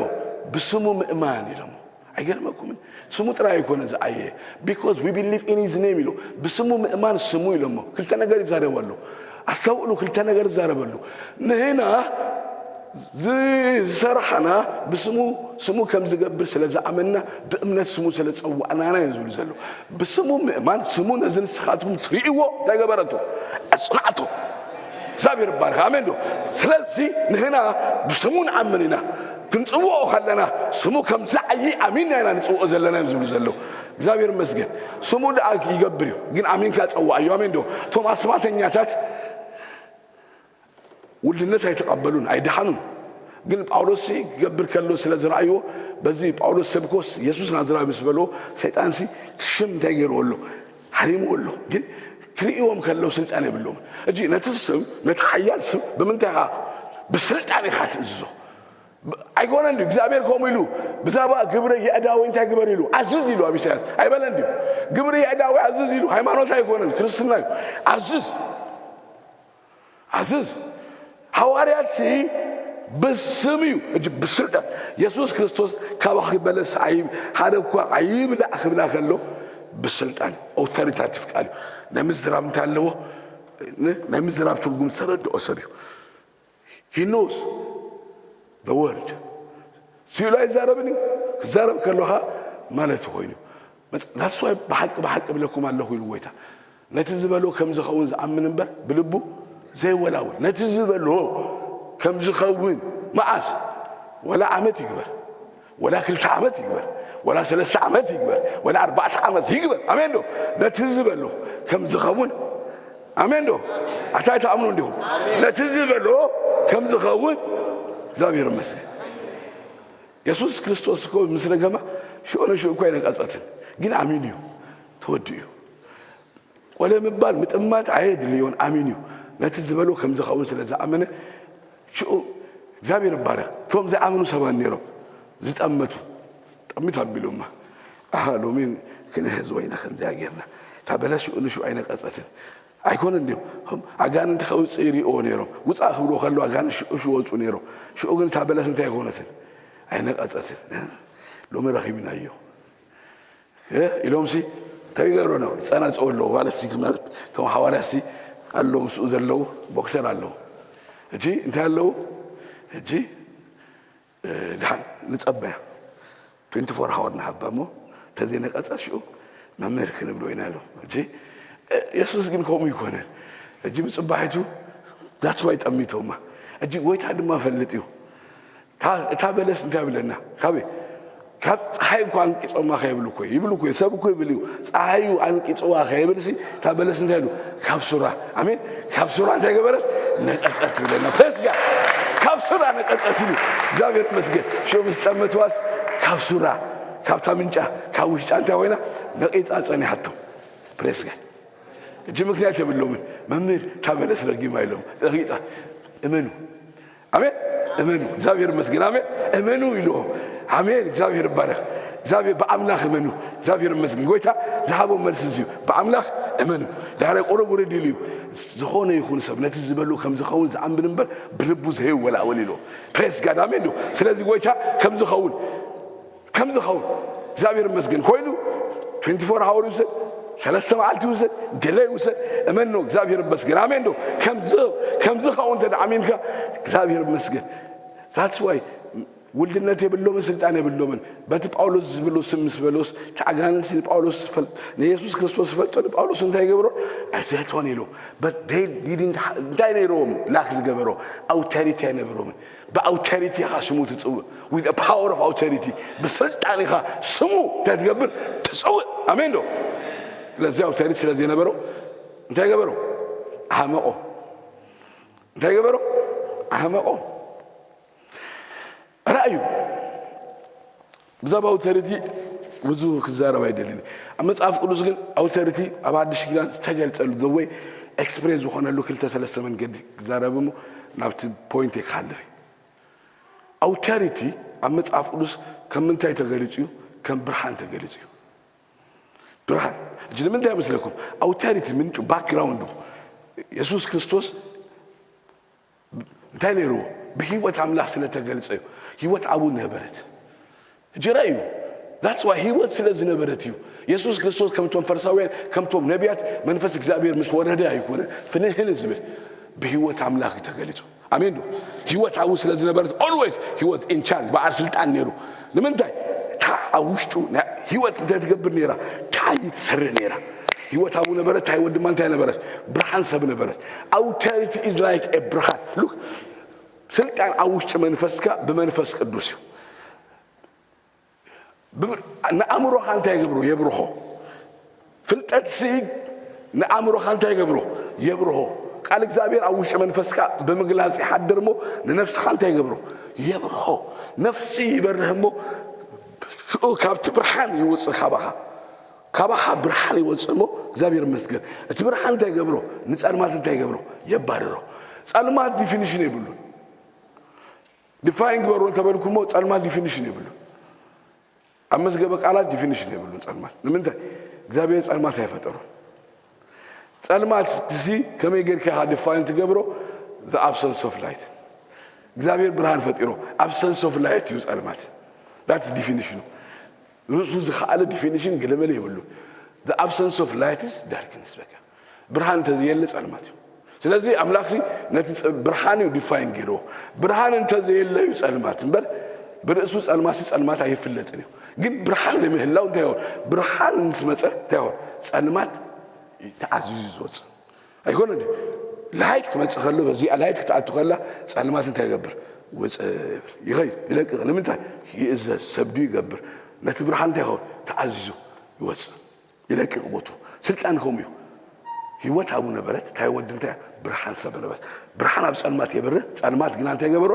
ብስሙ ምእማን ኢሎሞ። ኣይገርመኩምን? ስሙ ጥራይ ኣይኮነ ዝዓየ። Because we believe in his name ኢሎ። ብስሙ ምእማን ስሙ ኢሎሞ። ክልተ ነገር ይዛረብ ኣሎ። ኣስተውዕሉ፣ ክልተ ነገር ይዛረብ ኣሎ። ንህና ዝሰራሕና ብስሙ፣ ስሙ ከም ዝገብር ስለ ዝኣመንና፣ ብእምነት ስሙ ስለ ዝጸዋዕናና እዩ ዝብል ዘሎ። ብስሙ ምእማን፣ ስሙ ነዚ ንስኻትኩም ትርእይዎ እንታይ ገበረቶ? ኣጽናዕቶ። እግዚኣብሔር ይባረክ። ኣሜን ዶ? ስለዚ ንህና ብስሙ ንኣምን ኢና። ክንጽውዖ ከለና ስሙ ከም ዝዓዪ ኣሚንና ኢና ንጽውዖ ዘለና እዮም ዝብሉ ዘለዉ። እግዚኣብሔር ይመስገን። ስሙ ደኣ ይገብር እዩ፣ ግን ኣሚንካ ጸዋዓዮ። ኣሜን ዶ? እቶም ኣስማተኛታት ውልድነት ኣይተቐበሉን፣ ኣይደሓኑን። ግን ጳውሎስ ክገብር ከሎ ስለ ዝረኣይዎ፣ በዚ ጳውሎስ ሰብኮስ የሱስ ናዝራዊ ምስ በልዎ፣ ሰይጣንሲ ሽም እንታይ ገይርዎ ኣሎ? ሃሪምዎ ኣሎ። ግን ክርእይዎም ከለዉ ስልጣን የብሎምን። እጂ ነቲ ስም፣ ነቲ ሓያል ስም ብምንታይ ኢኻ? ብስልጣን ኢኻ ትእዝዞ። ብ-፣ ኣይኮነን ድዩ እግዚኣብሔር ከምኡ ኢሉ? ብዛዕባ ግብረ የእዳወይ እንታይ ግበር ኢሉ? ኣዝዝ ኢሉ ኣብ ኢሳያስ ኣይበለን ድዩ? ግብረ የእዳወይ ኣዝዝ ኢሉ። ሃይማኖት ኣይኮነን፣ ክርስትና እዩ። ኣዝዝ፣ ኣዝዝ። ሃዋርያት ሲ ብስም እዩ፣ እጅ ብስልጣን። የሱስ ክርስቶስ ካባኺ በለስ ኣይ-፣ ሓደ እኳ ኣይብላዕ ክብላ ከሎ ብስልጣን፣ ኦቶሪታቲቭ ቃል እዩ። ናይ ምዝራብ እንታይ ኣለዎ? ን-፣ ናይ ምዝራብ ትርጉም ዝተረድኦ ሰብ እዩ። He knows the word። ስኢሉ ኣይዛረብን እዩ። ክዛረብ ከሎኻ ማለት ኮይኑ። መጽ-፣ that's why ብሓቂ፣ ብሓቂ እብለኩም ኣለኹ ኢሉ ጎይታ። ነቲ ዝበሎ ከም ዝኸውን ዝኣምን እምበር ብልቡ ዘይወላውል። ነቲ ዝበሎ ከም ዝኸውን መዓስ? ወላ ዓመት ይግበር፣ ወላ ክልተ ዓመት ይግበር፣ ወላ ሰለስተ ዓመት ይግበር፣ ወላ ኣርባዕተ ዓመት ይግበር። ኣሜን ዶ? ነቲ ዝበሎ ከም ዝኸውን። ኣሜን ዶ? ኣታ ኣይትኣምኑ እንዲኹም? ነቲ ዝበሎ ከም ዝኸውን እግዚኣብሔር ይመስገን። የሱስ ክርስቶስ እኮ ምስ ረገማ ሽዑ ንሽዑ እኮ ኣይነቀጸትን፣ ግን ኣሚኑ እዩ፣ ተወዲኡ እዩ። ቆለ ምባል ምጥማት ኣየድልዮን፣ ኣሚኑ እዩ። ነቲ ዝበሎ ከም ዝኸውን ስለ ዝኣመነ ሽዑ እግዚኣብሔር ይባረኽ። እቶም ዘይኣምኑ ሰባት ነይሮም ዝጠመቱ፣ ጠሚት ኣቢሎማ። ኣሃ፣ ሎሚ ክንህዝ ወይና ከምዚኣ ጌርና። እታ በለስ ሽዑ ንሽዑ ኣይነቀጸትን። ኣይኮነን ድዮም? ከም ኣጋንንቲ ከውጽእ ይርእዎ ነይሮም። ውጻእ ክብልዎ ከለዉ ኣጋንንቲ ሽዑ ሽዑ ወጹ ነይሮም። ሽዑ ግን እታ በለስ እንታይ ኣይኮነትን? ኣይነቀጸትን። ሎሚ ረኺብናዮ። እ፣ ኢሎምሲ እንታይ ይገብሮ ነው? ይጸናጸው ኣለዉ ማለት ሲ፣ ማለት እቶም ሓዋርያት ሲ ኣለዉ፣ ምስኡ ዘለዉ ቦክሰር ኣለዉ። ሕጂ እንታይ ኣለዉ? ሕጂ፣ እ፣ ድሓን ንጸበያ። ትዌንቲ ፎር ሃወር ንሃባ እሞ፣ ተዘይነቀጸት ሽዑ መምህር ክንብሎ ኢና ኢሎም። ሕጂ፣ እ፣ የሱስ ግን ከምኡ ይኮነን። ሕጂ ብጽባሒቱ that's why ጠሚቶማ። ሕጂ ጎይታ ድማ ፈልጥ እዩ። እታ፣ እታ በለስ እንታይ ይብለና? ካበይ? ካብ ፀሓይ እኳ ኣንቂጾማ ከይብሉ እኮ ይብሉ እኮ፣ ሰብ እኮ ይብል እዩ። ፀሓዩ ኣንቂጽዋ ከይብል ሲ፣ እታ በለስ እንታይ ኢሉ? ካብ ሱራ። ኣሜን። ካብ ሱራ እንታይ ገበረት? ነቀጸት ይብለና። ፕሬስ ጋድ። ካብ ሱራ ነቀጸት ኢሉ። እግዚኣብሔር ይመስገን። ሽዑ ምስ ጠመትዋስ ካብ ሱራ፣ ካብታ ምንጫ፣ ካብ ውሽጫ እንታይ ኮይና? ነቂጻ ጸኒሓቶ። ፕሬስ ጋድ። እጂ ምክንያት የብሎምን። መምህር፣ እታ በለስ ረጊማ ኢሎም። ረጊጻ። እመኑ። ኣሜን። እመኑ። እግዚኣብሔር ይመስገን። ኣሜን። እመኑ ኢልዎም። ኣሜን። እግዚኣብሔር ይባረክ። እግዚኣብሔር፣ ብኣምላኽ እመኑ። እግዚኣብሔር ይመስገን። ጎይታ ዝሃቦም መልሲ እዚ እዩ። ብኣምላኽ እመኑ። ዳሕራይ ቁሩብ ውርድ ኢሉ እዩ። ዝኾነ ይኹን ሰብ ነቲ ዝበሎ ከም ዝኸውን ዝኣምን እምበር ብልቡ ዘይወላወል ኢልዎም። ፕሬስ ጋድ። ኣሜን ዶ? ስለዚ ጎይታ ከም ዝኸውን ከም ዝኸውን እግዚኣብሔር ይመስገን። ኮይኑ ትዌንቲ ፎር ሃወር ይውሰድ፣ ሰለስተ መዓልቲ ይውሰድ፣ ድለ ይውሰድ፣ እመን ነው። እግዚኣብሔር ይመስገን። ኣሜን ዶ? ከም ዝ-፣ ከም ዝኸውን እንተ ደኣ ኣሚንካ እግዚኣብሔር ይመስገን። That's why ውልድነት የብሎምን፣ ስልጣን የብሎምን። በቲ ጳውሎስ ዝብሎ ስም ምስ በሎስ፣ እቲ ኣጋንንት ንጳውሎስ ዝፈል-፣ ንየሱስ ክርስቶስ ዝፈልጦ ንጳውሎስ እንታይ ይገብሮ? ኣይዘህቶን ኢሎ። But they didn't ha-፣ እንታይ ነይርዎም? ላክ ዝገበሮ ኣውቶሪቲ ኣይነበሮምን። ብኣውቶሪቲ ኢኻ ስሙ ትጽውዕ። With the power of authority። ብስልጣን ኢኻ ስሙ እንታይ ትገብር? ትጽውዕ። ኣሜን ዶ? ስለዚ ኣውቶሪቲ ስለ ዘይነበሮ እንታይ ገበሮ? ኣሕመቆ። እንታይ ገበሮ? ኣሕመቆ። ራእዩ ብዛዕባ ኣውቶሪቲ ብዙ ክዛረብ ኣይደልን። ኣብ መጽሓፍ ቅዱስ ግን ኣውቶሪቲ ኣብ ሓድሽ ኪዳን ዝተገልጸሉ፣ the way express ዝኾነሉ ክልተ ሰለስተ መንገዲ ክዛረብ እሞ ናብቲ ፖይንት ክሓልፍ። ኣውቶሪቲ ኣብ መጽሓፍ ቅዱስ ከም ምንታይ ተገሊጹ እዩ? ከም ብርሃን ተገሊጹ እዩ። ብርሃን። እጂ ንምንታይ ይመስለኩም? ኣውቶሪቲ ምንጩ፣ ባክግራውንዱ፣ የሱስ ክርስቶስ እንታይ ነይርዎ? ብህይወት ኣምላኽ ስለ ተገልጸ እዩ። ህይወት ኣብኡ ነበረት። እጂ ራእዩ። That's why ህይወት ስለ ዝነበረት እዩ። የሱስ ክርስቶስ ከምቶም ፈሪሳውያን፣ ከምቶም ነቢያት መንፈስ እግዚኣብሔር ምስ ወረደ ኣይኮነ ፍንህን ዝብል። ብህይወት ኣምላኽ እዩ ተገሊጹ። ኣሜን ዶ? ህይወት ኣብኡ ስለ ዝነበረት፣ always he was in charge፣ በዓል ስልጣን ነይሩ። ንምንታይ? እታ ኣብ ውሽጡ ናይ ህይወት እንታይ ትገብር ነይራ? እንታይ ትሰርሕ ነይራ? ህይወት ኣቡ ነበረት። እንታይ ህይወት ድማ እንታይ ነበረት? ብርሃን ሰብ ነበረት። Authority is like a ብርሃን። Look፣ ስልጣን ኣብ ውሽጢ መንፈስካ ብመንፈስ ቅዱስ እዩ። ብብር- ንኣእምሮኻ እንታይ ይገብሮ? የብርሆ። ፍልጠት ስኢግ ንኣእምሮኻ እንታይ ይገብሮ? የብርሆ። ቃል እግዚኣብሔር ኣብ ውሽጢ መንፈስካ ብምግላጽ ይሓድር እሞ ንነፍስኻ እንታይ ይገብሮ? የብርሆ። ነፍሲ ይበርህ እሞ ሽዑ ካብቲ ብርሃን ይውፅእ ካባኻ። ካባኻ ብርሃን ይወፅእ እሞ እግዚኣብሔር ይመስገን። እቲ ብርሃን እንታይ ይገብሮ? ንፀልማት እንታይ ይገብሮ? የባርሮ። ፀልማት ዲፊኒሽን የብሉን። ዲፋይን ግበሩ እንተበልኩሞ ጸልማት ዲፊኒሽን የብሉ። ኣብ መዝገበ ቃላት ዲፊኒሽን የብሉን ጸልማት። ንምንታይ? እግዚኣብሔር ጸልማት ኣይፈጠሩን። ጸልማት ሲ ከመይ ጌርካ ኢኻ ዲፋይን ትገብሮ? The absence of light። እግዚኣብሔር ብርሃን ፈጢሮ፣ ኣብሰንስ ኦፍ ላይት እዩ ጸልማት። That's ዲፊኒሽኑ። ርእሱ ዝኸኣለ ዲፊኒሽን ገለመለ የብሉ። The absence of light is darkness። በቃ ብርሃን እንተዘየለ ጸልማት እዩ። ስለዚ ኣምላኽሲ ነቲ ጸ- ብርሃን እዩ ዲፋይን ገይርዎ። ብርሃን እንተዘየለ እዩ ጸልማት እምበር፣ ብርእሱ ጸልማት ጸልማት ኣይፍለጥን እዩ። ግን ብርሃን ዘይምህላው እንታይ ይሆን? ብርሃን ምስ መጸ እንታይ ይሆን? ጸልማት ተዓዚዙ ዝወጽእ ኣይኮነ። ላይት ክመጽእ ከሎ፣ በዚኣ ላይት ክትኣቱ ከላ ጸልማት እንታይ ይገብር? ውጽእ ይብል፣ ይኸይድ፣ ይለቅቕ። ንምንታይ? ይእዘዝ፣ ሰብዱ ይገብር። ነቲ ብርሃን እንታይ ይኸውን? ተዓዚዙ ይወጽእ፣ ይለቅቕ ቦቱ። ስልጣን ከምኡ እዩ። ህይወት ኣብኡ ነበረት። እንታይ ወዲ እንታይ? ብርሃን ሰብ ነበረት። ብርሃን ኣብ ጸልማት የብርህ፣ ጸልማት ግና እንታይ ገበሮ?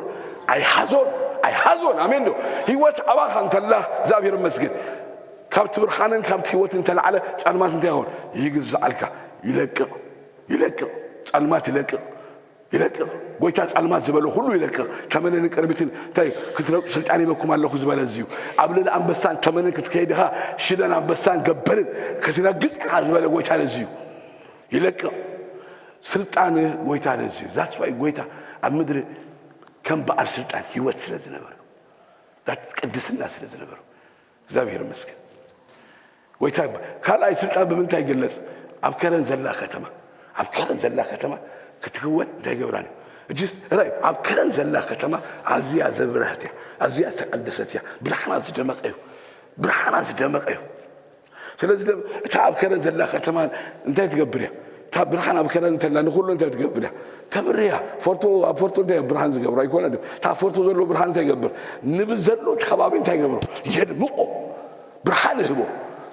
ኣይሓዞን፣ ኣይሓዞን። ኣሜን ዶ? ህይወት ኣባኻ እንተላ እግዚኣብሔር ይመስገን። ካብቲ ብርሃንን ካብቲ ህይወትን እንተላዕለ ጸልማት እንታይ ይኸውን? ይግዛዓልካ፣ ይለቅቕ፣ ይለቅቕ። ጸልማት ይለቅቕ፣ ይለቅቕ። ጎይታ ጸልማት ዝበሎ ኩሉ ይለቅቕ። ተመንን ቅርቢትን እንታይ ክትረግጹ ስልጣን ሂበኩም ኣለኹ ዝበለ እዚ እዩ። ኣብ ልዕሊ ኣንበሳን ተመንን ክትከይድ ኢኻ፣ ሽለን ኣንበሳን ገበልን ክትረግጽ ኢኻ ዝበለ ጎይታ ነዚ እዩ። ይለቅቕ። ስልጣን ጎይታ ነዚ እዩ። That's why ጎይታ ኣብ ምድሪ ከም በዓል ስልጣን ህይወት ስለ ዝነበረ፣ that ቅድስና ስለ ዝነበረ እግዚኣብሔር ይመስገን። ጎይታ ይባ- ካልኣይ ስልጣን ብምንታይ ይግለጽ? ኣብ ከረን ዘላ ከተማ፣ ኣብ ከረን ዘላ ከተማ ክትክወል እንታይ ይገብራን? እጅስ ራይ ኣብ ከረን ዘላ ከተማ ኣዝያ ዘብረህት እያ፣ ኣዝያ ዝተቀደሰት እያ። ብርሃና ዝደመቀ እዩ፣ ብርሃና ዝደመቀ እዩ። ስለዚ ደም- እታ ኣብ ከረን ዘላ ከተማ እንታይ ትገብር እያ? እታ ብርሃን ኣብ ከረን እንተላ ንኩሉ እንታይ ትገብር እያ? ተብርያ። ፎርቶ ኣብ ፎርቶ እንታይ ብርሃን ዝገብሮ ኣይኮነ ዶ? እታ ፎርቶ ዘሎ ብርሃን እንታይ ይገብር? ንብዘሎ እቲ ከባቢ እንታይ ይገብሮ? የድምቆ፣ ብርሃን ይህቦ።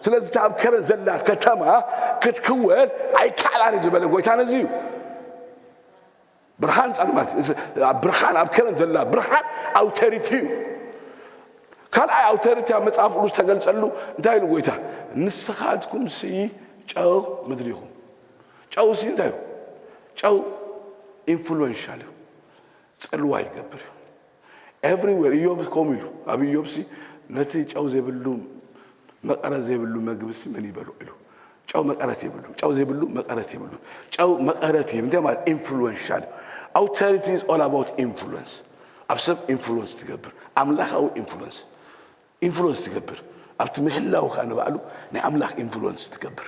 ስለዚ እታ ኣብ ከረን ዘላ ከተማ ክትክወል ኣይከኣላን እዩ ዝበለ ጎይታ ነዚ እዩ። ብርሃን ጸልማት፣ እዚ- ኣብ ብርሃን ኣብ ከረን ዘላ ብርሃን ኣውቶሪቲ እዩ። ካልኣይ ኣውቶሪቲ ኣብ መጽሓፍ ቅዱስ ተገልጸሉ እንታይ ኢሉ ጎይታ? ንስኻትኩም ስኢ ጨው ምድሪ ኢኹም። ጨው ሲ እንታይ እዩ? ጨው ኢንፍሉዌንሻል እዩ፣ ጽልዋ ይገብር እዩ። ኤቭሪዌር። ኢዮብ ከምኡ ኢሉ፣ ኣብ ኢዮብ ሲ ነቲ ጨው ዘይብሉ መቐረት ዘይብሉ መግቢ ሲ መን ይበሉ ኢሉ። ጨው መቐረት የብሉ፣ ጨው ዘይብሉ መቐረት የብሉ። ጨው መቐረት ይህብ። እንታይ ማለት? ኢንፍሉዌንሻል። Authority is all about influence። ኣብ ሰብ ኢንፍሉዌንስ ትገብር፣ ኣምላኻዊ ኢንፍሉዌንስ፣ ኢንፍሉዌንስ ትገብር። ኣብቲ ምህላውካ ንባዕሉ ናይ ኣምላኽ ኢንፍሉዌንስ ትገብር።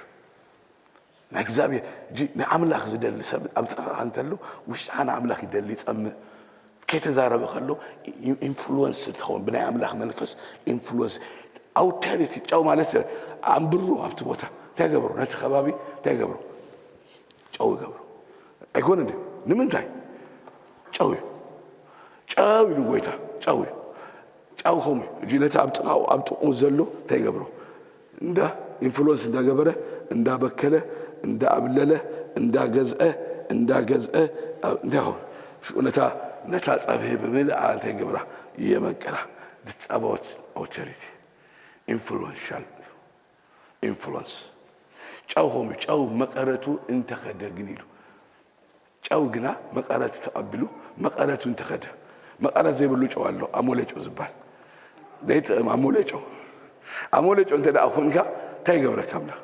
ናይ እግዚኣብሔር እጂ ንኣምላኽ ዝደሊ ሰብ ኣብ ጥቓኻ እንተሎ፣ ውሽጥኻ ንኣምላኽ ይደሊ፣ ይጸምእ። ከይተዛረበ ከሎ ኢ- ኢንፍሉወንስ ትኸውን፣ ብናይ ኣምላኽ መንፈስ ኢንፍሉወንስ። ኣውቶሪቲ ጨው ማለት ዘ- ኣንብሮ ኣብቲ ቦታ እንታይ ገብሮ? ነቲ ከባቢ እንታይ ገብሮ? ጨው ገብሮ። ኣይኮነ እንዲ? ንምንታይ? ጨው እዩ። ጨው ኢሉ ጎይታ፣ ጨው እዩ። ጫው ከምኡ እዩ። እጂ ነቲ ኣብ ጥቓኡ ኣብ ጥቕኡ ዘሎ እንታይ ይገብሮ? እንዳ ኢንፍሉወንስ እንዳገበረ፣ እንዳበከለ፣ እንዳኣብለለ፣ እንዳገዝአ፣ እንዳገዝአ፣ ኣብ- እንታይ ይኸውን? ሽዑ ነታ ነታ ጸብሒ ብምልኣ እንታይ ይገብራ? የመቅራ። ድጻባዎች ኣውቶሪቲ ኢንፍሉወንሻል ኢንፍሉወንስ። ጫው ከምኡ እዩ። ጫው መቐረቱ እንተኸደ ግን ኢሉ ጨው ግና መቐረት ተቐቢሉ መቐረቱ እንተኸደ፣ መቐረት ዘይብሉ ጨው ኣሎ፣ ኣሞሌ ጨው ዝበሃል ዘይጥዕም ኣሞሌ ጨው። ኣሞሌ ጨው እንተ ደኣ ኮንካ እንታይ ይገብረካ ኣምላኽ?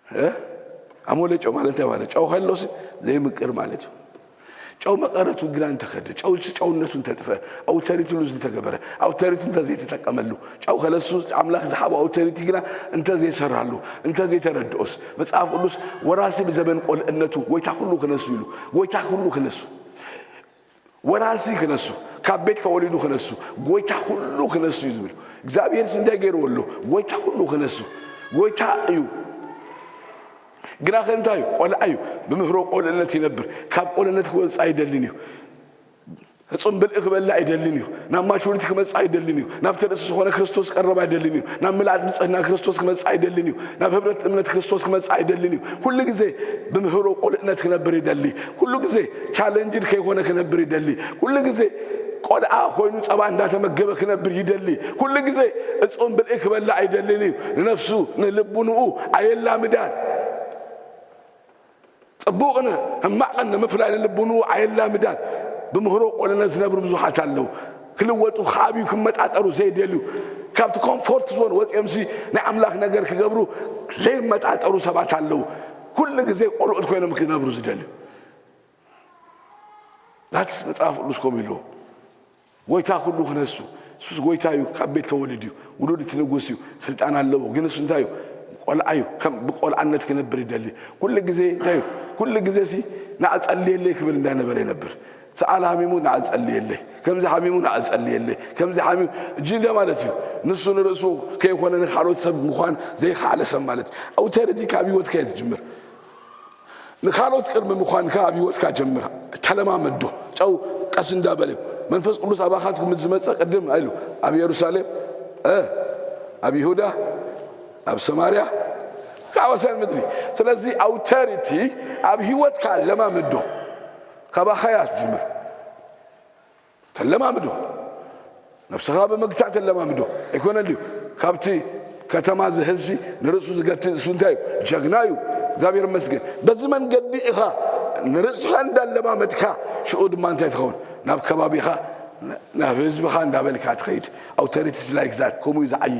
እ? ኣሞሌ ጨው ማለት እንታይ ማለት? ጨው ከሎሲ ዘይምቅር ማለት እዩ። ጨው መቐረቱ ግና እንተኸደ፣ ጨው ጨውነቱ እንተጥፈ፣ ኣውተሪቲ ሉዝ እንተገበረ፣ ኣውተሪቲ እንተዘይተጠቀመሉ፣ ጨው ከለሱ ኣምላኽ ዝሃቦ ኣውተሪቲ ግና እንተዘይሰራሉ፣ እንተዘይተረድኦስ፣ መጽሓፍ ቅዱስ ወራሲ ብዘበን ቆልዕነቱ ጎይታ ኩሉ ክነሱ ኢሉ። ጎይታ ኩሉ ክነሱ። ወራሲ ክነሱ፣ ካብ ቤት ተወሊዱ ክነሱ፣ ጎይታ ኩሉ ክነሱ እዩ ዝብል። እግዚኣብሔር እንታይ ገይርዎ ኣሎ? ጎይታ ኩሉ ክነሱ። ጎይታ እዩ። ግና ከ እንታይ እዩ? ቆልዓ እዩ። ብምህሮ ቆልዕነት ይነብር። ካብ ቆልዕነት ክወፅእ ኣይደልን እዩ። ሕፁም ብልኢ ክበልዕ ኣይደልን እዩ። ናብ ማቹሪቲ ክመፅእ ኣይደልን እዩ። ናብቲ ርእሲ ዝኾነ ክርስቶስ ክቐርብ ኣይደልን እዩ። ናብ ምልኣት ብፅሕና ክርስቶስ ክመፅእ ኣይደልን እዩ። ናብ ህብረት እምነት ክርስቶስ ክመፅእ ኣይደልን እዩ። ኩሉ ግዜ ብምህሮ ቆልዕነት ክነብር ይደሊ። ኩሉ ግዜ ቻለንጅድ ከይኮነ ክነብር ይደሊ። ኩሉ ግዜ ቆልዓ ኮይኑ ፀባ እንዳተመገበ ክነብር ይደሊ። ኩሉ ግዜ እፁም ብልኢ ክበልዕ ኣይደልን እዩ። ንነፍሱ ንልቡንኡ ኣየላምዳን። ጽቡቕን ሕማቕን ንምፍላይ ንልቡንኡ ኣየላምዳን። ብምህሮ ቆልነት ዝነብሩ ብዙሓት ኣለዉ። ክልወጡ፣ ክዓብዩ፣ ክመጣጠሩ ዘይደልዩ፣ ካብቲ ኮምፎርት ዞን ወፂኦምሲ ናይ ኣምላኽ ነገር ክገብሩ ዘይመጣጠሩ ሰባት ኣለዉ። ኩሉ ግዜ ቆልዑት ኮይኖም ክነብሩ ዝደልዩ። ዛትስ መጽሓፍ ቅዱስ ከምኡ ኢልዎ። ጎይታ ኩሉ ክነሱ። ንሱስ ጎይታ እዩ፣ ካብ ቤት ተወሊዱ እዩ፣ ውሉድ እቲ ንጉስ እዩ፣ ስልጣን ኣለዎ። ግን እሱ እንታይ እዩ? ቆልዓ እዩ። ከም ብቆልዓነት ክነብር ይደሊ። ኩሉ ግዜ እንታይ እዩ? ኩሉ ግዜ ሲ ንዓ ጸልየለይ ክብል እንዳነበረ ይነብር። ሰኣል ሃሚሙ ንዓ ጸልየለይ፣ ከምዚ ሃሚሙ ንዓ ጸልየለይ፣ ከምዚ ሃሚሙ እጂ እንደ ማለት እዩ። ንሱ ንርእሱ ከይኮነ ንኻልኦት ሰብ ምዃን ዘይከኣለ ሰብ ማለት እዩ። ኣውቶሪቲ ካብ ህይወትካ እዩ ዝጅምር። ንኻልኦት ቅድሚ ምዃንካ ኣብ ህይወትካ ጀምር። ተለማመዶ። ጨው ቀስ እንዳበለ መንፈስ ቅዱስ ኣባኻትኩም ምስ ዝመጸ ቅድም ኣይሉ ኣብ ኢየሩሳሌም፣ እ፣ ኣብ ይሁዳ፣ ኣብ ሰማርያ፣ ካብ ወሰን ምድሪ። ስለዚ ኣውቶሪቲ ኣብ ህይወትካ ለማመዶ። ካባኻ እያ ትጅምር። ተለማምዶ። ነፍስኻ ብምግታእ ተለማምዶ። ኣይኮነን ድዩ? ካብቲ ከተማ ዝህዝሲ ንርእሱ ዝገትእ እሱ እንታይ እዩ? ጀግና እዩ። እግዚኣብሔር ይመስገን። በዚ መንገዲ ኢኻ ንርእስኻ እንዳለማመድካ፣ ሽዑ ድማ እንታይ ትኸውን? ናብ ከባቢኻ፣ ናብ ህዝብኻ እንዳበልካ ትኸይድ። ኣውቶሪቲስ ላይክ ዛት፣ ከምኡ እዩ ዝዓዪ።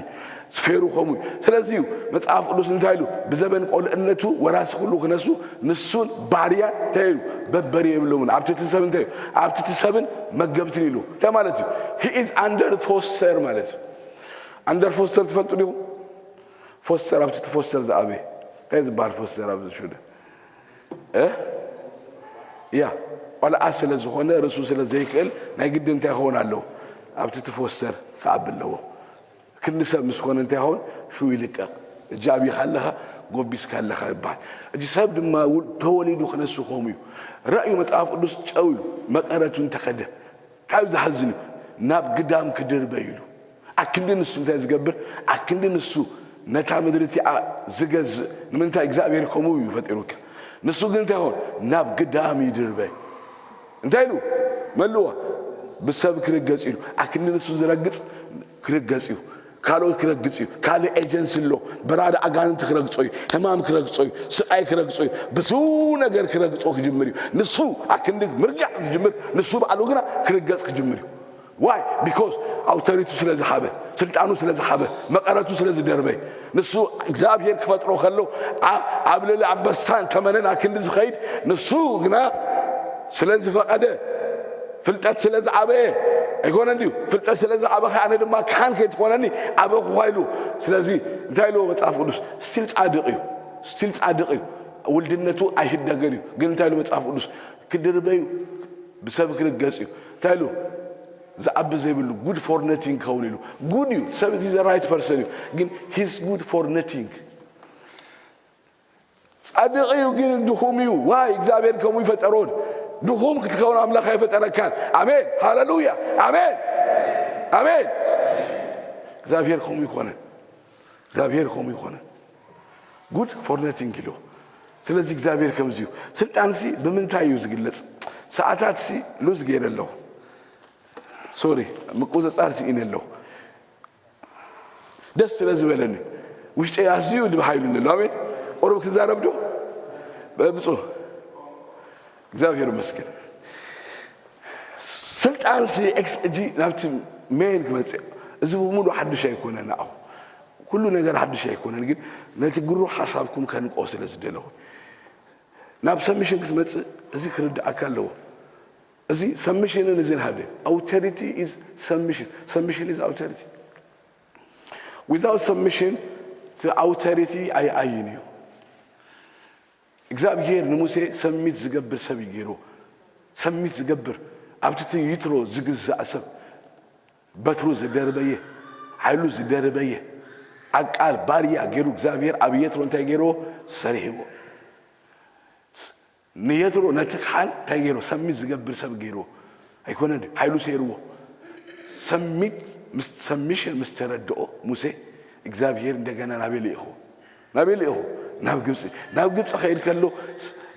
ስፌሩ ከምኡ እዩ። ስለዚ እዩ መጽሓፍ ቅዱስ እንታይ ኢሉ? ብዘበን ቆልዕነቱ ወራሲ ኩሉ ክነሱ፣ ንሱን ባርያን እንታይ ኢሉ? በበሪ የብሎምን። ኣብ ትሕቲ ሰብ እንታይ እዩ? ኣብ ትሕቲ ሰብን መገብትን ኢሉ። እንታይ ማለት እዩ? He is under foster ማለት እዩ። ኣንደር ፎስተር ትፈልጡ ዲኹም? ፎስተር፣ ኣብ ትሕቲ ፎስተር ዝኣበየ። እንታይ ዝበሃል ፎስተር ኣብዚ ሽደ? እ? ያ፣ ቆልዓ ስለ ዝኾነ፣ ርእሱ ስለ ዘይክእል፣ ናይ ግድን እንታይ ክኸውን ኣለዎ? ኣብ ትሕቲ ፎስተር ክኣቢ ኣለዎ። ክንዲ ሰብ ምስ ኮነ እንታይ ይኸውን? ሽው ይልቀቕ። እጃቢኻ ኣለኻ፣ ጎቢስካ ኣለኻ ይበሃል። እጂ ሰብ ድማ ውል-፣ ተወሊዱ ክነሱ ከምኡ እዩ። ራእዩ መጽሓፍ ቅዱስ ጨው ኢሉ፣ መቐረቱ እንተኸደ፣ ካብ ዝሓዝን እዩ፣ ናብ ግዳም ክድርበ ኢሉ። ኣክንዲ ንሱ እንታይ ዝገብር? ኣክንዲ ንሱ ነታ ምድሪ እቲኣ ዝገዝእ። ንምንታይ? እግዚኣብሔር ከምኡ እዩ ፈጢሩካ። ንሱ ግን እንታይ ይኸውን? ናብ ግዳም ይድርበ። እንታይ ኢሉ? መልዋ። ብሰብ ክርገጽ ኢሉ። ኣክንዲ ንሱ ዝረግጽ ክርገጽ እዩ። ካልኦት ክረግጽ እዩ። ካልእ ኤጀንሲ ኣሎ። በራሪ ኣጋንንቲ ክረግጾ እዩ። ሕማም ክረግጾ እዩ። ስቃይ ክረግጾ እዩ። ብዙ ነገር ክረግጾ ክጅምር እዩ። ንሱ ኣክንዲ ምርጋጽ ዝጅምር፣ ንሱ ባዕሉ ግና ክርገጽ ክጅምር እዩ። ዋይ? ቢኮዝ ኣውቶሪቱ ስለ ዝሓበ፣ ስልጣኑ ስለ ዝሓበ፣ መቐረቱ ስለ ዝደርበ፣ ንሱ እግዚኣብሔር ክፈጥሮ ከሎ ዓ-፣ ኣብ ልዕሊ ኣንበሳን ተመነን ኣክንዲ ዝኸይድ፣ ንሱ ግና ስለ ዝፈቐደ፣ ፍልጠት ስለ ዝዓበየ ኣይኮነን ድዩ? ፍልጠት ስለ ዝዓበኸ ኣነ ድማ ካህን ከይትኾነኒ ኣበኹኻ ኢሉ። ስለዚ እንታይ ኢልዎ መጽሓፍ ቅዱስ? ስቲል ጻድቕ እዩ፣ ስቲል ጻድቕ እዩ፣ ውልድነቱ ኣይህደገን እዩ። ግን እንታይ ኢሉ መጽሓፍ ቅዱስ? ክድርበዩ፣ ብሰብ ክርገጽ እዩ። እንታይ ኢሉ? ዝዓቢ ዘይብሉ፣ ጉድ ፎር ነቲንግ ክኸውን ኢሉ። ጉድ እዩ፣ ሰብ እዚ ዘ ራይት ፐርሰን እዩ፣ ግን ሂስ ጉድ ፎር ነቲንግ። ጻድቕ እዩ ግን ድኹም እዩ። ዋይ? እግዚኣብሔር ከምኡ ይፈጠሮን። ድኹም ክትከውን ኣምላኽ ኣይፈጠረካን። ኣሜን፣ ሃለሉያ፣ ኣሜን፣ ኣሜን። እግዚኣብሔር ከምኡ ይኮነን፣ እግዚኣብሔር ከምኡ ይኮነን። ጉድ ፎር ነቲንግ ኢሉ። ስለዚ እግዚኣብሔር ከምዚ እዩ። ስልጣንሲ ብምንታይ እዩ ዝግለጽ? ሰዓታትሲ ሉዝ ገይረ ኣለኹ። ሶሪ፣ ምቁጽጻር ስኢነ ኣለኹ። ደስ ስለ ዝበለኒ ውሽጠይ ኣዝዩ ድብሃ ኢሉኒ ኣሎ። ኣሜን። ቁሩብ ክዛረብ ዶ? ብፁዕ እግዚኣብሔር ይመስገን። ስልጣን ሲ ኤክስ ጂ ናብቲ ሜን ክመጽእ፣ እዚ ብምሉእ ሓድሽ ኣይኮነን። ንኣኹ ኩሉ ነገር ሓድሽ ኣይኮነን፣ ግን ነቲ ግሩ ሓሳብኩም ከንቆ ስለ ዝደለኹ፣ ናብ ሰብሚሽን ክትመጽእ እዚ ክርድኣካ ኣለዎ። እዚ ሰብሚሽንን እዚን ሓደ። Authority is submission, submission is authority. Without submission, እቲ ኣውቶሪቲ ኣይኣይን እዩ። እግዚኣብሔር ንሙሴ ሰሚት ዝገብር ሰብ እዩ ገይሩ። ሰሚት ዝገብር፣ ኣብ ትሕቲ ይትሮ ዝግዛእ ሰብ፣ በትሩ ዝደርበየ፣ ሓይሉ ዝደርበየ፣ ኣቃል ባርያ ገይሩ እግዚኣብሔር ኣብ የትሮ እንታይ ገይርዎ? ሰሪሕዎ። ንየትሮ ነቲ ካህን እንታይ ገይሮ? ሰሚት ዝገብር ሰብ ገይርዎ ኣይኮነን ድዩ? ሓይሉ ሰይርዎ። ሰሚት ምስ ሰሚሽን ምስ ተረድኦ ሙሴ እግዚኣብሔር እንደገና ናበይ ልኢኹ? ናበይ ልኢኹ? ናብ ግብፂ። ናብ ግብፂ ከይድ ከሎ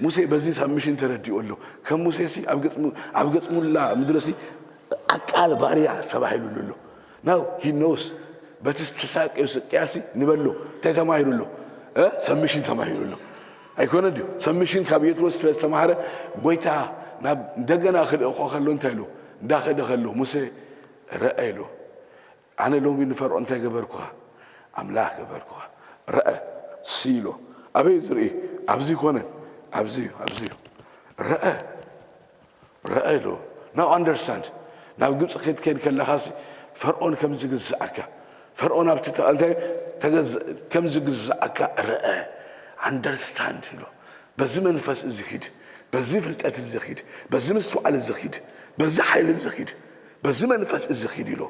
ሙሴ በዚ ሰሚሽን ተረዲኡ ኣሎ። ከም ሙሴ ሲ ኣብ ገፅ ሙላ ምድሪ ሲ ዓቃል ባርያ ተባሂሉ ኣሎ። Now he knows። በቲ ዝተሳቀዩ ስቅያሲ ንበሎ እንታይ ተማሂሩ ኣሎ? ሰሚሽን ተማሂሩ ኣሎ። ኣይኮነ ድዩ? ሰሚሽን ካብ የትሮስ ስለ ዝተማሃረ ጎይታ ናብ እንደገና ክልእኮ ከሎ እንታይ ኢሉ? እንዳኸደ ከሎ ሙሴ ረአ ኢሉ። ኣነ ሎሚ ንፈርዖን እንታይ ገበርኩኻ? ኣምላኽ ገበርኩኻ። ረአ ሲሎ ኣበይ ዝርኢ? ኣብዚ ኮነ ኣብዚ ኣብዚ ረአ ረአ ኢሉ። Now understand። ናብ ግብፂ ክትከይድ ከለኻሲ ፈርዖን ከም ዝግዝኣካ ፈርዖን ኣብቲ እንታይ ከም ዝግዝኣካ ረአ። Understand ኢሉ። በዚ መንፈስ እዚ ኪድ፣ በዚ ፍልጠት እዚ ኪድ፣ በዚ ምስትውዓል እዚ ኪድ፣ በዚ ሓይሊ እዚ ኪድ፣ በዚ መንፈስ እዚ ኪድ ኢሉ።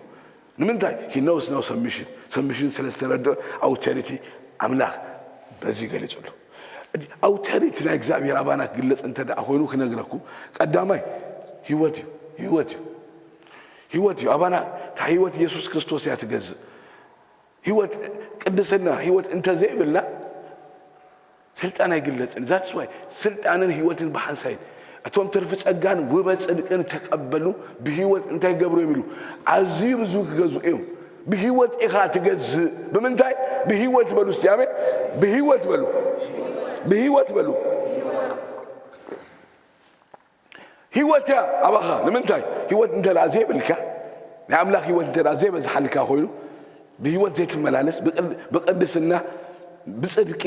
ንምንታይ? He knows now submission። Submission ስለ ዝተረድኦ ኣውቶሪቲ ኣምላኽ በዚ ገሊጹ ኣሎ። ኣውቶሪቲ ናይ እግዚኣብሔር ኣባና ክግለጽ እንተ ደኣ ኮይኑ ክነግረኩም፣ ቀዳማይ ህይወት እዩ። ህይወት እዩ። ህይወት እዩ። ኣባና እታ ህይወት ኢየሱስ ክርስቶስ እያ ትገዝእ። ህይወት ቅድስና፣ ህይወት እንተ ዘይብልና ስልጣን ኣይግለጽን። That's why ስልጣንን ህይወትን ብሓንሳይን እቶም ትርፊ ጸጋን ውበ ጽድቅን ተቀበሉ ብህይወት እንታይ ገብሩ እዮም ኢሉ ኣዝዩ ብዙ ክገዝኡ እዮም። ብህይወት ኢኻ ትገዝእ። ብምንታይ? ብህይወት በሉ እስቲ ኣሜን። ብህይወት በሉ። ብህይወት በሉ። ህይወት እያ ኣባኻ። ንምንታይ? ህይወት እንተ ደኣ ዘይብልካ፣ ናይ ኣምላኽ ህይወት እንተ ደኣ ዘይበዝሓልካ ኮይኑ፣ ብህይወት ዘይትመላለስ፣ ብቅድ- ብቅድስና፣ ብጽድቂ፣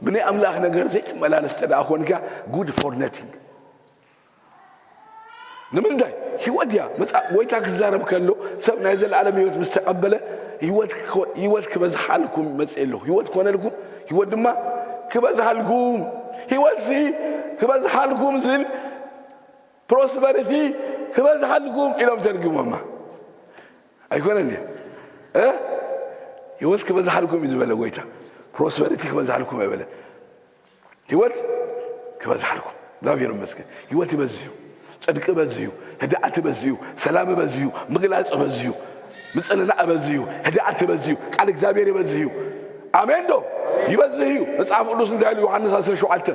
ብናይ ኣምላኽ ነገር ዘይትመላለስ እንተ ደኣ ኮንካ፣ good for nothing። ንምንታይ? ህይወት እያ። መጽ- ጎይታ ክዛረብ ከሎ፣ ሰብ ናይ ዘለኣለም ህይወት ምስ ተቐበለ፣ ህይወት ክኮ- ህይወት ክበዝሓልኩም መጽእ ኣለኹ። ህይወት ኮነልኩም፣ ህይወት ድማ ክበዝሓልኩም። ህይወት ሲ ክበዝሓልኩም ዝብል ፕሮስፐሪቲ ክበዝሓልኩም ኢሎም ተርጉሞማ። ኣይኮነን ድዩ? እ? ህይወት ክበዝሓልኩም እዩ ዝበለ ጎይታ። ፕሮስፐሪቲ ክበዝሓልኩም ኣይበለን። ህይወት ክበዝሓልኩም። እግዚኣብሔር ይመስገን። ህይወት ይበዝህ እዩ። ጽድቂ ይበዝህ እዩ። ህድኣት ይበዝህ እዩ። ሰላም ይበዝህ እዩ። ምግላጽ ይበዝህ እዩ። ምጽንናዕ ይበዝህ እዩ። ህድኣት ይበዝህ እዩ። ቃል እግዚኣብሔር ይበዝህ እዩ። ኣሜን ዶ? ይበዝህ እዩ። መጽሓፍ ቅዱስ እንታይ ኢሉ? ዮሃንስ ዓሰርተ ሸውዓተ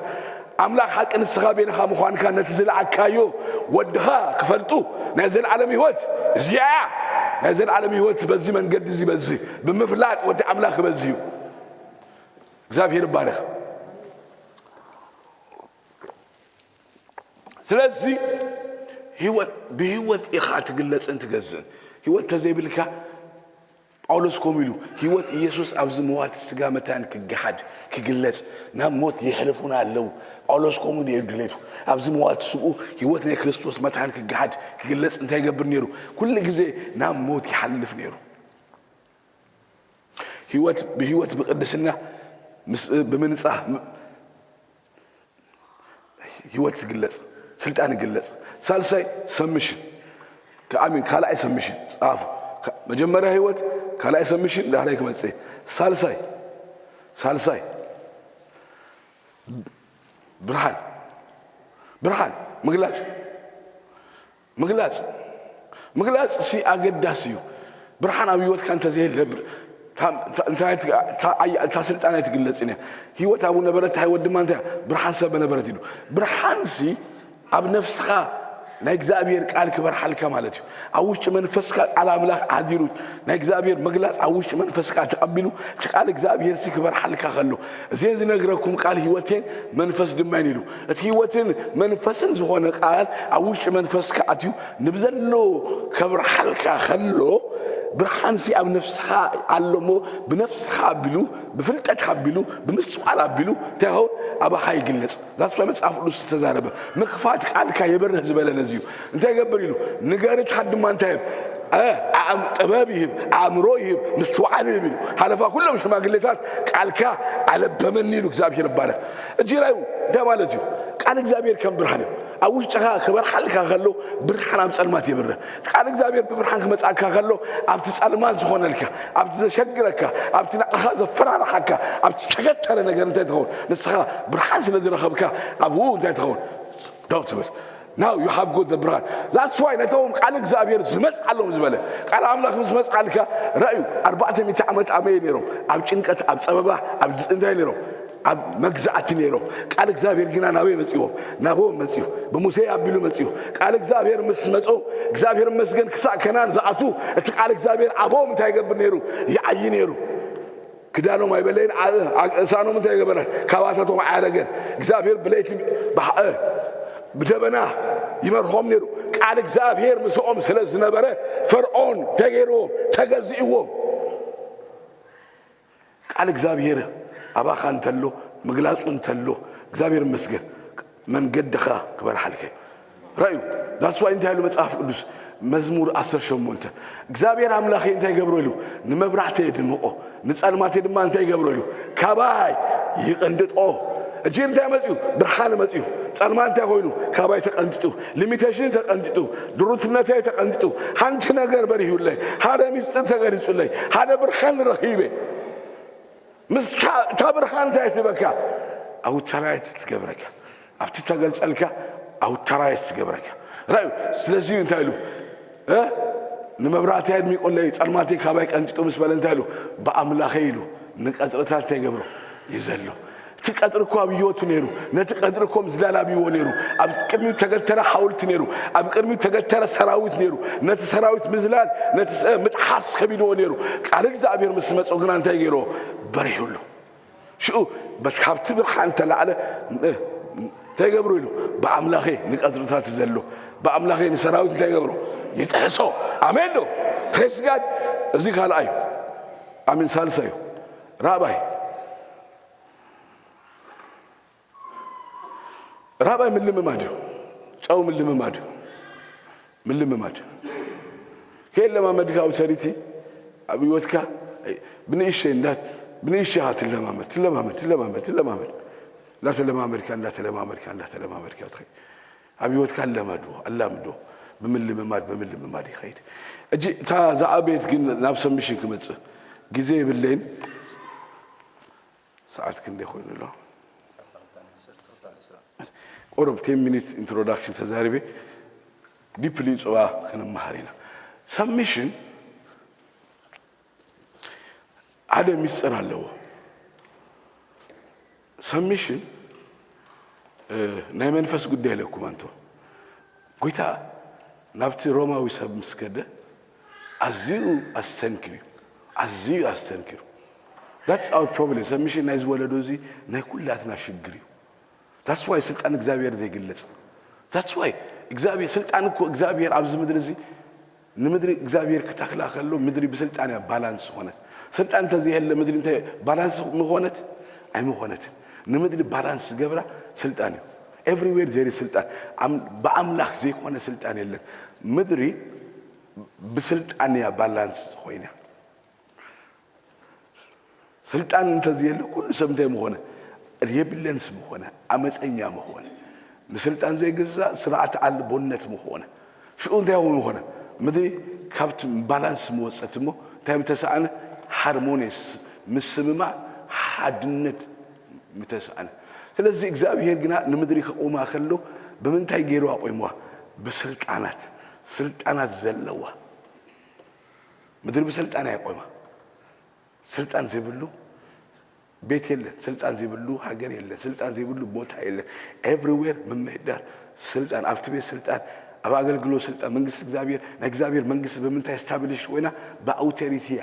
ኣምላኽ ሓቂ ንስኻ በይንኻ ምዃንካ ነቲ ዝለኣካዮ ወድኻ ክፈልጡ ናይ ዘለዓለም ህይወት እዚኣ እያ። ናይ ዘለዓለም ህይወት በዚ መንገዲ እዚ ይበዝህ። ብምፍላጥ ወዲ ኣምላኽ ይበዝህ እዩ። እግዚኣብሔር ይባረኽ። ስለዚ ህይወት ብህይወት ኢኻ ትግለጽን ትገዝእን። ህይወት ተዘይብልካ ጳውሎስ ከምኡ ኢሉ ህይወት ኢየሱስ ኣብዚ መዋቲ ስጋ መታን ክገሓድ ክግለጽ ናብ ሞት የሕልፉና ኣለዉ። ጳውሎስ ከምኡ ኢሉ ድሌቱ ኣብዚ መዋቲ ስግኡ ህይወት ናይ ክርስቶስ መታን ክገሓድ ክግለጽ እንታይ ይገብር ነይሩ? ኩሉ ግዜ ናብ ሞት ይሓልፍ ነይሩ። ህይወት ብህይወት ብቅድስና ምስ ብምንጻህ ህይወት ይግለጽ፣ ስልጣን ይግለጽ። ሳልሳይ ሰምሽን ከኣሚን ካልኣይ ሰምሽን ጻፉ። መጀመርያ ህይወት ካልኣይ ሰምሽን ዳሕራይ ክመጽእ ሳልሳይ ሳልሳይ ብርሃን ብርሃን ምግላጽ ምግላጽ ምግላጽ ሲ ኣገዳሲ እዩ። ብርሃን ኣብ ህይወትካ እንተዘየለ እንታይ እታ ስልጣን ኣይትግለጽን እያ። ህይወት ኣብኡ ነበረት፣ እንታይ ህይወት ድማ እንታይ ብርሃን ሰብ ነበረት ኢሉ። ብርሃን ሲ ኣብ ነፍስኻ ናይ እግዚኣብሔር ቃል ክበርሓልካ ማለት እዩ። ኣብ ውሽጢ መንፈስካ ቃል ኣምላኽ ኣዲሩ ናይ እግዚኣብሔር ምግላጽ ኣብ ውሽጢ መንፈስካ ተቐቢሉ እቲ ቃል እግዚኣብሔር ሲ ክበርሓልካ ከሎ እዚን ዝነግረኩም ቃል ህይወቴን መንፈስ ድማ ኢሉ እቲ ህይወትን መንፈስን ዝኾነ ቃል ኣብ ውሽጢ መንፈስካ ኣትዩ ንብዘሎ ከብርሓልካ ከሎ ብርሃንሲ ኣብ ነፍስኻ ኣሎ እሞ ብነፍስኻ ኣቢሉ ብፍልጠት ኣቢሉ ብምስትውዓል ኣቢሉ እንታይ ይኸውን ኣባኻ ይግለጽ። ዛትስ ዋይ መጽሓፍ ቅዱስ ዝተዛረበ ምኽፋት ቃልካ የበርህ ዝበለ ነዚ እዩ። እንታይ ይገብር ኢሉ ንገሪ ትሓት ድማ እንታይ ይህብ ጥበብ ይህብ ኣእምሮ ይህብ ምስትውዓል ይህብ ኢሉ ሓለፋ ኩሎም ሽማግሌታት ቃልካ ኣለበመኒ ኢሉ እግዚኣብሔር ይባረክ። እጅራዩ እንታይ ማለት እዩ? ቃል እግዚኣብሔር ከም ብርሃን እዩ። ኣብ ውሽጥኻ ክበርሓልካ ከሎ ብርሃን ኣብ ጸልማት የብርህ። ቃል እግዚኣብሔር ብብርሃን ክመጻእካ ከሎ ኣብቲ ጸልማት ዝኾነልካ፣ ኣብቲ ዘሸግረካ፣ ኣብቲ ንዓኻ ዘፈራርሓካ፣ ኣብቲ ዝተገተረ ነገር እንታይ ትኸውን? ንስኻ ብርሃን ስለ ዝረኸብካ ኣብኡ እንታይ ትኸውን? ደው ትብል። Now you have got the ብርሃን። That's why ነቶም ቃል እግዚኣብሔር ዝመጽኣሎም ዝበለ ቃል ኣምላኽ ምስ መጽኣልካ ረእዩ። ኣርባዕተ ሚእቲ ዓመት ኣበይ ነይሮም? ኣብ ጭንቀት፣ ኣብ ጸበባ፣ ኣብ እንታይ ነይሮም? ኣብ መግዛእቲ ነይሮም። ቃል እግዚኣብሔር ግና ናበይ መጺዎም? ናብኦም መጺኡ። ብሙሴ ኣቢሉ መጺኡ። ቃል እግዚኣብሔር ምስ መጾም እግዚኣብሔር መስገን ክሳእ ከናን ዝኣቱ እቲ ቃል እግዚኣብሔር ኣብኦም እንታይ ይገብር ነይሩ? ይዓዪ ነይሩ። ክዳኖም ኣይበለይን፣ ኣ- ኣ- እሳኖም እንታይ ገበረ? ካባታቶም ኣያረገን። እግዚኣብሔር ብለይቲ ብሓ- ብደበና ይመርሖም ነይሩ። ቃል እግዚኣብሔር ምስኦም ስለ ዝነበረ ፈርዖን ተገይርዎም፣ ተገዚእዎም። ቃል እግዚኣብሔር ኣባኻ እንተሎ፣ ምግላጹ እንተሎ፣ እግዚኣብሔር ይመስገን፣ መንገድኻ ክበርሓልካ እዩ። ረእዩ። That's why እንታይ ኢሉ መጽሓፍ ቅዱስ? መዝሙር ዓሰርተ ሸሞንተ፣ እግዚኣብሔር ኣምላኸይ እንታይ ይገብሮ ኢሉ? ንመብራህተይ የድምቖ፣ ንጸልማተይ ድማ እንታይ ይገብሮ ኢሉ? ካባይ ይቕንድጦ። እጂ እንታይ መጽዩ? ብርሃን መጽዩ። ጸልማ እንታይ ኮይኑ? ካባይ ተቐንጢጡ። ሊሚቴሽን ተቐንጢጡ። ድሩትነተይ ተቐንጢጡ። ሓንቲ ነገር በሪሁለይ። ሓደ ሚስጥር ተገሊጹለይ። ሓደ ብርሃን ረኺበ። ምስ እታ ብርሃን እንታይ ትበካ? ኣውተራይት ትገብረካ። ኣብቲ ተገልጸልካ ኣውተራይት ትገብረካ። ራዩ። ስለዚ እንታይ ኢሉ? እ? ንመብራህተይ ኣድሚቆለይ፣ ጸልማተይ ካባይ ቀንጢጡ ምስ በለ እንታይ ኢሉ? ብኣምላኸይ ኢሉ ንቀጽርታት እንታይ ይገብሮ? ይዘሎ። እቲ ቀጽሪ እኮ ኣብ ህይወቱ ነይሩ። ነቲ ቀጽሪ እኮ ምዝላል ኣብይዎ ነይሩ። ኣብ ቅድሚኡ ተገተረ ሓውልቲ ነይሩ። ኣብ ቅድሚኡ ተገተረ ሰራዊት ነይሩ። ነቲ ሰራዊት ምዝላል፣ ነቲ ሰ- ምጥሓስ ከቢድዎ ነይሩ። ቃል እግዚኣብሔር ምስ መጾ ግና እንታይ ገይርዎ? በሪሁሉ። ሽኡ በ- ካብቲ ብርሃን ተላዕለ እ- እንታይ ገብሩ ኢሉ? ብኣምላኸ ንቀጽርታት ዘሎ፣ ብኣምላኸ ንሰራዊት እንታይ ገብሮ? ይጥሕሶ። ኣሜን ዶ? ፕሬስ ጋድ። እዚ ካልኣይ። ኣሜን። ሳልሳዩ። ራባይ ራባይ ምልምማድ እዩ። ጨው ምልምማድ እዩ። ምልምማድ ከየለማመድካ ኣውተሪቲ ኣብ ህይወትካ ብንእሽተይ እንዳ ብንእሽተይ ኢኻ ትለማመድ ትለማመድ ትለማመድ ትለማመድ እንዳተለማመድካ እንዳተለማመድካ እንዳተለማመድካ ትኸ ኣብ ህይወትካ ኣለማድዎ ኣላምድዎ ብምልምማድ ብምልምማድ ይኸይድ። እጂ እታ ዝዓበየት ግን ናብ ሰብሚሽን ክመጽእ ግዜ የብለይን። ሰዓት ክንደይ ኮይኑ ኣሎ? ቁሩብ ቴን ሚኒት ኢንትሮዳክሽን ተዛሪበ ዲፕሊ ጸባ ክንመሃር ኢና። ሰብሚሽን ሓደ ሚስጥር ኣለዎ። ሰብሚሽን ናይ መንፈስ ጉዳይ ኣለኩም ኣንቶ ጎይታ ናብቲ ሮማዊ ሰብ ምስ ከደ ኣዝዩ ኣስተንኪሩ ኣዝዩ ኣስተንኪሩ። That's our problem። ሰብሚሽን ናይ ዝወለዶ እዚ ናይ ኩላትና ሽግር እዩ። That's why ስልጣን እግዚኣብሔር ዘይግለጽ። That's why እግዚኣብሔር ስልጣን እኮ እግዚኣብሔር ኣብዚ ምድሪ እዚ ንምድሪ እግዚኣብሔር ክተክላ ከሎ ምድሪ ብስልጣን እያ ባላንስ ዝኾነት። ስልጣን እንተዘይህለ ምድሪ እንታይ ባላንስ ምኾነት? ኣይምኾነትን። ንምድሪ ባላንስ ዝገብራ ስልጣን እዩ። Everywhere there is ስልጣን። ኣም- ብኣምላኽ ዘይኮነ ስልጣን የለን። ምድሪ ብስልጣን እያ ባላንስ ኮይና። ስልጣን እንተዘየለ ኩሉ ሰብ እንታይ ምኾነ? ሬብለንስ ምኾነ፣ ኣመፀኛ ምኾነ፣ ንስልጣን ዘይግዛእ ስርዓት ኣልቦነት ምኾነ። ሽኡ እንታይ ምኾነ? ምድሪ ካብቲ ባላንስ ምወፀት እሞ እንታይ ምተሰኣነ? ሃርሞኒስ ምስምማ ሓድነት ምተሰኣነ። ስለዚ እግዚኣብሔር ግና ንምድሪ ከቑማ ከሎ ብምንታይ ገይሩ ኣቑምዋ? ብስልጣናት። ስልጣናት ዘለዋ ምድሪ ብስልጣን ኣይቆማ። ስልጣን ዘይብሉ ቤት የለን፣ ስልጣን ዘይብሉ ሃገር የለን፣ ስልጣን ዘይብሉ ቦታ የለን። ኤቭሪዌር ምምህዳር ስልጣን፣ ኣብቲ ቤት ስልጣን፣ ኣብ ኣገልግሎት ስልጣን፣ መንግስቲ እግዚኣብሔር፣ ናይ እግዚኣብሔር መንግስቲ ብምንታይ ስታብሊሽ ኮይና? ብኣውቶሪቲ እያ።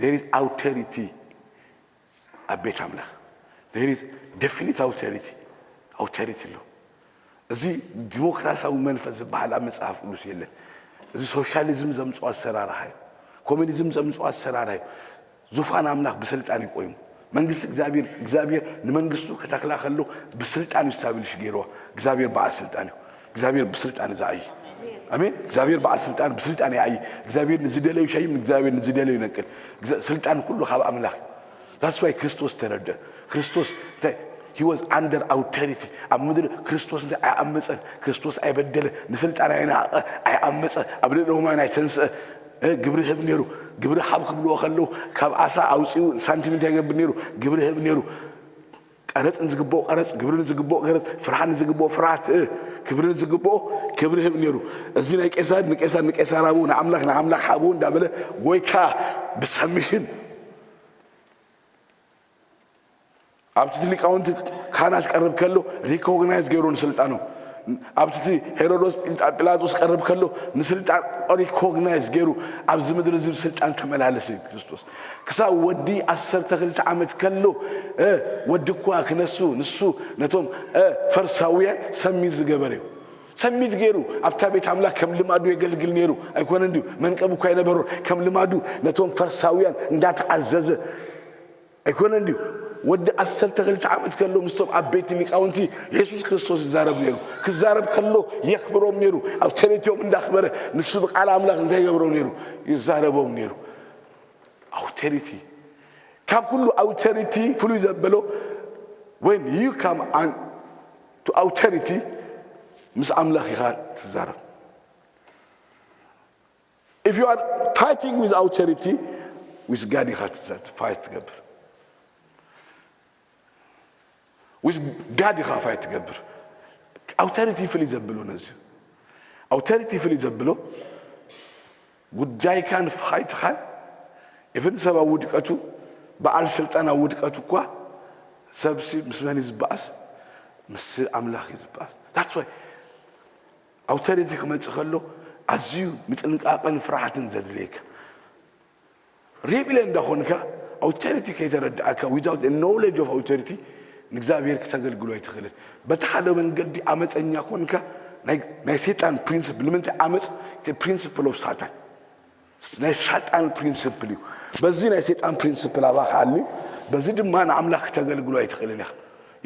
There is ኣውቶሪቲ ኣብ ቤት ኣምላኽ። There is definite ኣውቶሪቲ። ኣውቶሪቲ ኣሎ። እዚ ዲሞክራሲያዊ መንፈስ ዝበሃል ኣብ መጽሓፍ ቅዱስ የለን። እዚ ሶሻሊዝም ዘምጽኦ ኣሰራርሓ እዩ። ኮሚኒዝም ዘምጽኦ ኣሰራርሓ እዩ። ዙፋን ኣምላኽ ብስልጣን እዩ ቆይሙ። መንግስቲ እግዚኣብሔር እግዚኣብሔር ንመንግስቱ ከተኽላ ከሎ ብስልጣን እዩ ስታብሊሽ ገይርዋ። እግዚኣብሔር በዓል ስልጣን እዩ። እግዚኣብሔር ብስልጣን እዩ ዝዓዪ። ኣሜን። እግዚኣብሔር በዓል ስልጣን ብስልጣን ይዓዪ። እግዚኣብሔር ንዝደለዩ ይሸይም፣ እግዚኣብሔር ንዝደለዩ ይነቅል። ስልጣን ኩሉ ካብ ኣምላኽ እዩ። That's why ክርስቶስ ተረደ። ክርስቶስ እንታይ He was under authority. ኣብ ምድሪ ክርስቶስ እንታይ ኣይኣመፀን፣ ክርስቶስ ኣይበደለ፣ ንስልጣን ኣይነዓቐ፣ ኣይኣመፀ፣ ኣብ ልዕሊ ሮማውያን ኣይተንስአ። እ፣ ግብሪ ህብ ነይሩ። ግብሪ ሃብ ክብልዎ ከለዉ ካብ ዓሳ ኣውፂኡ ሳንቲም እንታይ ይገብር ነይሩ? ግብሪ ህብ ነይሩ። ቀረፅ ንዝግብኦ ቀረፅ፣ ግብሪ ንዝግብኦ ገረፅ፣ ፍርሃት ንዝግብኦ ፍርሃት፣ እ፣ ክብሪ ንዝግብኦ ክብሪ ህብ ነይሩ። እዚ ናይ ቄሳር ንቄሳር፣ ንቄሳር ሃብዎ፣ ንኣምላኽ ንኣምላኽ ሃብዎ እንዳበለ ጎይታ ብሰሚሽን ኣብቲ ሊቃውንቲ ካህናት ቀርብ ከሎ ሪኮግናይዝ ገይሩ ንስልጣኑ። ኣብቲ ሄሮዶስ ጲንጣ-፣ ጲላጦስ ቀርብ ከሎ ንስልጣን ሪኮግናይዝ ገይሩ ኣብዚ ምድሪ እዚ ብስልጣን ተመላለሰ እዩ ክርስቶስ። ክሳብ ወዲ ዓሰርተ ክልተ ዓመት ከሎ፣ እ፣ ወዲ እኳ ክነሱ ንሱ ነቶም፣ እ፣ ፈርሳውያን ሰሚት ዝገበረ እዩ። ሰሚት ገይሩ ኣብታ ቤት ኣምላኽ ከም ልማዱ የገልግል ነይሩ ኣይኮነን ድዩ? መንቀብ እኳ ኣይነበሮን። ከም ልማዱ ነቶም ፈርሳውያን እንዳተኣዘዘ ኣይኮነን ድዩ? ወዲ ዓሰርተ ክልተ ዓመት ከሎ ምስቶም ዓበይቲ ሊቃውንቲ የሱስ ክርስቶስ ይዛረብ ነይሩ። ክዛረብ ከሎ የኽብሮም ነይሩ። ኣውቶሪቲኦም እንዳኽበረ ንሱ ብቃል ኣምላኽ እንታይ ይገብሮም ነይሩ? ይዛረቦም ነይሩ። ኣውቶሪቲ፣ ካብ ኩሉ ኣውቶሪቲ ፍሉይ ዘበሎ፣ when you come to authority፣ ምስ ኣምላኽ ኢኻ ትዛረብ። If you are fighting with authority, with God ኢኻ ትዛ-፣ ፋይት ትገብር። With God ኢኻ ፋይት ትገብር። ኣውቶሪቲ ፍልይ ዘብሎ ነዚ። ኣውቶሪቲ ፍልይ ዘብሎ ጉዳይካን ፋይትኻን፣ ኢቭን ሰብ ኣብ ውድቀቱ፣ በዓል ስልጣን ኣብ ውድቀቱ እኳ፣ ሰብሲ ምስ መን እዩ ዝበኣስ? ምስ ኣምላኽ እዩ ዝበኣስ። That's why ኣውቶሪቲ ክመጽእ ከሎ ኣዝዩ ምጥንቃቕን ፍርሓትን ዘድልየካ። ሬቢለ እንዳኾንካ፣ ኣውቶሪቲ ከይተረዳእካ፣ without a knowledge of authority፣ ንእግዚኣብሔር ክተገልግሎ ኣይትኽእልን። በቲ ሓደ መንገዲ ዓመፀኛ ኮንካ፣ ናይ፣ ናይ ሰይጣን ፕሪንስፕል። ንምንታይ ዓመፅ? It's a principle of Satan። ናይ ሳጣን ፕሪንስፕል እዩ። በዚ ናይ ሰይጣን ፕሪንስፕል ኣባኻ ኣልዩ፣ በዚ ድማ ንኣምላኽ ክተገልግሎ ኣይትኽእልን ኢኻ።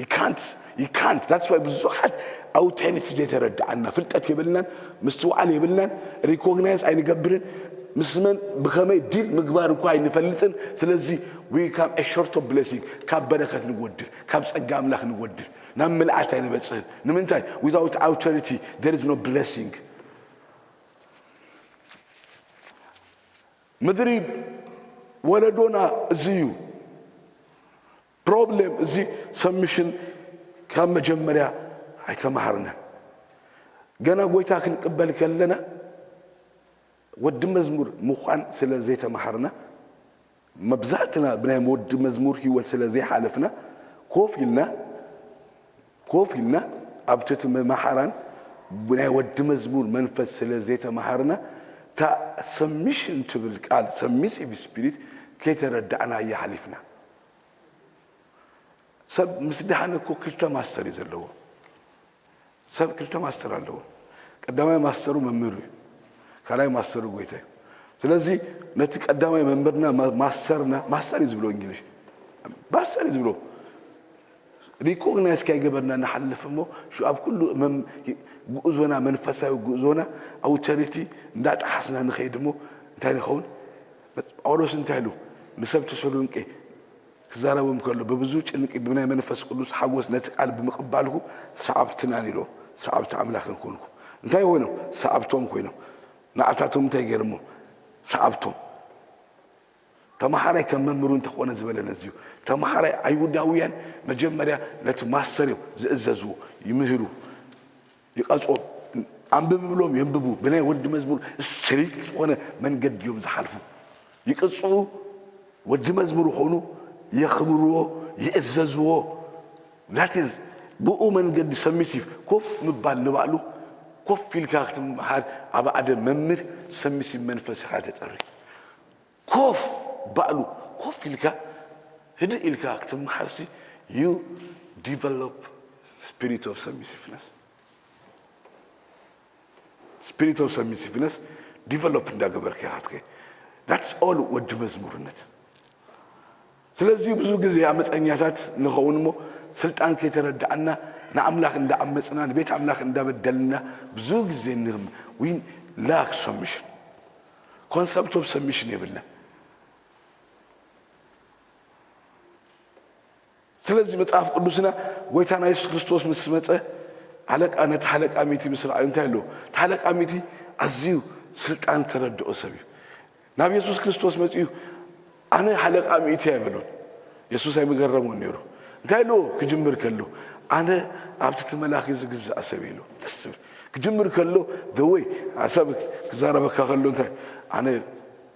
You can't, you can't። That's why ብዙሓት ኣውቶሪቲ ዘይተረድኣና፣ ፍልጠት የብልናን፣ ምስትውዓል የብልናን፣ ሪኮግናይዝ ኣይንገብርን፣ ምስ መን ብኸመይ ዲል ምግባር እኳ ኣይንፈልጥን። ስለዚ we come a short of blessing፣ ካብ በረኸት ንጎድል፣ ካብ ጸጋ ኣምላኽ ንጎድል፣ ናብ ምልኣት ኣይንበጽሕን። ንምንታይ? Without authority there is no blessing። ምድሪ ወለዶና እዚ እዩ። ፕሮብሌም እዚ ሰብሚሽን ካብ መጀመርያ ኣይተማሃርናን። ገና ጎይታ ክንቅበል ከለና ወዲ መዝሙር ምዃን ስለ ዘይተማሃርና፣ መብዛሕትና ብናይ ወዲ መዝሙር ህይወት ስለ ዘይሓለፍና፣ ኮፍ ኢልና፣ ኮፍ ኢልና ኣብቲ እቲ መማሓራን ብናይ ወዲ መዝሙር መንፈስ ስለ ዘይተማሃርና፣ እታ ሰብሚሽን ትብል ቃል፣ ሰብሚሲቭ ስፒሪት፣ ከይተረዳእናያ ሓሊፍና። ሰብ ምስ ደሓነ እኮ ክልተ ማስተር እዩ ዘለዎ። ሰብ ክልተ ማስተር ኣለዎ። ቀዳማይ ማስተሩ መምህሩ እዩ። ካልኣይ ማስተሩ ጎይታ እዩ። ስለዚ ነቲ ቀዳማይ መምህርና ማ-፣ ማስተርና፣ ማስተር እዩ ዝብሎ እንግሊሽ። ማስተር እዩ ዝብሎ። ሪኮግናይዝ ከይገበርና ንሓልፍ እሞ፣ ሹ ኣብ ኩሉ መም-፣ ጉዕዞና፣ መንፈሳዊ ጉዕዞና፣ ኣውቶሪቲ እንዳጠሓስና ንኸይድ እሞ፣ እንታይ ንኸውን? ጳውሎስ እንታይ ኢሉ ንሰብ ተሰሎንቄ ክዛረቦም ከሎ፣ "ብብዙ ጭንቂ ብናይ መንፈስ ቅዱስ ሓጎስ ነቲ ቃል ብምቕባልኩም ሰዓብትናን" ኢሎም፣ ሰዓብቲ ኣምላኽን ኮንኩም። እንታይ ኮይኖም? ሰዓብቶም ኮይኖም። ንዓታቶም እንታይ ገይሮሞ? ሰዓብቶም። ተማሃራይ ከም መምህሩ እንተኾነ ዝበለ ነዚ እዩ። ተማሃራይ፣ ኣይሁዳውያን መጀመርያ ነቲ ማስተር እዮም ዝእዘዝዎ፣ ይምህሩ፣ ይቐጽዎ። ኣንብብ ብሎም የንብቡ። ብናይ ወዲ መዝሙር ስትሪክት ዝኾነ መንገዲ እዮም ዝሓልፉ። ይቕጽኡ፣ ወዲ መዝሙር ይኾኑ፣ የኽብርዎ፣ ይእዘዝዎ። That is ብኡ መንገዲ ሰብሚሲቭ። ኮፍ ምባል ንባዕሉ፣ ኮፍ ኢልካ ክትምሃር ኣብ ሓደ መምህር ሰብሚሲቭ መንፈስ ኢኻ ተጸሪ። ኮፍ ባዕሉ፣ ኮፍ ኢልካ፣ ህድእ ኢልካ ክትምሃርሲ፣ you develop spirit of submissiveness። ስፒሪት ኦፍ ሰብሚሲቭነስ ዲቨሎፕ እንዳገበርካ ኢኻ ትከይድ። That's all ወዲ መዝሙርነት። ስለዚ ብዙ ግዜ ኣመፀኛታት ንኸውን እሞ፣ ስልጣን ከይተረዳእና፣ ንኣምላኽ እንዳኣመፅና፣ ንቤት ኣምላኽ እንዳበደልና፣ ብዙ ግዜ ንህም-፣ we lack submission። ኮንሰፕት ኦፍ ሰብሚሽን የብልና። ስለዚ መጽሓፍ ቅዱስና ጎይታና የሱስ ክርስቶስ ምስ መጸ፣ ኣለቃ፣ ነቲ ሓለቃ ሚእቲ ምስ ረኣዩ እንታይ ኣለዎ? እቲ ሓለቃ ሚእቲ ኣዝዩ ስልጣን ተረድኦ ሰብ እዩ። ናብ የሱስ ክርስቶስ መጺኡ፣ "ኣነ ሓለቃ ሚእቲ ኣይበሎን?" የሱስ ኣይምገረሞን ነይሩ። እንታይ ኣለዎ? ክጅምር ከሎ፣ "ኣነ ኣብቲ እቲ መላኺ ዝግዛእ ሰብ" እዩ ኢሉ። ደስ ዝብል። ክጅምር ከሎ፣ the way፣ ሓሳብ ክዛረበካ ከሎ እንታይ፣ "ኣነ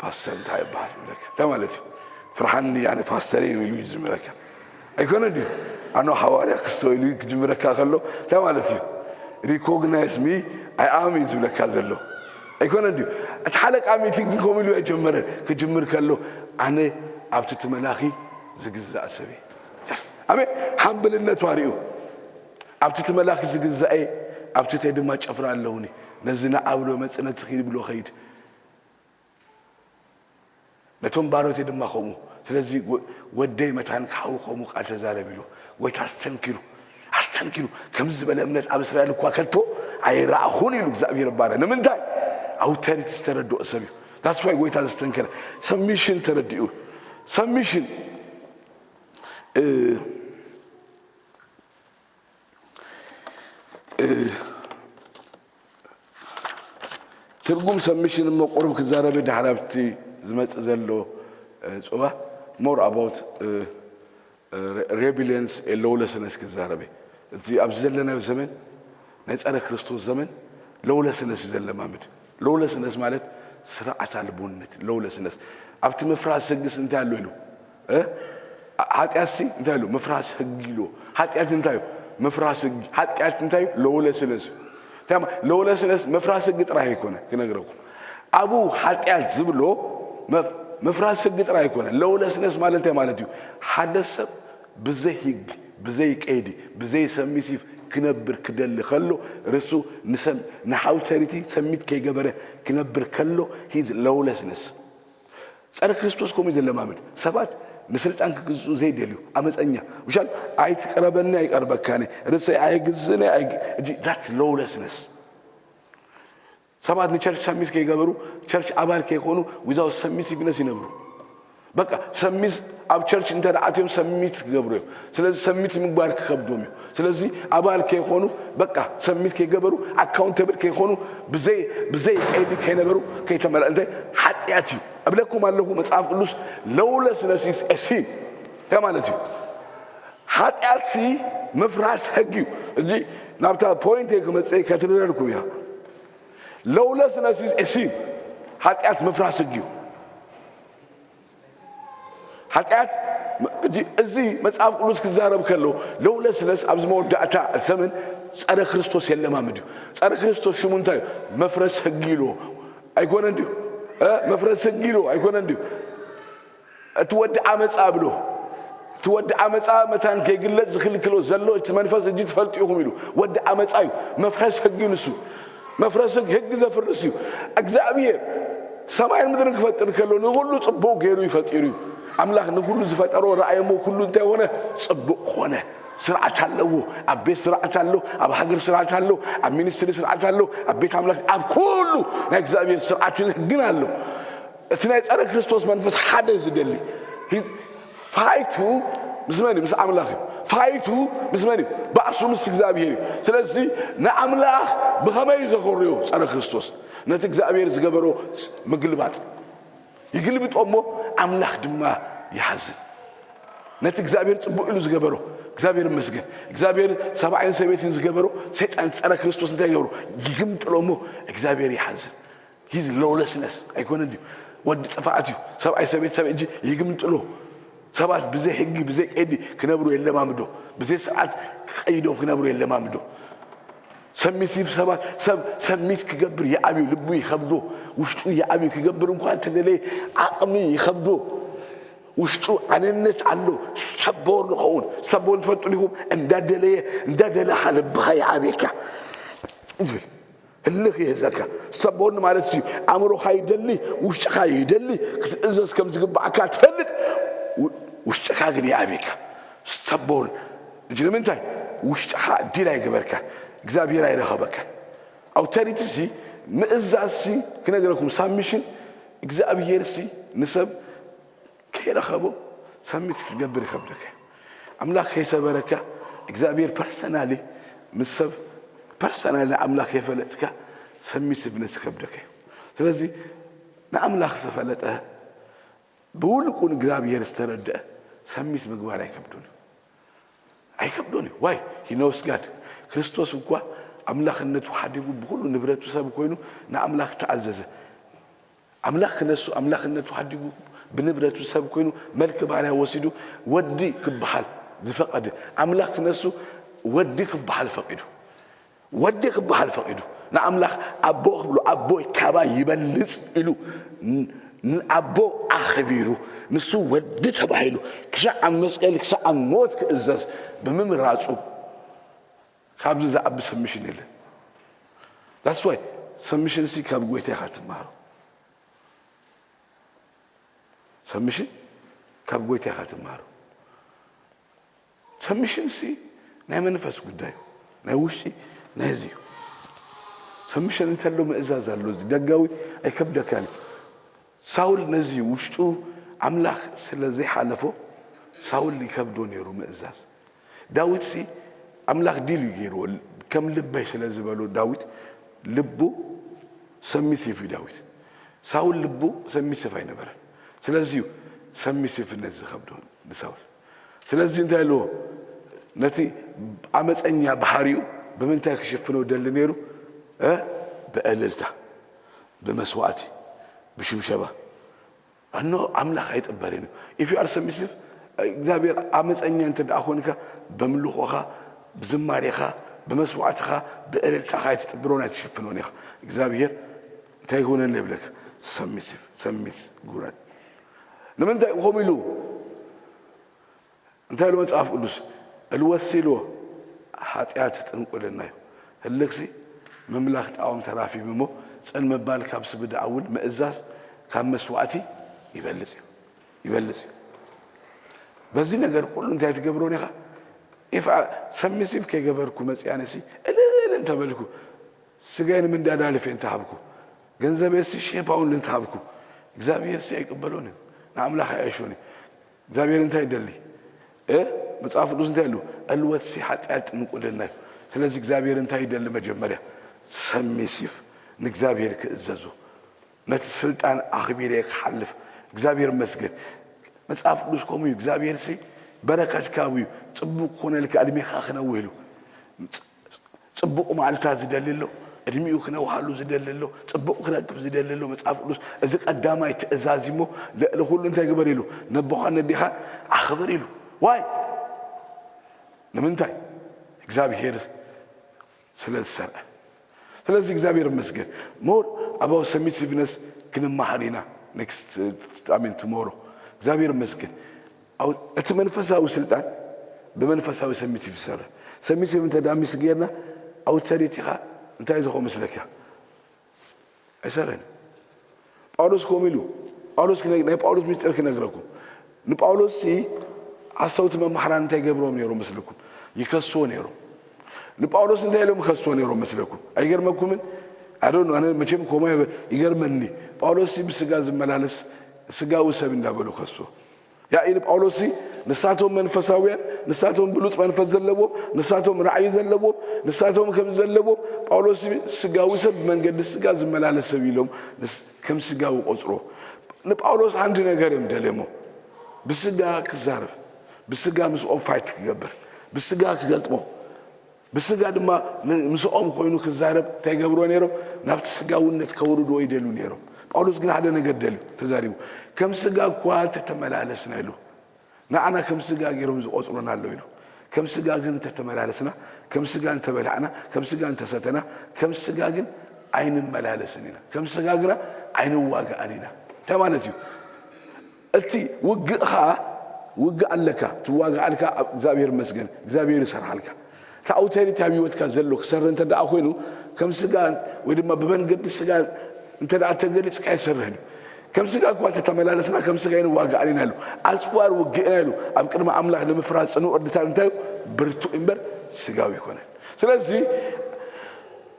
ፓስተር እንታይ ይበሃል?" ይብለካ። እንታይ ማለት እዩ? "ፍርሓኒ፣ ኣነ ፓስተር እየ" ኢሉ ይጅምረካ። ኣይኮነን ድዩ? "ኣነ ሓዋርያ ክስቶ" ኢሉ ክጅምረካ ከሎ እንታይ ማለት እዩ? "Recognize me, I am" እዩ ዝብለካ ዘሎ። ኣይኮነን ድዩ? እቲ ሓለቃ ሚእቲ ግን ከምኡ ኢሉ ኣይጀመረን። ክጅምር ከሎ፣ "ኣነ ኣብቲ እቲ መላኺ ዝግዛእ ሰብ እየ።" የስ። ኣሜን። ሓምብልነቱ ኣርእዩ። "ኣብቲ እቲ መላኺ ዝግዛእ እየ፣ ኣብቲ እተይ ድማ ጭፍራ ኣለውኒ። ነዚ ንዓ ብሎ መጽእ፣ ነቲ ኺድ ብሎ ኸይድ። ነቶም ባሮተይ ድማ ከምኡ። ስለዚ ወ-፣ ወደይ መታን ክሓዊ ከምኡ ቃል ተዛረብ" ኢሉ። ጎይታ ኣስተንኪሩ፣ ኣስተንኪሩ። "ከምዚ ዝበለ እምነት ኣብ እስራኤል እኳ ከቶ ኣይረኣኹን" ኢሉ እግዚኣብሔር ባርያ። ንምንታይ? ኣውቶሪቲ ዝተረድኦ ሰብ እዩ። That's why ጎይታ ዘስተንከረ። ሰብሚሽን ተረዲኡ። ሰብሚሽን፣ እ፣ እ፣ ትርጉም ሰብሚሽን እሞ ቁሩብ ክዛረበ ድሓር ኣብቲ ዝመጽእ ዘሎ፣ እ፣ ጽባ more about፣ እ፣ እ፣ ሬ-፣ ሬቢሊየንስ ኤ ሎውለስነስ ክዛረበ። እቲ ኣብዚ ዘለናዮ ዘመን፣ ናይ ጸረ ክርስቶስ ዘመን፣ ሎውለስነስ እዩ ዘለማምድ። ሎውለስነስ ማለት ስርዓት ኣልቦነት፣ ሎውለስነስ። ኣብቲ ምፍራስ ህግስ እንታይ ኣሎ ኢሉ? እ? ሓጢኣትሲ እንታይ ኣሎ? ምፍራስ ህጊ ኢሉ። ሓጢኣት እንታይ እዩ? ምፍራስ ህጊ። ሓጢኣት እንታይ እዩ? ሎውለስነስ እዩ። እንታይ ማ-፣ ሎውለስነስ ምፍራስ ህጊ ጥራይ ኣይኮነ፣ ክነግረኩም። ኣብኡ ሓጢኣት ዝብሎ መፍ-፣ ምፍራስ ህጊ ጥራይ ኣይኮነ። ሎውለስነስ ማለት እንታይ ማለት እዩ? ሓደ ሰብ ብዘይ ህጊ፣ ብዘይ ቀይዲ፣ ብዘይ ሰሚሲቭ ክነብር ክደሊ ከሎ፣ ርሱ ንሰም-፣ ንሓውተሪቲ ሰሚት ከይገበረ ክነብር ከሎ፣ ሂዝ ሎውለስነስ። ጸረ ክርስቶስ ከምኡ እዩ ዘለማምድ። ሰባት ንስልጣን ክግዝኡ ዘይደልዩ፣ ኣመፀኛ። ውሻል፣ "ኣይትቅረበኒ፣ ኣይቀርበካኒ፣ ርእሰይ ኣይግዝእኒ፣ ኣይግ-", እጂ፣ that's lawlessness። ሰባት ንቸርች ሰሚት ከይገበሩ፣ ቸርች ኣባል ከይኮኑ፣ without submissiveness ይነብሩ። በቃ፣ ሰሚት ኣብ ቸርች እንተ ደኣ ኣትዮም ሰሚት ክገብሩ እዮም። ስለዚ ሰሚት ምግባር ክከብዶም እዩ። ስለዚ ኣባል ከይኮኑ፣ በቃ፣ ሰሚት ከይገበሩ፣ ኣካውንተብል ከይኮኑ፣ ብዘይ፣ ብዘይ ቀይዲ ከይነበሩ፣ ከይተመላ-፣ እንታይ ሓጢኣት እዩ። እብለኩም ኣለኹ፣ መጽሓፍ ቅዱስ lawlessness is a sin እንታይ ማለት እዩ? ሓጢኣትሲ ምፍራስ ሕጊ እዩ። እዚ ናብታ ፖይንት ክመጽእ ከትርደርኩም እያ። Lawlessness is a sin። ሓጢኣት ምፍራስ ሕጊ እዩ። ሓጢኣት፣ እዚ፣ እዚ መጽሓፍ ቅዱስ ክዛረብ ከሎ፣ lawlessness ኣብዚ መወዳእታ ዘመን ጸረ ክርስቶስ የለማምድ እዩ። ጸረ ክርስቶስ ሽሙ እንታይ እዩ? መፍረስ ሕጊ ኢልዎ። ኣይኮነን ድዩ? እ? መፍረስ ሕጊ ኢልዎ። ኣይኮነን ድዩ? እቲ ወዲ ዓመጻ ብሎ፣ እቲ ወዲ ዓመጻ መታን ከይግለጽ ዝኽልክሎ ዘሎ እቲ መንፈስ ሕጂ ትፈልጡ ኢኹም ኢሉ። ወዲ ዓመጻ እዩ። መፍረስ ሕጊ ንሱ። መፍረስ ሕጊ፣ ሕጊ ዘፍርስ እዩ። እግዚኣብሔር ሰማይን ምድርን ክፈጥር ከሎ ንኹሉ ጽቡቕ ገይሩ እዩ ፈጢሩ እዩ። ኣምላኽ ንኹሉ ዝፈጠሮ ረኣየ እሞ ኩሉ እንታይ ኾነ? ጽቡቕ ኾነ። ስርዓት ኣለዎ። ኣብ ቤት ስርዓት ኣሎ፣ ኣብ ሃገር ስርዓት ኣሎ፣ ኣብ ሚኒስትሪ ስርዓት ኣሎ፣ ኣብ ቤት ኣምላኽ፣ ኣብ ኩሉ ናይ እግዚኣብሔር ስርዓትን ሕግን ኣሎ። እቲ ናይ ጸረ ክርስቶስ መንፈስ ሓደ እዩ ዝደሊ። ሂ-፣ ፋይቱ ምስ መን እዩ? ምስ ኣምላኽ እዩ። ፋይቱ ምስ መን እዩ? ባእሱ ምስ እግዚኣብሔር እዩ። ስለዚ ንኣምላኽ ብኸመይ እዩ ዘኾርዮ ጸረ ክርስቶስ? ነቲ እግዚኣብሔር ዝገበሮ ምግልባጥ። ይግልብጦ እሞ ኣምላኽ ድማ ይሓዝን። ነቲ እግዚኣብሔር ጽቡቕ ኢሉ ዝገበሮ፣ እግዚኣብሔር ይመስገን። እግዚኣብሔር ሰብኣይን ሰበይትን ዝገበሮ፣ ሰይጣን ጸረ ክርስቶስ እንታይ ይገብሮ? ይግምጥሎ እሞ እግዚኣብሔር ይሓዝን። He's lawlessness ኣይኮነን ድዩ? ወዲ ጥፍኣት እዩ። ሰብኣይ ሰበይቲ ሰብ እጂ ይግምጥሎ። ሰባት ብዘይ ሕጊ፣ ብዘይ ቀይዲ ክነብሩ የለማምዶ። ብዘይ ስርዓት ቀይዶም ክነብሩ የለማምዶ። ሰሚሲቭ ሰባት፣ ሰብ ሰሚት ክገብር ይኣብዩ፣ ልቡ ይኸብዶ፣ ውሽጡ ይኣብዩ። ክገብር እንኳ እንተደለየ ዓቕሚ ይኸብዶ። ውሽጡ ኣነነት ኣሎ። ስተቦር ንኸውን። ስተቦር ትፈልጡ ዲኹም? እንዳደለየ፣ እንዳደለኻ ልብኻ ይኣብየካ ዝብል ህልኽ ይህዘካ። ስተቦር ማለት እዩ፣ ኣእምሮኻ ይደሊ፣ ውሽጥኻ ይደሊ፣ ክትእዘዝ ከም ዝግባኣካ ትፈልጥ፣ ው-፣ ውሽጥኻ ግን ይኣብየካ። ስተቦር እጅ ንምንታይ? ውሽጥኻ ዲል ኣይገበርካን፣ እግዚኣብሔር ኣይረኸበካን። ኣውቶሪቲ ሲ፣ ምእዛዝ ሲ፣ ክነግረኩም፣ ሳብሚሽን፣ እግዚኣብሔር ሲ ንሰብ ከይረኸቦ ሳብሚት ክትገብር ይኸብደካ። ኣምላኽ ከይሰበረካ እግዚኣብሔር ፐርሰናሊ ምስ ሰብ ፐርሰናሊ ኣምላኽ ከይፈለጥካ ሰሚሲቭነስ ይከብደካ እዩ። ስለዚ ንኣምላኽ ዝፈለጠ ብውልቁ ንእግዚኣብሔር ዝተረድአ ሰሚት ምግባር ኣይከብዱን እዩ። ኣይከብዱን እዩ። ዋይ ሂኖስ ጋድ ክርስቶስ እኳ ኣምላኽነቱ ሓዲጉ ብኩሉ ንብረቱ ሰብ ኮይኑ ንኣምላኽ ተኣዘዘ። ኣምላኽ ክነሱ ኣምላኽነቱ ሓዲጉ ብንብረቱ ሰብ ኮይኑ መልክ ባርያ ወሲዱ ወዲ ክበሃል ዝፈቐደ ኣምላኽ ክነሱ ወዲ ክበሃል ፈቒዱ ወዲ ክበሃል ፈቒዱ ንኣምላኽ ኣቦ ክብሎ ኣቦይ ካባይ ይበልጽ ኢሉ ንኣቦ ኣኽቢሩ ንሱ ወዲ ተባሂሉ ክሳዕ ኣብ መስቀል ክሳዕ ኣብ ሞት ክእዘዝ ብምምራጹ ካብዚ ዝዓቢ ሰሚሽን የለን። That's why ሰሚሽን ሲ ካብ ጎይታ ኢኻ ትመሃሮ። ሰሚሽን ካብ ጎይታ ኢኻ ትመሃሮ። ሰሚሽን ሲ ናይ መንፈስ ጉዳይ ናይ ውሽጢ ናይ እዚ እዩ። ሰሚሽን እንተሎ ምእዛዝ ኣሎ። እዚ ደጋዊ ኣይከብደካን እዩ። ሳውል ነዚ ውሽጡ ኣምላኽ ስለ ዘይሓለፎ ሳውል ይከብዶ ነይሩ ምእዛዝ። ዳዊት ሲ ኣምላኽ ዲል እዩ ገይርዎ። ከም ልበይ ስለ ዝበሎ ዳዊት ልቡ ሰሚሲቭ እዩ። ዳዊት ሳውል ልቡ ሰሚሲቭ ኣይነበረን። ስለዚ እዩ ሰሚሲቭነት ዝኸብዶ ንሳውል። ስለዚ እንታይ ኣለዎ ነቲ ኣመፀኛ ባህሪኡ ብምንታይ ክሽፍኖ ደሊ ነይሩ? ብእልልታ፣ ብመስዋእቲ፣ ብሽብሸባ ኣኖ ኣምላኽ ኣይጥበርን እዩ። If you are submissive እግዚኣብሔር ኣመፀኛ እንተ ደኣ ኮንካ በምልኾኻ ብዝማሬኻ ብመስዋዕትኻ ብእልልታኻ ኣይትጥብሮን ኣይትሽፍኖን ኢኻ። እግዚኣብሔር እንታይ ይኮነን ይብለካ? ሰሚሲቭ ሰሚስ ጉረን ንምንታይ ከምኡ ኢሉ እንታይ ኢሉ መጽሓፍ ቅዱስ? እልወሲ ኢልዎ፣ ሓጢኣት ጥንቁልና እዩ። ህልክሲ ምምላኽ ጣዖም ተራፊም እሞ፣ ጽን ምባል ካብ ስብ ደኣውል ምእዛዝ ካብ መስዋእቲ ይበልጽ እዩ፣ ይበልጽ እዩ። በዚ ነገር ኩሉ እንታይ ትገብሮን ኢኻ? ኢፍ ሰሚሲቭ ከይገበርኩ መጽያነሲ እልል እንተበልኩ ስጋይ ንምንዳዳልፍ እየ እንተሃብኩ ገንዘበይሲ ሺህ ፓውንድ እንተሃብኩ እግዚኣብሔር ሲ ኣይቅበሎን እዩ። ንኣምላኽ ኣይኣሽዮን እዩ። እግዚኣብሔር እንታይ ይደሊ? መጽሓፍ ቅዱስ እንታይ ኢሉ? ዕልወትሲ ሓጢኣት ጥንቁልና እዩ። ስለዚ እግዚኣብሔር እንታይ ይደሊ? መጀመርያ ሰሚሲፍ ንእግዚኣብሔር ክእዘዙ ነቲ ስልጣን ኣኽቢረ ክሓልፍ እግዚኣብሔር መስገን። መጽሓፍ ቅዱስ ከምኡ እዩ። እግዚኣብሔር ሲ በረከትካ እዩ። ጽቡቅ ክኾነልካ ዕድሜኻ ክነውህ ኢሉ ጽቡቕ መዓልታ ዝደሊ ኣሎ፣ ዕድሚኡ ክነውሃሉ ዝደሊ ኣሎ፣ ጽቡቕ ክረክብ ዝደሊ ኣሎ። መጽሓፍ ቅዱስ እዚ ቀዳማይ ትእዛዝ እሞ ልዕሊ ኩሉ እንታይ ግበር ኢሉ? ነቦኻን ነዴኻን ኣኽብር ኢሉ። ዋይ ንምንታይ? እግዚኣብሔር ስለ ዝሰርዐ። ስለዚ እግዚኣብሔር ይመስገን። ሞር ኣባው ሰሚሲቭነስ ክንመሃር ኢና። ኔክስት ኣሜን ትሞሮ እግዚኣብሔር ይመስገን። እቲ መንፈሳዊ ስልጣን ብመንፈሳዊ ሰሚቲቭ ይሰርሕ። ሰሚቲቭ እንተ ደኣ ሚስ ጌርና ኣውቶሪቲኻ እንታይ ዝኸው መስለካ? ኣይሰርሕን። ጳውሎስ ከምኡ ኢሉ ጳውሎስ ክነ- ናይ ጳውሎስ ሚስጥር ክነግረኩም። ንጳውሎስ ሲ ሓሰውቲ መማሕራን እንታይ ገብርዎም ነይሮም መስለኩም? ይከስዎ ነይሮም። ንጳውሎስ እንታይ ኢሎም ይከስዎ ነይሮም መስለኩም? ኣይገርመኩምን? ኣዶ ኣነ መቸም ኮማ ይገርመኒ። ጳውሎስ ሲ ብስጋ ዝመላለስ ስጋዊ ሰብ እንዳበሉ ከስዎ። ያኢ ንጳውሎስሲ ንሳቶም መንፈሳውያን፣ ንሳቶም ብሉጽ መንፈስ ዘለዎም፣ ንሳቶም ራእይ ዘለዎም፣ ንሳቶም ከም ዘለዎም ጳውሎስሲ ስጋዊ ሰብ ብመንገዲ ስጋ ዝመላለስ ሰብ ኢሎም ንስ- ከም ስጋዊ ቆጽሮ። ንጳውሎስ ሓንቲ ነገር እዮም ደልየሞ ብስጋ ክዛረብ፣ ብስጋ ምስኦም ፋይት ክገብር፣ ብስጋ ክገልጥሞ ብስጋ ድማ ምስኦም ኮይኑ ክዛረብ እንታይ ገብርዎ ነይሮም? ናብቲ ስጋውነት ከውርድዎ ይደልዩ ነይሮም። ጳውሎስ ግን ሓደ ነገር ደልዩ ተዛሪቡ። ከም ስጋ እኳ እንተተመላለስና ኢሉ ንዓና ከም ስጋ ገይሮም ዝቆጽሩና ኣለዉ ኢሉ። ከም ስጋ ግን እንተተመላለስና፣ ከም ስጋ እንተበላዕና፣ ከም ስጋ እንተሰተና፣ ከም ስጋ ግን ኣይንመላለስን ኢና። ከም ስጋ ግና ኣይንዋጋእን ኢና። እንታይ ማለት እዩ? እቲ ውግእ ኸዓ ውግእ ኣለካ ትዋግኣልካ እግዚኣብሔር መስገን እግዚኣብሔር ይሰርሓልካ። እቲ ኣውቶሪቲ ኣብ ህይወትካ ዘሎ ክሰርሕ እንተ ደኣ ኮይኑ ከም ስጋ ወይ ድማ ብመንገዲ ስጋ እንተ ደኣ ተገሊፅካ ኣይሰርሕን እዩ። ከም ስጋ እኳ ተተመላለስና ከም ስጋ ይንዋጋኣን ኢና ኢሉ ኣፅዋር ውግእና ኢሉ ኣብ ቅድሚ ኣምላኽ ንምፍራስ ፅኑዕ እርድታት እንታይ እዩ? ብርቱዕ እምበር ስጋዊ ይኮነ። ስለዚ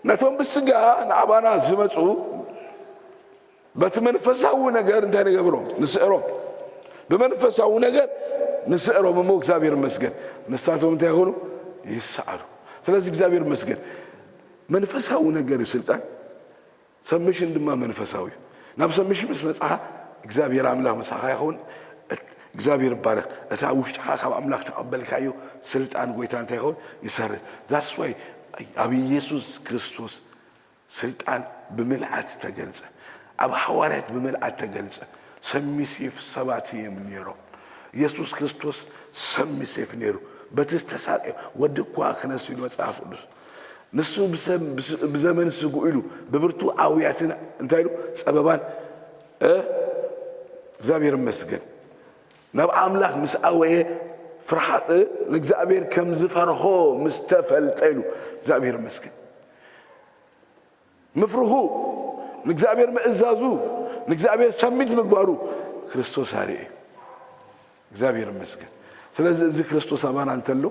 ነቶም ብስጋ ንኣባና ዝመፁ በቲ መንፈሳዊ ነገር እንታይ ንገብሮም ንስዕሮም ብመንፈሳዊ ነገር ንስዕሮም እሞ እግዚኣብሔር ይመስገን ንሳቶም እንታይ ይኾኑ? ይሰዓሩ። ስለዚ እግዚኣብሔር ይመስገን መንፈሳዊ ነገር እዩ ስልጣን። ሰብሚሽን ድማ መንፈሳዊ እዩ። ናብ ሰብሚሽን ምስ መጻኻ እግዚኣብሔር ኣምላኽ ምሳኻ ይኸውን። እት እግዚኣብሔር ይባረኽ። እታ ውሽጥኻ ካብ ኣምላኽ ተቐበልካዮ ስልጣን ጎይታ እንታይ ይኸውን? ይሰርሕ። That's why ኣብ ኢየሱስ ክርስቶስ ስልጣን ብምልኣት ተገልጸ። ኣብ ሃዋርያት ብምልኣት ተገልጸ። ሰሚሲፍ ሰባት እዮም ነይሮም። ኢየሱስ ክርስቶስ ሰሚሲፍ ነይሩ። በቲ ዝተሳቀ ወዲ እኳ ክነሱ ኢሉ መጽሓፍ ቅዱስ ንሱ ብሰም- ብስ- ብዘመን ስጉ ኢሉ ብብርቱ ኣውያትን እንታይ ኢሉ ጸበባን እ እግዚኣብሔር ይመስገን ናብ ኣምላኽ ምስ ኣወየ ፍርሓ ንእግዚኣብሔር ከም ዝፈርሆ ምስ ተፈልጠ ኢሉ እግዚኣብሔር ይመስገን ምፍርሁ ንእግዚኣብሔር ምእዛዙ ንእግዚኣብሔር ሰሚት ምግባሩ ክርስቶስ ኣርኤ። እግዚኣብሔር ይመስገን። ስለዚ እዚ ክርስቶስ ኣባና እንተሎ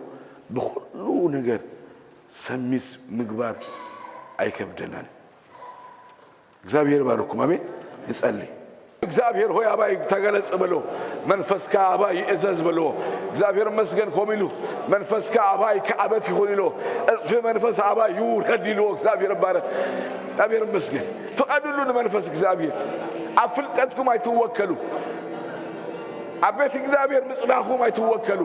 ብኩሉ ነገር ሰሚት ምግባር ኣይከብደናን። እግዚኣብሔር ይባርኩም። ኣሜን። ንጸሊ። እግዚኣብሔር ሆይ ኣባይ ተገለጽ በሎ። መንፈስካ ኣባይ ይእዘዝ በሎ። እግዚኣብሔር መስገን ኮም ኢሉ መንፈስካ ኣባይ ከዓበት ይኹን ኢሎ። እጽፊ መንፈስ ኣባይ ይውረድ ኢልዎ። እግዚኣብሔር ይባረክ። እግዚኣብሔር መስገን። ፍቀድሉ ንመንፈስ እግዚኣብሔር። ኣብ ፍልጠትኩም ኣይትወከሉ። ኣብ ቤት እግዚኣብሔር ምጽናኹም ኣይትወከሉ።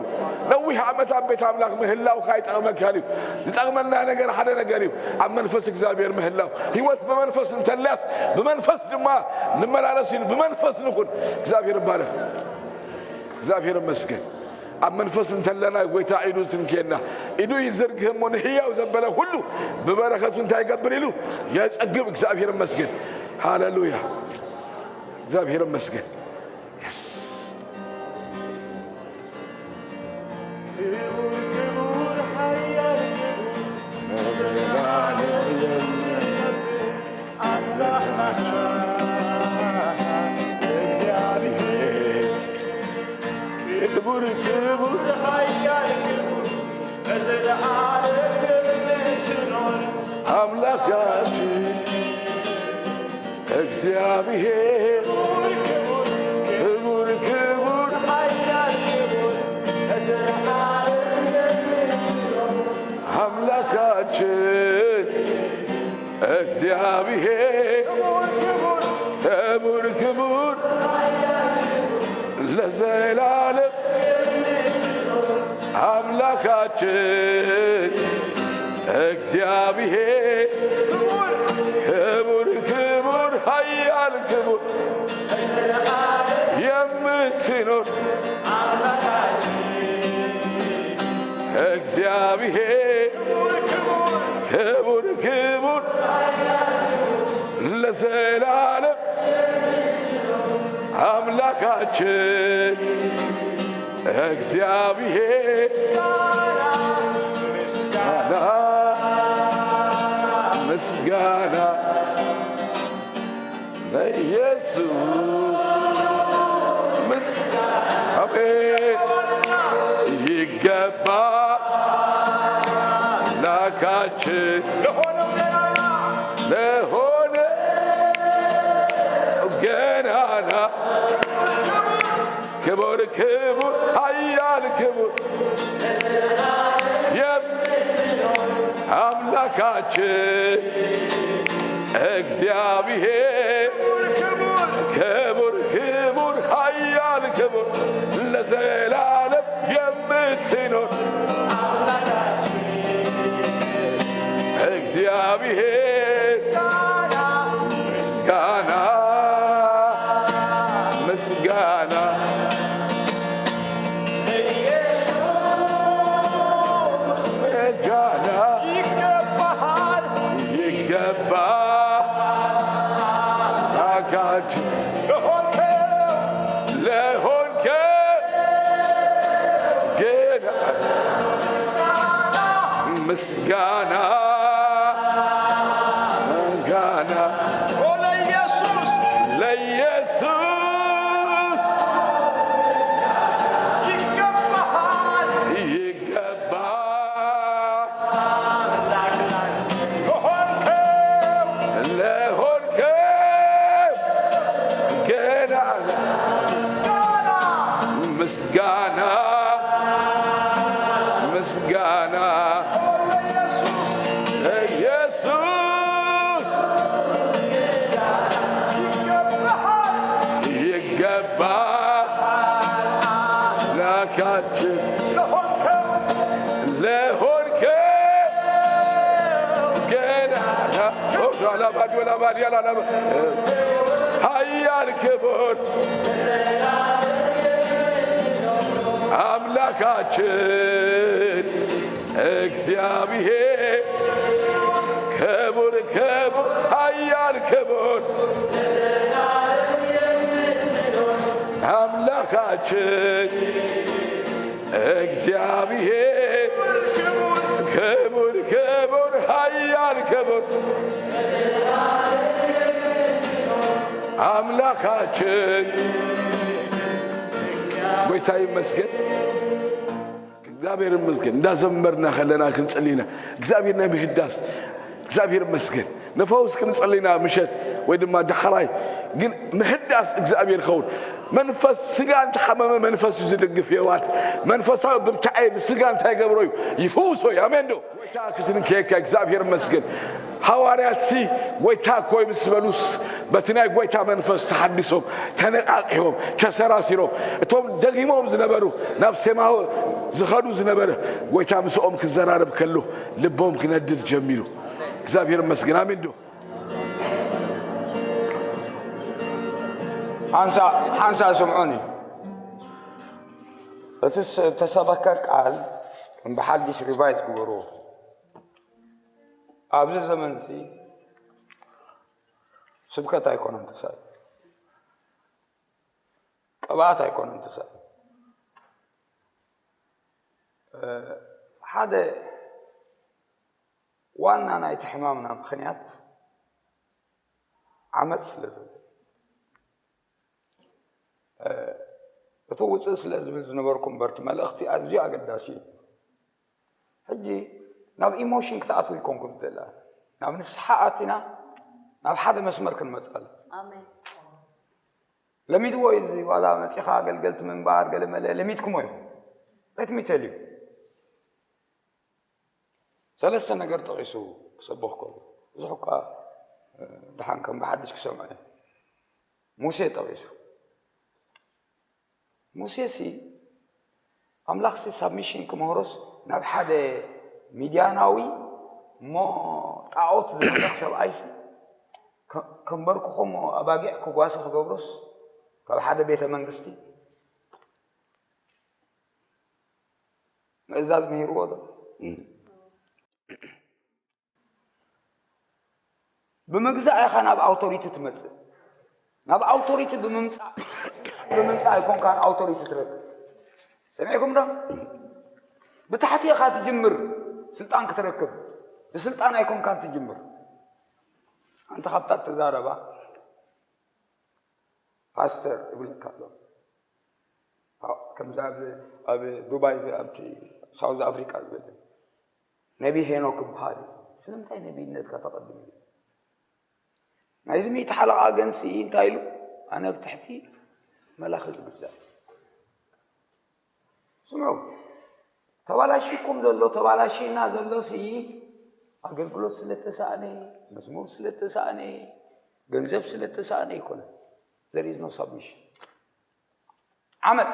ነዊሕ ዓመት ኣብ ቤት ኣምላኽ ምህላውካ ኣይጠቕመካን እዩ። ዝጠቕመና ነገር ሓደ ነገር እዩ። ኣብ መንፈስ እግዚኣብሔር ምህላው። ህይወት ብመንፈስ እንተልያስ ብመንፈስ ድማ ንመላለስ ኢሉ። ብመንፈስ ንኹን። እግዚኣብሔር ይባረክ። እግዚኣብሔር ይመስገን። ኣብ መንፈስ እንተለና ጎይታ ኢዱ ትንኬና። ኢዱ ይዝርግህ እሞ ንህያው ዘበለ ሁሉ ብበረከቱ እንታይ ይገብር ኢሉ የጸግብ። እግዚኣብሔር ይመስገን። ሃሌሉያ። እግዚኣብሔር ይመስገን። የስ። ክቡር ክቡር ኃያል ክቡር ለዘለዓለም የምትኖር አምላካችን እግዚአብሔር ክቡር ክቡር አምላካችን እግዚአብሔር ክቡር ክቡር ለዘላለም አምላካችን እግዚአብሔር ክቡር ክቡር ኃያል ክቡር የምትኖር እግዚአብሔር ክቡር ክቡር ለዘላለም አምላካችን እግዚአብሔር ምስጋና ምስጋና ለኢየሱስ ምስጋና አሜን ይገባ ላካችን ለሆነ ገናና ክቡር ክቡር ኃያል ክቡር የም አምላካችን እግዚአብሔር ክቡር ክቡር ኃያል ክቡር ለዘላለም የምትኖር እግዚአብሔር ምስጋና ምስጋና ምስጋና ይገባሃል ይገባ አካች ለሆንከ ጌታ ምስጋና ምስጋና ለኢየሱስ ለኢየሱስ ይገባሃል ይገባ ለሆንከው ለሆንከው ገና ምስጋና ጋና ኢየሱስ ይገባ ላካችን ለሆንከ ገና ላባዲ ላባዲ ላላ ኃያል ክቡር አምላካችን እግዚአብሔር ክቡር ክቡር ኃያል ክቡር አምላካችን እግዚአብሔር ክቡር ክቡር ኃያል ክቡር አምላካችን ጎይታ ይመስገን። እግዚኣብሔር ይመስገን። እንዳዘመርና ከለና ክንጽልይና እግዚኣብሔር ናይ ምህዳስ እግዚኣብሔር ይመስገን። ንፈውስ ክንጽልይና ምሸት ወይ ድማ ዳሕራይ ግን ምህዳስ እግዚኣብሔር ኸውን መንፈስ ስጋ እንተሓመመ መንፈስ እዩ ዝድግፍ። የዋት መንፈሳዊ ብርታዐ ንስጋ እንታይ ገብሮ እዩ ይፍውሶ እዩ። ኣሜን ዶ? ጎይታ ክትንከየካ እግዚኣብሔር ይመስገን። ሃዋርያት ሲ ጎይታ እኮ እዩ ምስ በሉስ በቲ ናይ ጎይታ መንፈስ ተሓዲሶም ተነቃቂሖም ተሰራሲሮም እቶም ደጊሞም ዝነበሩ ናብ ሴማዊ ዝኸዱ ዝነበረ ጎይታ ምስኦም ክዘራረብ ከሎ ልቦም ክነድድ ጀሚሩ። እግዚኣብሔር ይመስገን። ኣሜን ዶ? ሓንሳ ሓንሳ ስምዑኒ። እቲ ዝተሰበከ ቃል ከም ብሓዲስ ሪቫይዝ ግበርዎ። ኣብዚ ዘመን እዚ ስብከት ኣይኮነን ተሳኢ፣ ቅብኣት ኣይኮነን ተሳኢ። ሓደ ዋና ናይቲ ሕማምና ምኽንያት ዓመፅ ስለ ዘሎ፣ እቲ ውፅእ ስለ ዝብል ዝነበርኩ እምበር እቲ መልእኽቲ ኣዝዩ ኣገዳሲ እዩ። ሕጂ ናብ ኢሞሽን ክትኣትዉ ኣይኮንኩም ዝደላ፣ ናብ ንስሓ ኣቲና ናብ ሓደ መስመር ክንመፅእ ኣለና። ኣሜን። ለሚድዎ እዩ እዚ ዋላ መፂኻ ኣገልገልቲ ምንባር ገለመለ ለሚድኩሞ እዩ። Let me tell you፣ ሰለስተ ነገር ጠቒሱ ክሰብኽ ከሎ ብዙሕ እኳ ደሓን ከም ብሓድሽ ክሰምዖ እየ። ሙሴ ጠቒሱ። ሙሴ ሲ ኣምላኽ ሲ ሳብሚሽን ክምህሮስ ናብ ሓደ ሚድያናዊ እሞ ጣዖት ዝምለኽ ሰብኣይ ሲ ከንበርክኾ እሞ ኣባጊዕ ክጓሲ ክገብሮስ ካብ ሓደ ቤተ መንግስቲ ምእዛዝ ምሂርዎ ዶ? ብምግዛእ ኢኻ ናብ ኣውቶሪቲ ትመፅእ። ናብ ኣውቶሪቲ ብምምፃእ ብምምፃእ ኣይኮንካን ኣውቶሪቲ ትረክብ። ሰሚዕኩም ዶ? ብታሕቲ ኢኻ ትጅምር ስልጣን ክትረክብ። ብስልጣን ኣይኮንካን ትጅምር። ሓንቲ ካብታ ትዛረባ ፓስተር ይብለካ ኣሎ። ከምዚ ኣብ ዱባይ ኣብቲ ሳውዝ ኣፍሪቃ ዝበለ ነቢ ሄኖክ ይበሃል እዩ። ስለምንታይ ነቢይነትካ ተቐድም እዩ? ናይዚ ሚእቲ ሓለቓ ገንሲ እንታይ ኢሉ? ኣነ ኣብ ትሕቲ መላኺ ዝግዛእ። ስምዑ፣ ተባላሽኩም ዘሎ ተባላሽና ዘሎ ሲ ኣገልግሎት ስለተሳእነ፣ መዝሙር ስለተሳእነ፣ ገንዘብ ስለተሳእነ ኣይኮነን። There is no submission። ዓመፅ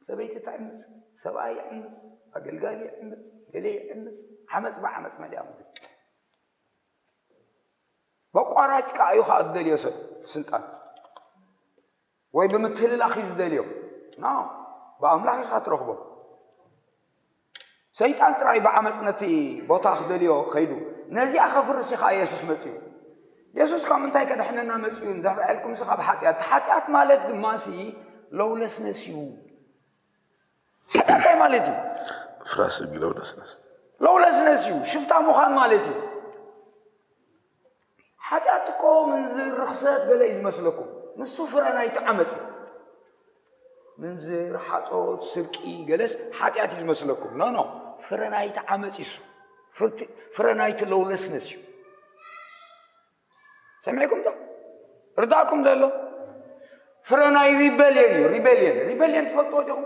ሰበይቲ ትዕምፅ፣ ሰብኣይ ይዕምፅ፣ ኣገልጋሊ ይዕምፅ፣ ገለ ይዕምፅ። ዓመፅ ብዓመፅ መሊኣ ምድሪ በቋራጭ ከዓ እዩ ከዓ ዝደልዮ ሰብ ስልጣን ወይ ብምትልላኽ እዩ ዝደልዮ። ና ብኣምላኽ ኢኻ ትረኽቦ። ሰይጣን ጥራይ ብዓመፅ ነቲ ቦታ ክደልዮ ከይዱ ነዚኣ ከፍርስ እዩ ከዓ የሱስ መፅኡ። የሱስ ካብ ምንታይ ከድሕነና መፅኡ እንድሕር ኢልኩም ካብ ሓጢኣት። ሓጢኣት ማለት ድማ ሲ ለውለስነስ እዩ። ሓጢኣት እንታይ ማለት እዩ? ፍራስ እግለው ለስለስ ለውለስነስ እዩ። ሽፍታ ምዃን ማለት እዩ። ሓጢኣት እኮ ምንዝር ርኽሰት ገለ እዩ ዝመስለኩም። ንሱ ፍረ ናይቲ ዓመፅ እዩ። ምንዝር፣ ሓፆት፣ ስርቂ ገለስ ሓጢኣት እዩ ዝመስለኩም። ኖ ኖ፣ ፍረ ናይቲ ዓመፅ እዩ እሱ። ፍርቲ- ፍረ ናይቲ ለውለስነስ እዩ። ሰሚዕኩም ዶ? ርዳእኩም ዘሎ ፍረ ናይ ሪበልየን እዩ። ሪበልየን ሪበልየን ትፈልጥዎ ዲኹም?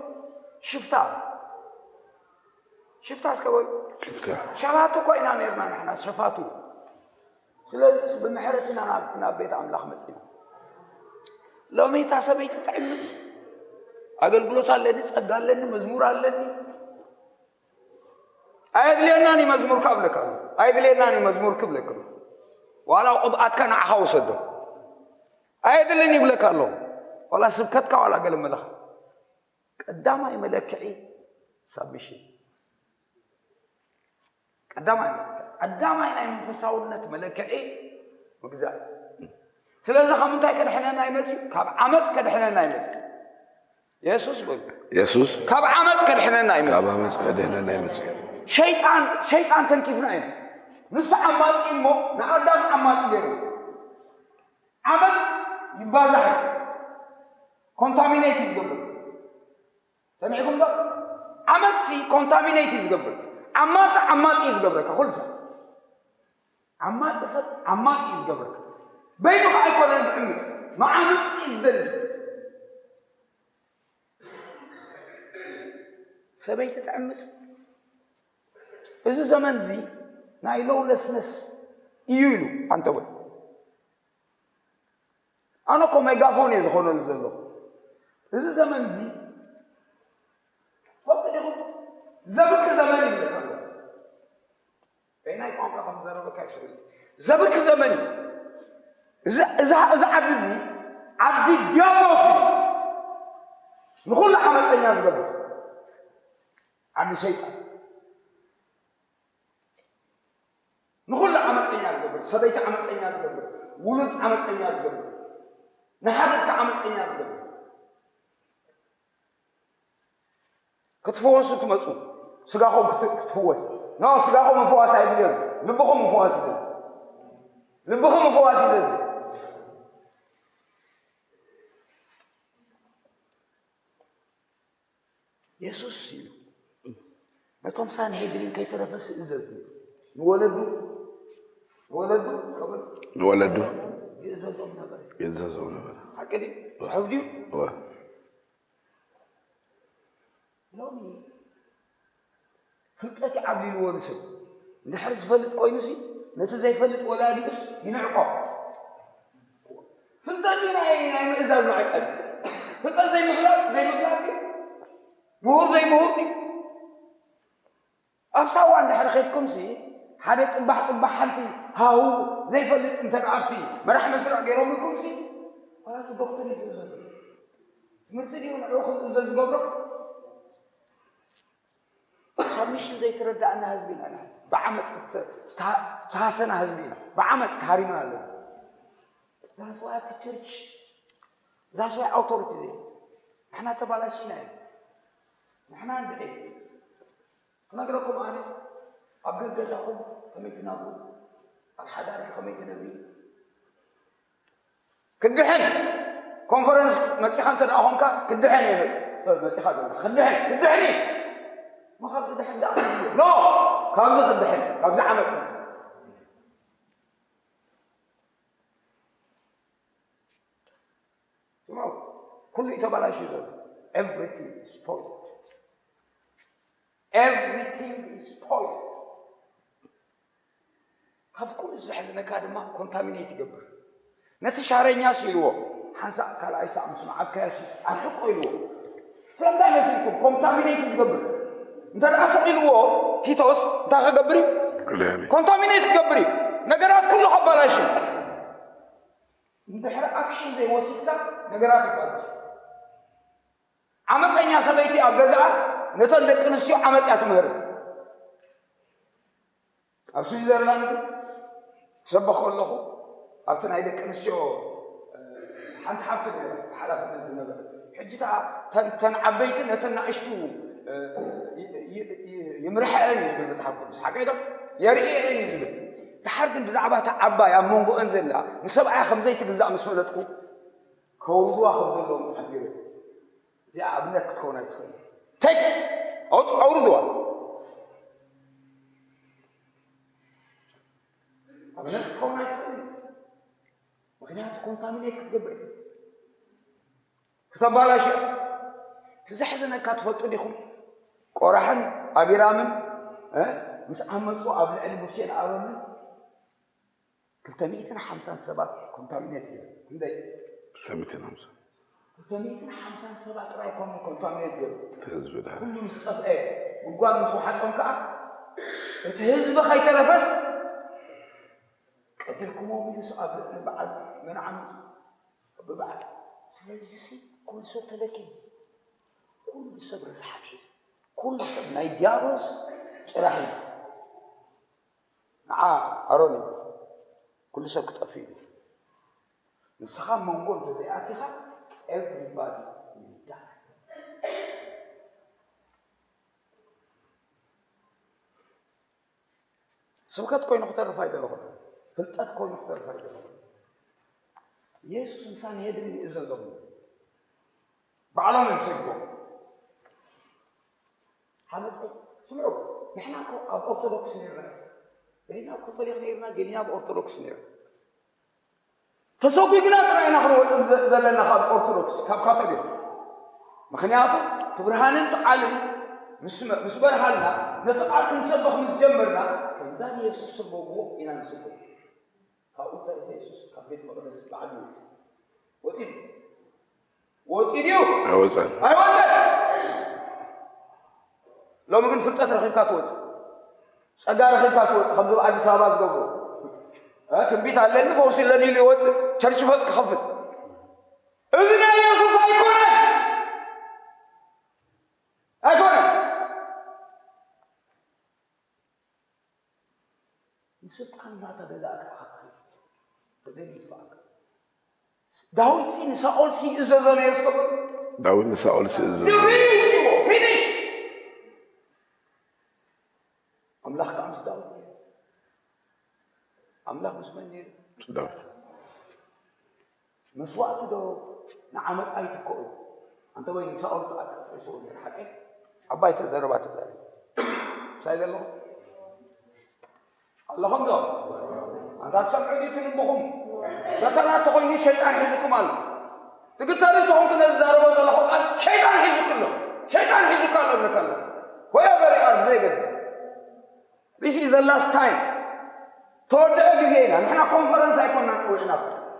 ሽፍታ ሽፍታ እስከ በሉ። ሽፍታ። ሸፋቱ እኮ ኢና ነርና ንሕና ሸፋቱ። ስለዚስ ብምሕረት ኢና ናብ ናብ ቤት ኣምላኽ መጺና። ሎሚ እታ ሰበይቲ ትዕምጽ። ኣገልግሎት ኣለኒ፣ ጸጋ ኣለኒ፣ መዝሙር ኣለኒ። ኣየድልየናን እዩ መዝሙር ካብለካ። ኣየድልየናን እዩ መዝሙር ክብለካ። ዋላ ቅብኣትካ ንዓኻ ውሰዶ። ኣየድልን ይብለካ ኣሎ። ዋላ ስብከትካ ዋላ ገለ መለኻ። ቀዳማይ መለክዒ ሳብሚሽን። ቀዳማይ መለክዒ። ቀዳማይ ናይ መንፈሳውነት መለክዒ ምግዛእ። ስለዚ ካብ ምንታይ ከድሕነና ይመጽእ? ካብ ዓመፅ ከድሕነና ይመጽእ። የሱስ በሉ። የሱስ ካብ ዓመፅ ከድሕነና ይመጽእ። ካብ ዓመፅ ከድሕነና ይመጽእ። ሸይጣን ሸይጣን ተንኪፍና ኢና። ንሱ ዓማፂ እሞ ንኣዳም ዓማፂ ገይሩ። ዓመፅ ይባዛሕ፣ ኮንታሚኔት እዩ ዝገብር። ሰሚዕኩም ዶ? ዓመፅሲ ኮንታሚኔት እዩ ዝገብር። ዓማፂ ዓማፂ እዩ ዝገብረካ ኩሉ ሰብ። ዓማፂ ሰብ ዓማፂ እዩ ዝገብረካ። በይኑ ከዓ ኣይኮነን ዝዕምፅ፣ መዓምፅቲ እዩ ዝደሊ። ሰበይቲ ትዕምፅ። እዚ ዘመን እዚ ናይ ሎውለስነስ እዩ ኢሉ ኣንተ ወይ ኣነ እኮ ሜጋፎን እየ ዝኾነሉ ዘለኹ። እዚ ዘመን እዚ ፈልጡ ዲኹም? ዘብኪ ዘመን ይብለካ ኣለኹ። በይናይ ቋንቋ ከም ዘረበካ ይፍርድ። ዘብኪ ዘመን እዩ። እዚ እዚ እዚ ዓዲ እዚ ዓዲ ዲያብሎስ እዩ። ንኹሉ ዓመፀኛ ዝገብር ዓዲ ሰይጣን። ንኹሉ ዓመፀኛ ዝገብር፣ ሰበይቲ ዓመፀኛ ዝገብር፣ ውሉድ ዓመፀኛ ዝገብር፣ ንሓደትካ ዓመፀኛ ዝገብር። ክትፍወሱ ትመፁ፣ ስጋኹም ክት- ክትፍወስ። ኖ፣ ስጋኹም ምፍዋስ ኣይድልዮም፣ ልብኹም ምፍዋስ ይደሊ። ልብኹም ምፍዋስ ይደሊ። የሱስ ኢሉ ነቶም ሳንሄድሪን ከይተረፈ ስእዘዝ ንወለዱ ንወለዱ ንወለዱ ይእዘዞም ነበረ። ይእዘዞም ነበረ። ሓቂ ድዩ? ጽሑፍ ድዩ? እወ። ሎሚ ፍልጠት ይዓብሊልዎ ንሰብ። እንድሕር ዝፈልጥ ኮይኑሲ ነቲ ዘይፈልጥ ወላዲኡስ ይንዕቆ። ፍልጠት ድዩ ናይ ናይ ምእዛዝ መዐቀኒ? ፍልጠት ዘይምፍላጥ ዘይምፍላጥ ድዩ? ምሁር ዘይምሁር ድዩ? ኣብ ሳዋ እንድሕር ኸይድኩምሲ ሓደ ጥባሕ ጥባሕ ሓንቲ ሃሁ ዘይፈልጥ እንተ ደኣ ኣብቲ መራሕ መስርዕ ገይሮምልኩምሲ ዋላ እቲ ዶክተር እዩ ዝእዘዝ። ትምህርቲ ድዩ ንዕኡ ክምእዘዝ ዝገብሮ? ሳብሚሽን ዘይተረዳእና ህዝቢ ኢና ንሕና። ብዓመፅ ዝተ- ዝተ- ዝተሃሰና ህዝቢ ኢና። ብዓመፅ ተሃሪምና ኣለና። ዛስዋይ ኣብቲ ቸርች ዛስዋይ ኣውቶሪቲ ዘይ ንሕና ተባላሽና እዩ። ንሕና እንድዒ ክነግረኩም ኣነ ኣብ ገገዛኹም ከመይ ትናብሩ፣ ኣብ ሓዳርኪ ከመይ ትነብሪ። ክድሕን ኮንፈረንስ መፂኻ እንተ ደኣ ኾንካ ክድሕን እየ መፂኻ ዘለኹ። ክድሕን ክድሕን እዩ። ማ ካብ ዝድሕን ደኣ ኖ፣ ካብዚ ክድሕን፣ ካብዚ ዓመፅ። ስምዑ፣ ኩሉ እዩ ተባላሽዩ ዘሎ። Everything is spoiled. Everything is spoiled. ካብ ኩሉ ዝሕዝነካ ድማ ኮንታሚኔት ይገብር። ነቲ ሻረኛስ ኢልዎ ሓንሳእ ካልኣይ ሳዕ ምስ መዓብካዮሲ ኣርሕቆ ኢልዎ። ስለምንታይ መሲልኩም ኮንታሚኔት ዝገብር? እንተ ደኣ ስቕ ኢልዎ ቲቶስ እንታይ ክገብር እዩ? ክልያን እዩ። ኮንታሚኔት ክገብር እዩ። ነገራት ኩሉ ከባላሽ እዩ። እንድሕር ኣክሽን ዘይወሲድካ ነገራት ይባላሽ። ዓመፀኛ ሰበይቲ ኣብ ገዛኣ ነተን ደቂ ኣንስትዮ ዓመፅ እያ ትምህር። ኣብ ስዊዘርላንድ ክሰብኽ ከለኹ ኣብቲ ናይ ደቂ ኣንስትዮ ሓንቲ ሓብቲ ሓላፍነት ዝነበረ ሕጂ ተን ዓበይቲ ነተን ናእሽቱ ይምርሐአን እዩ ዝብል መፅሓፍ ቅዱስ ሓቀይ ዶ የርእየን እዩ ዝብል። ድሓር ግን ብዛዕባ እታ ዓባይ ኣብ መንጎአን ዘላ ንሰብኣያ ከምዘይትግዛእ ምስ ፈለጥኩ ከውርድዋ ከም ዘለዎም ሓቢረ። እዚኣ ኣብነት ክትከውን ኣይትኽእል። ተይ ኣውርድዋ። ኣብነት ክትከውን ኣይትኽእል። ምክንያቱ ኮንታሚኔት ክትገብር ክትባላሽ። ትዘሕዝነካ ትፈልጡ ዲኹም? ቆራሕን ኣቢራምን እ? ምስ ዓመፁ ኣብ ልዕሊ ሙሴን ኣሮንን ክልተ ሚእትን ሓምሳን ሰባት ኮንታሚኔት ገይሩ። ክንደይ? ክልተ ሚእትን ሓምሳ። ክልተ ሚእትን ሓምሳን ሰባት ጥራይ ኮኑ ኮንታሚኔት ገይሩ። እቲ ህዝቢ ድሓር ኩሉ ምስ ጠፍአ፣ ጉድጓድ ምስ ወሓጦም ከዓ እቲ ህዝቢ ከይተረፈስ ቀቲልኩሞም ኢሉ ኣብ ልዕሊ በዓል መን ዓመፁ? ብበዓል። ስለዚ ሲ ኩሉ ሰብ ተለኪሙ፣ ኩሉ ሰብ ረስሓት ሒዙ፣ ኩሉ ሰብ ናይ ዲያብሎስ ጭራ ሒዙ። ንዓ ኣሮን እዩ ኩሉ ሰብ ክጠፍእ እዩ። ንስኻ ኣብ መንጎ እንተዘይኣቲኻ everybody will die። ስብከት ኮይኑ ክተርፍ ኣይደለኹን። ፍልጠት ኮይኑ ክተርፍ ኣይደለኹን። ኢየሱስ ንሳንሄድሪን ይእዘዞም። ባዕሎም እዮም ሰዲቦም። ሓመፀይ ስምዑ፣ ንሕና እኮ ኣብ ኦርቶዶክስ ነርና፣ ገሊና ኣብ ካቶሊክ ነርና፣ ገሊና ኣብ ኦርቶዶክስ ነርና። ተሰጒግና ጥራይ ኢና ክንወፅእ ዘለና ካብ ኦርቶዶክስ፣ ካብ ካቶሊክ። ምኽንያቱ እቲ ብርሃንን እቲ ቃልን ምስ በርሃልና፣ ነቲ ቃል ክንሰብኽ ምስ ጀመርና፣ ከምዛ ንየሱስ ስበብዎ ኢና ንስበኽ። ካብኡ ተሪፈ የሱስ ካብ ቤት መቕደስ ላዕሊ ይወፅእ። ወፂኡ ድዩ? ወፂኡ ድዩ? ኣይወፀን። ኣይወፀን። ሎሚ ግን ፍልጠት ረኺብካ ትወፅእ። ፀጋ ረኺብካ ትወፅእ። ከምዚ ኣብ ኣዲስ ኣበባ ዝገብሩ። እ፣ ትንቢት ኣለኒ፣ ፈውሲ ኣለኒ ኢሉ ይወፅእ። ቸርች ፈቅ ክኸፍት። እዚ ናይ የሱስ ኣይኮነን። ኣይኮነን። ንስልጣን እናተገዛእካ ኢኻ ትኸይድ። ተደልዩ ይጥፋእካ። ዳዊት ሲ ንሳኦል ሲ ይእዘዞ ነይሩ ዝኸውን? ዳዊት ንሳኦል ሲ እዘዞ ፊኒሽ። ኣምላኽ ከዓ ምስ ዳዊት ነይሩ። ኣምላኽ ምስ መን ነይሩ? ዳዊት መስዋእቲ ዶ ንዓመፃ ይትከኡ? ኣንተ ወይ ንሳኦል ከዓ ተጠቂስዎ ነይሩ ሓቀይ? ዓባይ ተዘረባ ተዛረብ። ምሳይ ዘለኹም ኣለኹም ዶ? ኣንታ ትሰምዑ ድዩ? ትልብኹም ፈተና እንተኾይኑ ሸይጣን ሒዙኩም ኣሎ። ትግተሩ እንተኾንኩ ነዚ ዛረቦ ዘለኹ ቃል ሸይጣን ሒዙኩ ኣሎ። ሸይጣን ሒዙካ ኣሎ እብለካ ኣለኹ። Wherever you are ብዘይገድስ። This is the last time። ተወደአ ግዜ ኢና። ንሕና ኮንፈረንስ ኣይኮንና ፀዊዕና።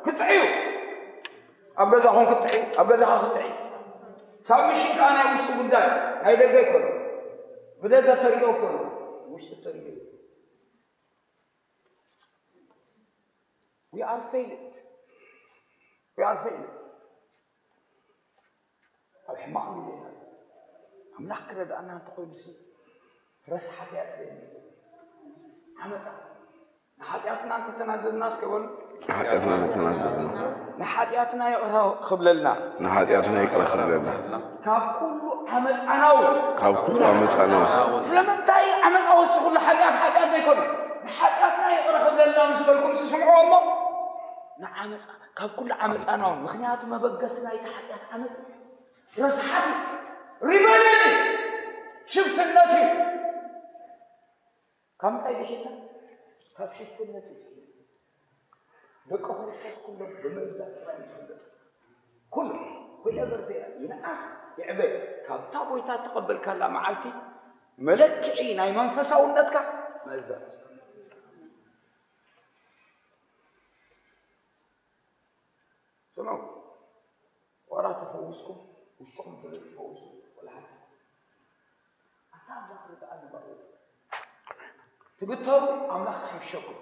ክትጥዕዩ ኣብ ገዛኹም ክትጥዕዩ፣ ኣብ ገዛኻ ክትጥዕዩ። ሳብሚሽን ከዓ ናይ ውሽጢ ጉዳይ ናይ ደገ ኣይኮነ። ብደገ ተሪኦ ኣይኮነ። ውሽጢ ተሪኦ። We are failed. We are failed. ኣብ ሕማቕ ግዜ ኢና። ኣምላኽ ክረድኣና እንተኾይኑ ሲ ረስሓት እያ ትደሊ። ዓመፃ ንሓጢኣትና እንተተናዘዝና እስከ በሉ። ንሓጢኣትና እንተተናዘዝና ንሓጢኣትና ይቕረ ክብለልና። ንሓጢኣትና ይቕረ ክብለልና። ካብ ኩሉ ዓመፃና እውን ካብ ኩሉ ዓመፃና ስለምንታይ ዓመፃ ወሲ ኩሉ ሓጢኣት ሓጢኣት ዘይኮነ ንሓጢኣትና ይቕረ ክብለልና ምስ በልኩም ስስምዕዎ እሞ ንዓመፃ ካብ ኩሉ ዓመፃና እውን ምክንያቱ መበገሲ ናይቲ ሓጢኣት ዓመፅ ረስሓት እዩ። ሪበልን እዩ። ሽፍትነት እዩ። ካብ ምንታይ ድሒና? ካብ ሽፍትነት እዩ። ደቂ ክርስቶስ ኩሎም ብምእዛዝ ጥራይ ይፍለጡ። ኩሎም whoever they are፣ ይንኣስ ይዕበ፣ ካብታ ጎይታ እተቐበልካላ መዓልቲ መለክዒ ናይ መንፈሳውነትካ ምእዛዝ። ስምዑ፣ ዋላ ተፈዊስኩም ውሽጥኹም ተዘይትፈውሱ ወላ ሓንቲ ኣታ ኣምላኽ ርድኣኒ ባሮት ትግተሩ ኣምላኽ ክሕምሸኩም።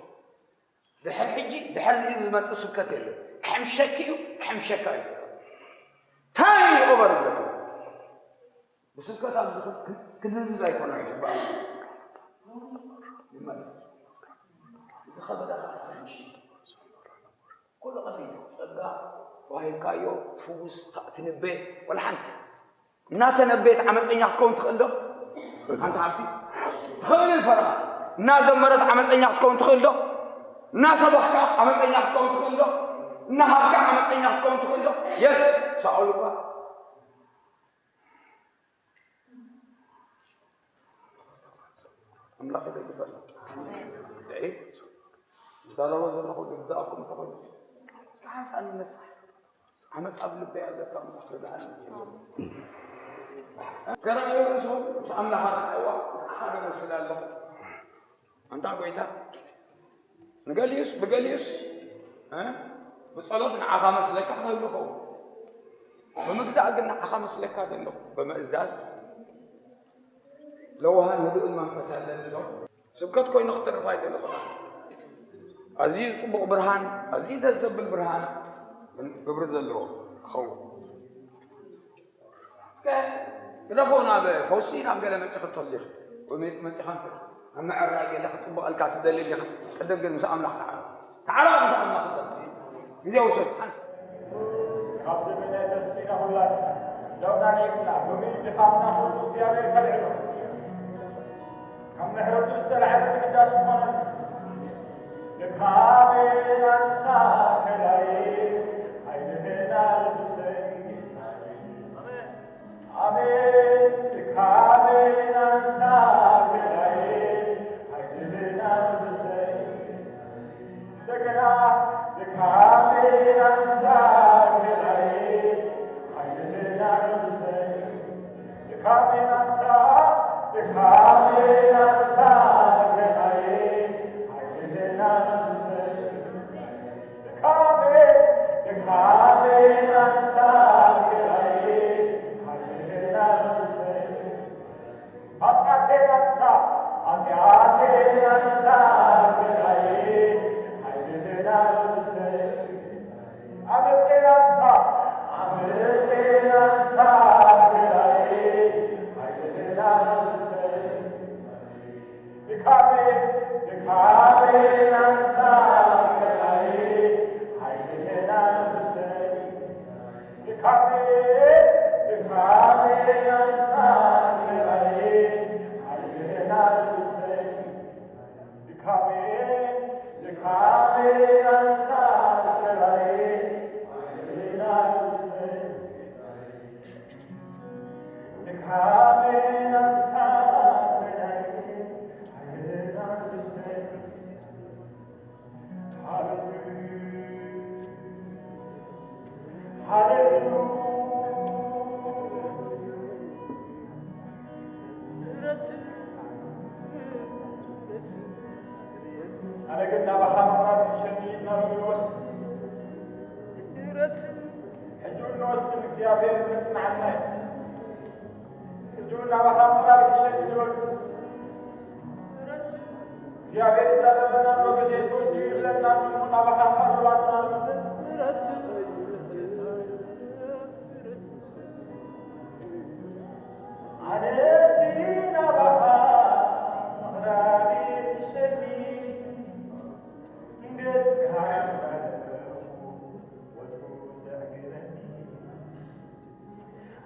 ድሕር ሕጂ ድሕር እዚ ዝመፅእ ስብከት የለን። ክሕምሸኪ እዩ ክሕምሸካ እዩ። ታይም ይቕበር ኣለኩም። ብስብከት ኣብዚ ክድንዝዝ ኣይኮነን። ዝበኣል ይመለስ። ዝኸበደ ኣስተንሽ ኩሉ ቀዲሙ ጸጋ ተዋሂብካዮ ፍውስ ትንበ ወላ ሓንቲ እናተነበየት ዓመፀኛ ክትከውን ትኽእል ዶ? ሓንቲ ሓንቲ ትኽእል ፈረቓ እናዘመረት ዓመፀኛ ክትከውን ትኽእል ዶ? እናሰበኽካ ዓመፀኛ ክትከውን ትኽእል ዶ? እናሃብካ ዓመፀኛ ክትከውን ትኽእል ዶ? የስ ሳኦል እኳ ኣምላኽ ይደግፈና። ዝዛረቦ ዘለኹ ዝግዛእኩም እንተኾይኑ ሓንሳእ ንነስሕ። ዓመፅ ኣብ ልበይ ኣለካ እሞ ክርድኣኒ። ገና ርእስኹም ምስ ኣምላኽ ኣርኣይዋ። ኣነ መስል ኣለኹ። ኣንታ ጎይታ፣ ንገሊኡስ ብገሊኡስ፣ እ፣ ብጸሎት ንዓኻ መስለካ ክህሉ ይኸውን። ብምግዛእ ግን ንዓኻ መስለካ ዘለኹ። ብምእዛዝ ለዋህን ህዱእን መንፈስ ኣለኒ ኣሎ። ስብከት ኮይኑ ክተርፍ ኣይደለኹ። ኣዝዩ ጽቡቕ ብርሃን፣ ኣዝዩ ደስ ዘብል ብርሃን፣ ግብሪ ዘለዎ ክኸውን። እስከ ግደፎ፣ ናብ ፈውሲ ናብ ገለ መጺኺ ትኸዲ ኢኺ። ወይ መ-፣ መጺኻ እንተ ኣብ ምዕራይ ገለ ክጽብቐልካ ትደሊ ኢኻ። ቅድም ግን ምስ ኣምላኽ ተዓረቕ። ተዓረቕ ምስ ኣምላኽ። ግዜ ውሰድ፣ ሓንሳእ። ካብዚ ብናይ ተስኢና ኩላትና፣ ደውና ንዒቕና፣ ሎሚ ድኻምና ኩሉ እግዚኣብሔር ከልዕሎ። ካብ ምሕረቱ ዝተላዕለ ምሕዳስ ይኾነን። ድካሜን ኣንሳ ከላይ፣ ኃይልህን ኣልብሰን ጌታዬ። ኣሜን። ድካሜን ኣንሳ ከላይ፣ ኃይልህን ኣልብሰን። እንደገና ድካሜን ኣንሳ ከላይ፣ ኃይልህን ኣልብሰን። ድካሜን ኣንሳ፣ ድካሜን ኣንሳ ከላይ፣ ኃይልህን ኣልብሰን። ድካሜን፣ ድካሜን ኣንሳ ከላይ፣ ኃይልህን ኣልብሰን። ኃጢአቴን ኣንሳ፣ ኃጢአቴን ኣንሳ ከላይ፣ ኃይልህን ኣልብሰን። ዓመጼን ኣንሳ፣ ዓመጼን ኣንሳ ከላይ፣ ኃይልህን ኣልብሰን። ድካሜን፣ ድካሜን ኣንሳ ከላይ፣ ኃይልህን ኣልብሰን። ድካሜን፣ ድካሜን ኣንሳ ከላይ፣ ኃይልህን ኣልብሰን። ድካሜን፣ ድካሜን ኣንሳ ከላይ፣ ኃይልህን ኣልብሰን። ድካሜን ኣንሳ ከላይ፣ ኃይልህን ኣልብሰን። ሃሌሉያ፣ ሃሌሉያ። ኣነ ግን ናባኻ ምቕራብ ይሕሸኒ እናበሉ ይወስን። ሕጂ እውን ንወስን፣ እግዚኣብሔር ከጽንዓና እዩ። ሕጂ እውን ናባኻ ምቕራብ ይሕሸኒ ንበሉ። እግዚኣብሔር ይዛረበና ኣሎ፣ ግዜ ተወዲኡ ይብለና ኣሎ፣ ናባኻ ቀርብ ኣላ። ኣነሲ ናባኻ ምቕራብ ይሕሸኒ፣ ገጽካ እንዳረኣኹ ወትሩ ዘዕግበኒ።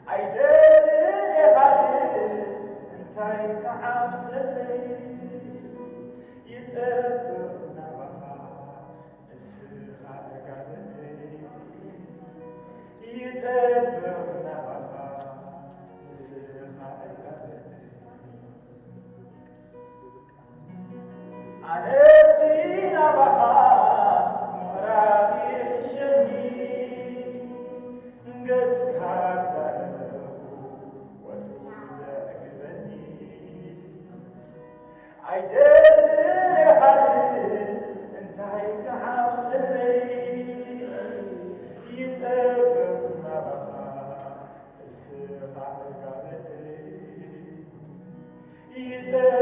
ኣይደልን እየ ካልእ እንታይ ክዓብሰለይ፣ ይጠብቕ ናባኻ ንስኻ ዕጋበተይ፣ ይጠብቕ ናባኻ ንስኻ ዕጋበተይ። ኣነሲ ናባኻ ምቕራብ ይሕሸኒ፣ ገጽካ እንዳረኣኹ ወትሩ ዘዕግበኒ። ኣይደልን እየ ካልእ እንታይ ክዓብሰለይ፣ ይጠብቕ ናባኻ ንስኻ ዕጋበተይ። ይጠብቕ